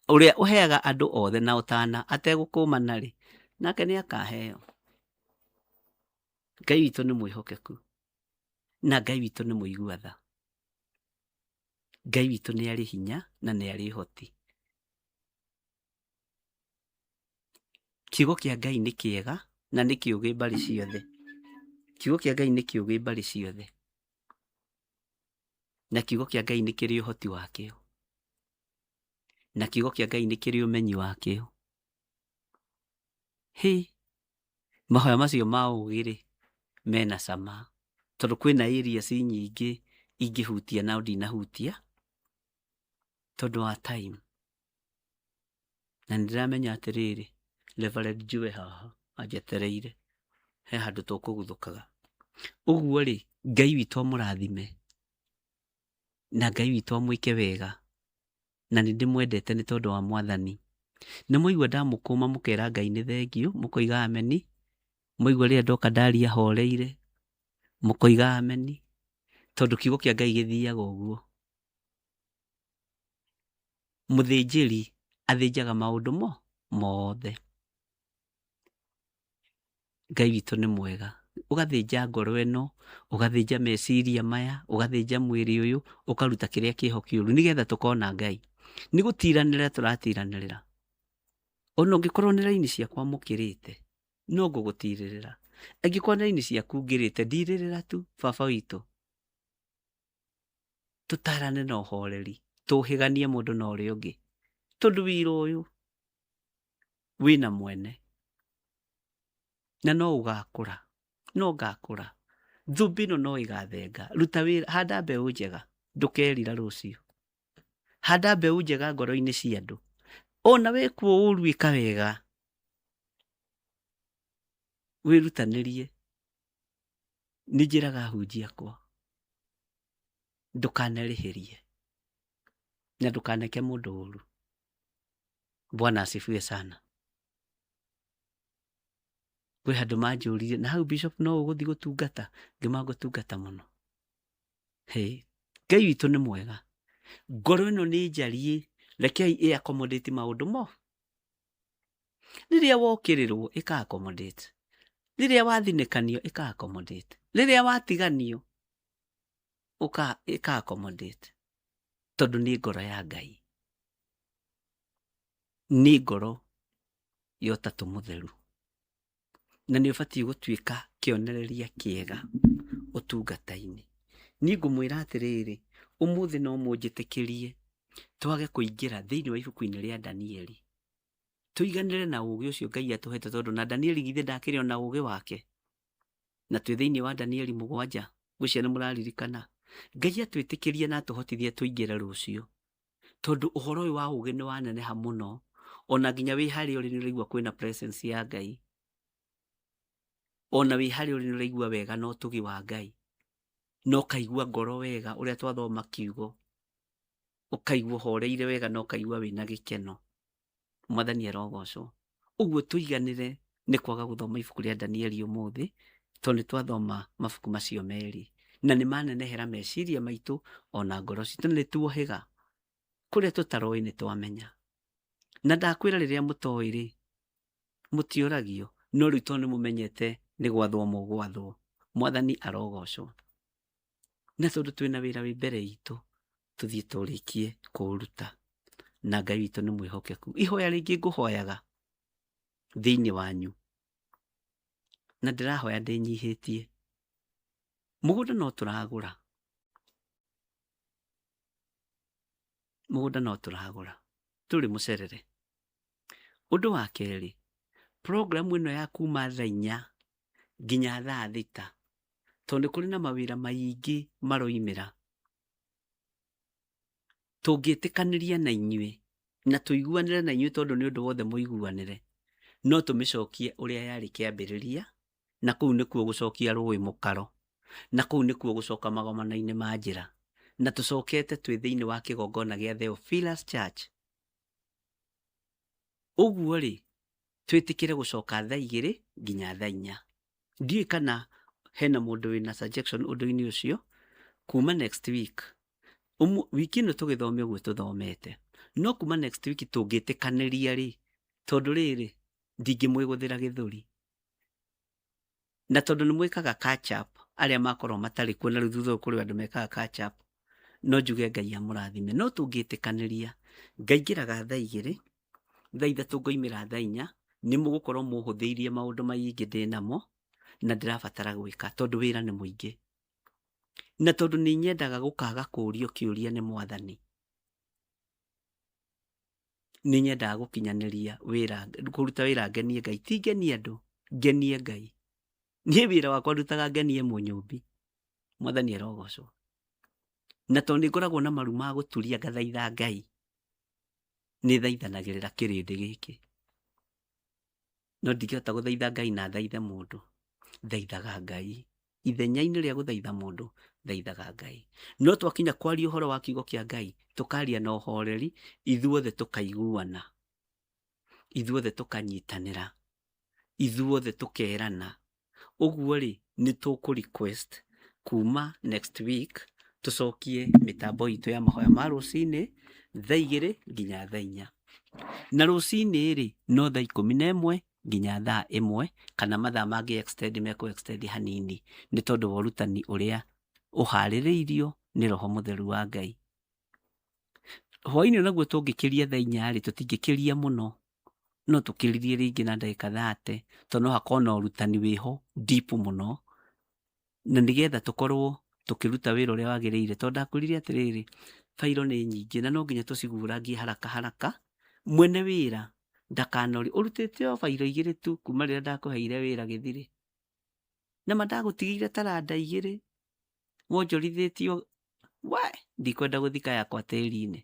ũrĩa ũheaga andũ othe na ũtana ategũkũmana-rĩ, nake nĩ akaheo. Ngai witũ nĩ mwĩhokeku na Ngai witũ nĩ mũigua tha. Ngai witũ nĩ arĩ hinya na nĩ arĩ ũhoti. Kiugo kĩa Ngai nĩ kĩega na nĩ kĩũgĩ mbarĩ ciothe. Kiugo kĩa Ngai nĩ kĩũgĩ mbarĩ ciothe. Na kiugo kĩa Ngai nĩ kĩrĩ ũhoti wakĩo. Na kiugo kĩa Ngai nĩ kĩrĩ ũmenyi wakĩo. Hĩ, mahoya macio ma ũgĩ rĩ, mena cama. Tondũ kwĩna areas nyingĩ ingĩhutia na ndinahutia tondũ wa time. Na nĩ ndĩramenya atĩrĩrĩ, Reverend Njue haha anjetereire, he handũ tũkũguthũkaga. Ũguo rĩ, Ngai witũ amũrathime na Ngai witũ amwĩke wega, na nĩ ndĩmwendete nĩ tondũ wa Mwathani. Na mwaigua ndamũkũma mũkera Ngai nĩ thengiũ, mũkoiga ameni. Mwaigua rĩrĩa ndoka ndaria horeire, mũkoiga ameni, tondũ kiugo kĩa Ngai gĩthiaga ũguo. Mũthĩnjĩri athĩnjaga maũndũ mothe. Ngai witũ nĩ mwega. Ũgathĩnja ngoro ĩno, ũgathĩnja meciria maya, ũgathĩnja mwĩrĩ ũyũ, ũkaruta kĩrĩa kĩho kĩũru nĩgetha tũkona Ngai. Nĩ gũtiranĩrĩra tũratiranĩrĩra. Ona ũngĩkorwo nĩ raini ciakwa mũkĩrĩte, no ngũgũtirĩrĩra. Angĩkorwo nĩ raini ciaku ngĩrĩte, ndirĩrĩra tu baba witũ. Tũtarane na ũhoreri, tũhĩganie mũndũ na ũrĩa ũngĩ. Tondũ wĩra ũyũ wĩna mwene na no ũgakũra, no ngakũra. Thũmbĩ ĩno no ĩgathenga. Ruta wĩra, handa mbeũ njega, ndũkerira rũciũ. Handa mbeũ njega ngoro-inĩ cia andũ. Ona wekwo ũru ĩka wega. Wĩrutanĩrie. Nĩ njĩraga ahunjia akwa, ndũkanerĩhĩrie na ndũkaneke mũndũ ũru. Bwana asifiwe sana. Kwĩ handũ manjũririe, na hau bishop no ũgũthiĩ gũtungata? Ngĩma ngũtungata mũno. Hey, Ngai witũ nĩ mwega. Ngoro ĩno nĩ njariĩ, rekei ĩ accommodate maũndũ mo. Rĩrĩa wokĩrĩrwo ĩka accommodate. Rĩrĩa wathinĩkanio ĩka accommodate. Rĩrĩa watiganio ũka ĩka accommodate. Tondũ nĩ ngoro ya Ngai. Nĩ ngoro ya Ũtatũ Mũtheru. Na nĩ ũbatiĩ gũtuĩka kĩonereria kĩega ũtungata-inĩ. Niĩ ngũmwĩra atĩrĩrĩ, ũmũthĩ no mũnjĩtĩkĩrie twage kũingĩra thĩinĩ wa ibuku-inĩ rĩa Danieli. Tũiganĩre na ũgĩ ũcio Ngai atũhete tondũ na Danieli githĩ ndakĩrĩ o na ũgĩ wake? Na twĩ thĩinĩ wa Danieli 7, ngwĩciria nĩ mũraririkana. Ngai atwĩtĩkĩrie na atũhotithie tũingĩre rũciũ. Tondũ ũhoro ũyũ wa ũgĩ nĩ waneneha mũno, ona nginya wĩ harĩa ũrĩ nĩ ũraigua kwĩna presence ya Ngai. Ona wĩ harĩa ũrĩ nĩ ũraigua wega na ũtugi wa Ngai. Na ũkaigua ngoro wega ũrĩa twathoma kiugo. Ũkaigua ũhoreire wega na ũkaigua wĩna gĩkeno. Mwathani arogocwo. Ũguo tũiganĩre nĩ kwaga gũthoma ibuku rĩa Danieli ũmũthĩ, tondũ nĩ twathoma mabuku macio merĩ. Na nĩ manenehera meciria maitũ ona ngoro citũ, na nĩ tuohĩga. Kũrĩa tũtaroĩ nĩ twamenya. Na ndakwĩra rĩrĩa mũtoĩ rĩ, mũtiũragio, no rĩu tondũ nĩ mũmenyete nĩ gwathwo mũgwathwo. Mwathani arogocwo. Na tondũ twĩna wĩra wĩ mbere itũ, tũthiĩ tũrĩkie kũũruta. Na Ngai witũ nĩ mwĩhokeku. Ihoya rĩngĩ ngũhoyaga thĩinĩ wanyu, na ndĩrahoya ndĩnyihĩtie. Mũgũnda no tũragũra. Mũgũnda no tũragũra. Tũrĩ mũcerere. Ũndũ wa kerĩ, program ĩno ya kuma thaa 4 nginya thaa 6, tondũ nĩ kũrĩ na mawĩra maingĩ maroimĩra, tũngĩtĩkanĩria na inyuĩ na tũiguanĩre na inyuĩ tondũ nĩ ũndũ wothe mũiguanĩre, no tũmĩcokie ũrĩa yarĩ kĩambĩrĩria, na kũu nĩkuo gũcokia rũĩ mũkaro, na kũu nĩkuo gũcoka magomano-inĩ ma njĩra, na tũcokete twĩ thĩinĩ wa kĩgongona gĩa Theophilus Church. Ũguo rĩ, twĩtĩkĩre gũcoka thaa 2 nginya thaa 4. Ndiũĩ kana hena mũndũ wĩna suggestion ũndũ-inĩ ũcio, kuma next week. Wiki ĩno tũgĩthome ũguo tũthomete. No kuma next week tũngĩtĩkanĩria rĩ, tondũ rĩrĩ, ndingĩmwĩgũthĩra gĩthũri. Na tondũ nĩ mwĩkaga catch up, arĩa makorwo matarĩ kuo na rĩu thutha ũyũ kũrĩ andũ mekaga catch up, no njuge Ngai amũrathime. No tũngĩtĩkanĩria, ngaingĩraga thaa 2, thaa 3 ngoimĩra thaa 4, nĩ mũgũkorwo mũhũthĩirie maũndũ maingĩ ndĩnamo, na ndĩrabatara gwĩka, tondũ wĩra nĩ mũingĩ. Na tondũ nĩ nyendaga gũkaga kũũrio kĩũria nĩ Mwathani, nĩ nyendaga gũkinyanĩria wĩra, kũruta wĩra ngenie Ngai, ti ngenie andũ, ngenie Ngai. Niĩ wĩra wakwa ndutaga ngenie Mũnyũmbi. Mwathani arogocwo. Na tondũ nĩ ngoragwo na maru ma gũturia ngathaitha Ngai, nĩ thaithanagĩrĩra kĩrĩndĩ gĩkĩ. No ndingĩhota gũthaitha Ngai na thaithe mũndũ. Thaithaga Ngai. Ithenya-inĩ rĩa gũthaitha mũndũ, thaithaga Ngai. No twakinya kwaria ũhoro wa kiugo kĩa Ngai, tũkaria na ũhoreri, ithuothe tũkaiguana. Ithuothe tũkanyitanĩra. Ithuothe tũkerana. Ũguo rĩ, nĩ tũkũ request kuma next week, tũcokie mĩtambo itũ ya mahoya ma rũcinĩ, thaa 2 nginya thaa 4. Na rũcinĩ rĩ, no thaa 11 nginya thaa ĩmwe kana mathaa mangĩ extend mekũ extend hanini nĩ tondũ wa ũrutani ũrĩa ũharĩrĩirio nĩ Roho Mũtheru wa Ngai. Hwaĩ-inĩ naguo tũngĩkĩria thaa inya rĩ, tũtingĩkĩria mũno, no tũkĩririe rĩngĩ na ndagĩka thate, tondũ no hakorwo na ũrutani wĩho deep mũno, na nĩgetha tũkorwo tũkĩruta wĩra ũrĩa wagĩrĩire. Tondũ ndakwĩrire atĩrĩrĩ, bairo nĩ nyingĩ na no nginya tũcigurangie haraka haraka, mwene wĩra ndakanori, ũrutĩte o bairo igĩrĩ tu kuma rĩrĩa ndakũheire wĩra gĩthirĩ. Na ma ndagũtigĩire taranda igĩrĩ, wonjorithĩtio we ndikwenda gũthika yakwa tĩri-inĩ.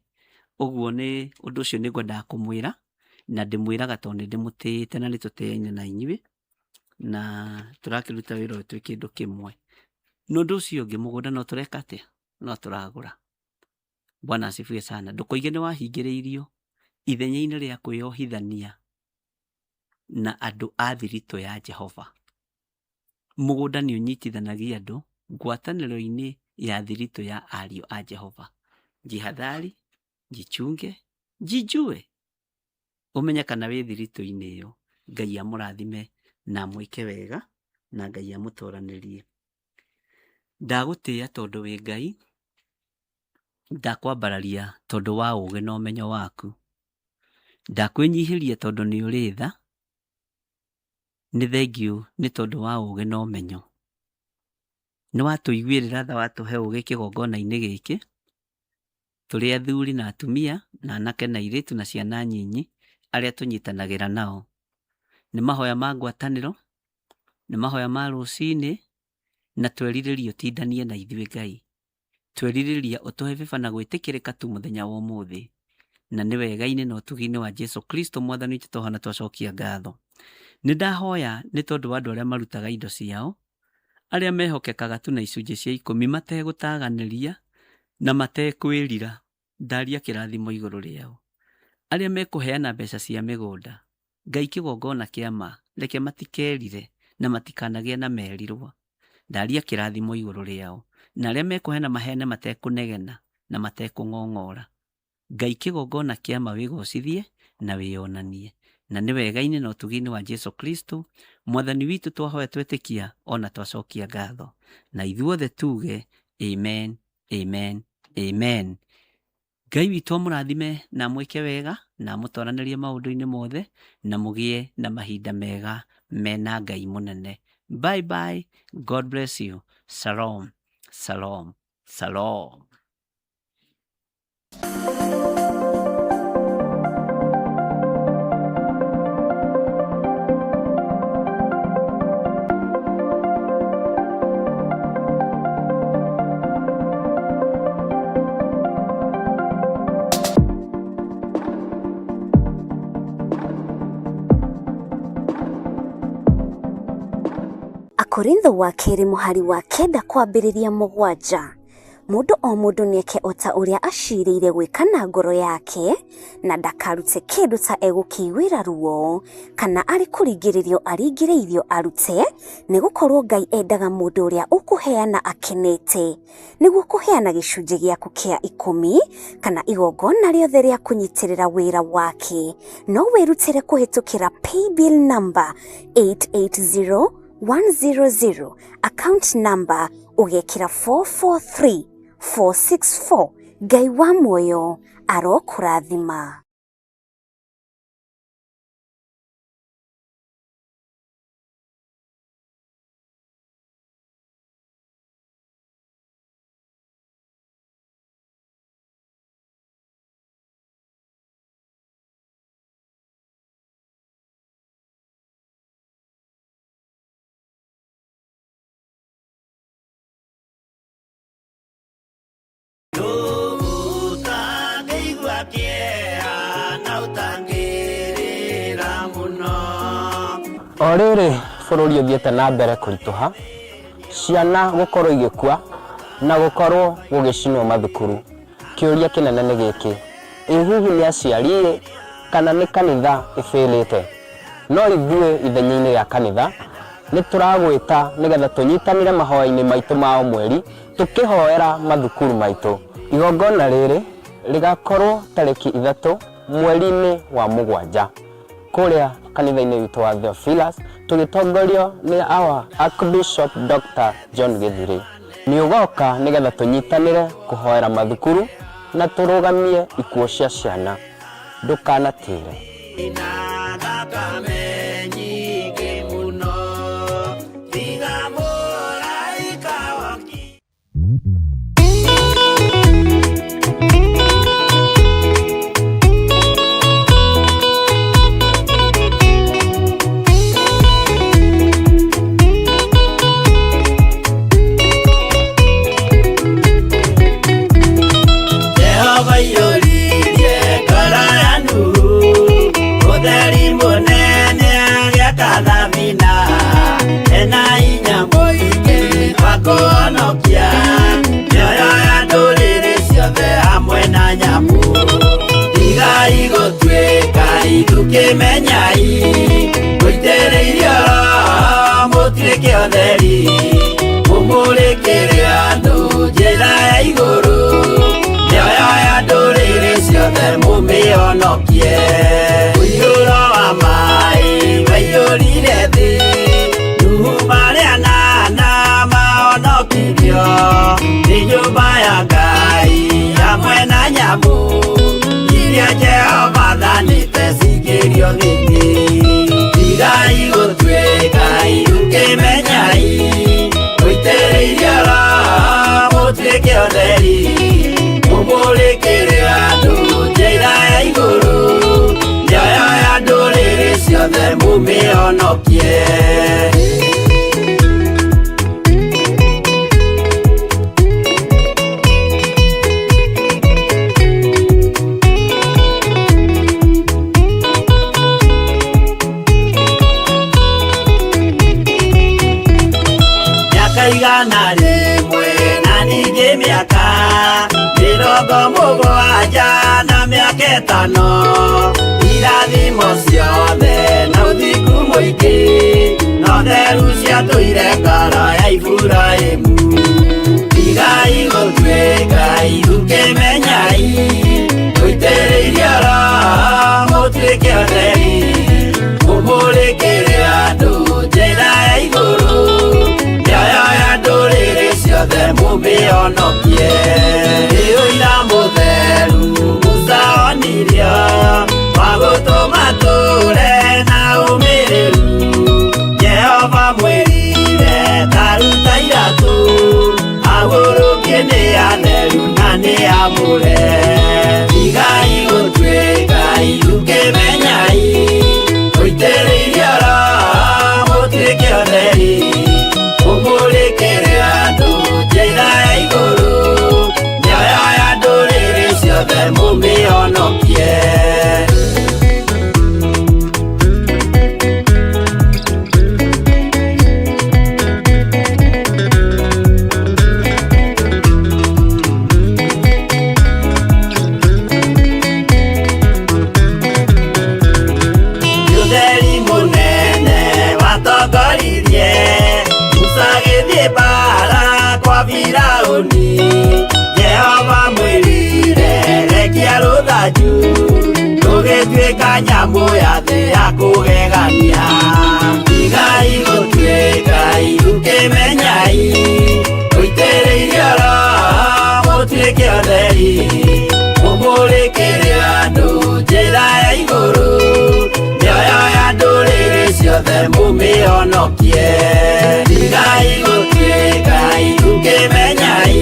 Ũguo nĩ ũndũ ũcio nĩ ngwendaga kũmwĩra, na ndĩmwĩraga tondũ nĩ ndĩmũtĩĩte na nĩ tũtĩaine na inyuĩ, na tũrakĩruta wĩra ũyũ twĩ kĩndũ kĩmwe. Na ũndũ ũcio ũngĩ mũgũnda no tũreka atĩa? No tũragũra. Bwana asifiwe sana. Ndũkoige nĩ wahingĩrĩirio ithenya-inĩ rĩa kwĩyohithania na andũ a thiritũ ya Jehova. Mũgũnda nĩ ũnyitithanagia andũ ngwatanĩro-inĩ ya thiritũ ya ariũ a Jehova. Jihadhari, jichunge, jijue. Ũmenye kana wĩ thiritũ-inĩ ĩyo. Ngai amũrathime na amwĩke wega na Ngai amũtoranĩrie. Ndagũtĩĩa tondũ wĩ Ngai, ndakwambararia tondũ wa ũũgĩ na ũmenyo waku. Ndakwĩnyihĩria tondũ nĩ ũrĩ tha, nĩ thengiũ nĩ tondũ wa ũũgĩ na ũmenyo. Nĩ watũiguĩrĩra tha watũhe ũũgĩ kĩgongona-inĩ gĩkĩ, tũrĩ athuri na atumia na anake na airĩtu na ciana nyinyi arĩa tũnyitanagĩra nao. Nĩ mahoya ma ngwatanĩro, nĩ mahoya ma rũcinĩ, na twerirĩria ũtindanie na ithuĩ Ngai. Twerirĩria ũtũhe favor na gwĩtĩkĩrĩka tu mũthenya wa ũmũthĩ. Na nĩ wega-inĩ na ũtugi-inĩ wa Jesu Kristo mwathani witũ twahoya na twacokia ngatho. Nĩ ndahoya nĩ tondũ wa andũ arĩa marutaga indo ciao, arĩa mehokekaga tu na icunjĩ cia ikũmi mategũtaganĩria na matekwĩrira. Ndaria kĩrathimo igũrũ rĩao. Arĩa mekũheana mbeca cia mĩgũnda, Ngai kĩgongona kĩa ma, reke matikerire na matikanagĩe na merirwa. Ndaria kĩrathimo igũrũ rĩao. Na arĩa mekũheana maheane matekũnegena na matekũng'ong'ora. Ngai kĩgongona kĩa ma wĩgocithie na wĩyonanie. Na nĩ wega-inĩ na ũtugi-inĩ wa Jesu Kristo, Mwathani witũ twahoya twetĩkia ona twacokia ngatho. Na ithuothe tuge amen, amen, amen. Ngai witũ amũrathime na amwĩke wega na amũtwaranĩrie maũndũ-inĩ mothe na mũgĩe na mahinda mega mena Ngai mũnene. Bye bye. God bless you. Shalom. Shalom. Shalom. Akorintho wa kerĩ mũhari wa kenda kwambĩrĩria mũgwanja. Mũndũ o mũndũ nĩeke o ta ũrĩa acirĩire gwĩka na ngoro yake, na ndakarute kĩndũ ta egũkĩiguĩra ruo, kana arĩ kũringĩrĩrio aringĩrĩirio arute, nĩ gũkorwo Ngai endaga mũndũ ũrĩa ũkũheana akenete. Nĩguo kũheana gĩcunjĩ gĩaku kĩa ikũmi, kana igongona rĩothe rĩa kũnyitĩrĩra wĩra wake, no wĩrutĩre kũhĩtũkĩra paybill number 880100, account number ũgekĩra 443464. Ngai wa muoyo arokũrathima. Ũtangĩigua kĩeha na ũtangĩrĩra mũno. O rĩrĩ bũrũri ũthiĩte na mbere kũritũha, ciana gũkorwo igĩkua na gũkorwo gũgĩcinwo mathukuru, kĩũria kĩnene nĩ gĩkĩ, ĩ hihi nĩ aciari-ĩ kana nĩ kanitha ĩbĩrĩte? No ithuĩ ithenya-inĩ rĩa kanitha nĩ tũragwĩta nĩgetha tũnyitanĩre mahoya-inĩ maitũ ma o mweri tũkĩhoera mathukuru maitũ. Igongona rĩrĩ rĩgakorwo tarĩki ithatũ mweri-inĩ wa mũgwanja kũrĩa Kanitha-inĩ witũ wa Theophilus, tũgĩtongorio nĩ our Archbishop Dr. John Gĩthirĩ. Nĩ ũgoka nĩgetha tũnyitanĩre kũhoera mathukuru na tũrũgamie ikuũ cia ciana. Ndũkanatĩre. Na thakame nyingĩ mũno tiga mũraika waki. Jehova iyũririe ngoro ya Nuhu ũtheri mũnene agĩaka thabina ena hinya mũingĩ wa kũhonokia mĩoyo ya ndũrĩrĩ ciothe hamwe na nyamũ. Tigai gũtuĩka ithukĩmenyai mũitĩrĩirio Roho mũtuĩke ũtheri mũmũrĩkĩre andũ njĩra ya igũrũ mĩoyo ya ndũrĩrĩ ciothe mũmĩhonokie. Mũiyũro wa maĩ waiyũrire thĩ Nuhu marĩ anana mahonokirio nĩ nyũmba ya Ngai hamwe na nyamũ iria Jehova athanĩte cingĩrio thĩinĩ. Tigai gũtuĩka ithukĩmenyai mũitĩrĩirio Roho mũtuĩke ũtheri mũmũrĩkĩre andũ njĩra ya igũrũ mĩoyo ya ndũrĩrĩ ciothe mũmĩhonokie. Mĩaka 100 na ningĩ mĩaka 70 na mĩaka 5 irathimo ciothe na ũthingu mũingĩ na ũtheru ciatũire ngoro ya Iburahĩmu. Tigai gũtuĩka ithukĩmenyai mũitĩrĩirio Roho mũtuĩke ũtheri mũmũrĩkĩre andũ njĩra ya igũrũ mĩoyo ya ndũrĩrĩ ciothe mũmĩhonokie. Nĩ ũira mũtheru Musa onirio wa gũtũma tũre na ũmĩrĩru. Jehova mwĩrire taruta iratũ agũrũkie nĩ atheru na nĩ amũre. Tigai gũtuĩka ithukĩmenyai mũitĩrĩirio Roho mũtuĩke ũtheri mũmũrĩkĩre andũ njĩra ya igũrũ mĩoyo ya ndũrĩrĩ ciothe mũmĩhonokie. Ũtheri mũnene watongoririe Musa agĩthiĩ mbara kwa Firaũni. Jehova mwĩrire rekia rũthanju rũgĩtuĩka nyamũ ya thĩ ya kũgegania. Tigai gũtuĩka ithukĩmenyai mũitĩrĩirio Roho mũtuĩke ũtheri mũmũrĩkĩre andũ njĩra ya igũrũ mĩoyo ya ndũrĩrĩ ciothe mũmĩhonokie. Tigai gũtuĩka ithukĩmenyai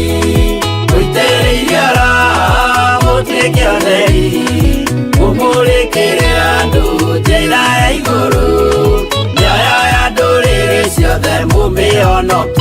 mũitĩrĩirio Roho mũtuĩke ũtheri mũmũrĩkĩre andũ njĩra ya igũrũ mĩoyo ya ndũrĩrĩ ciothe mũmĩhonokie.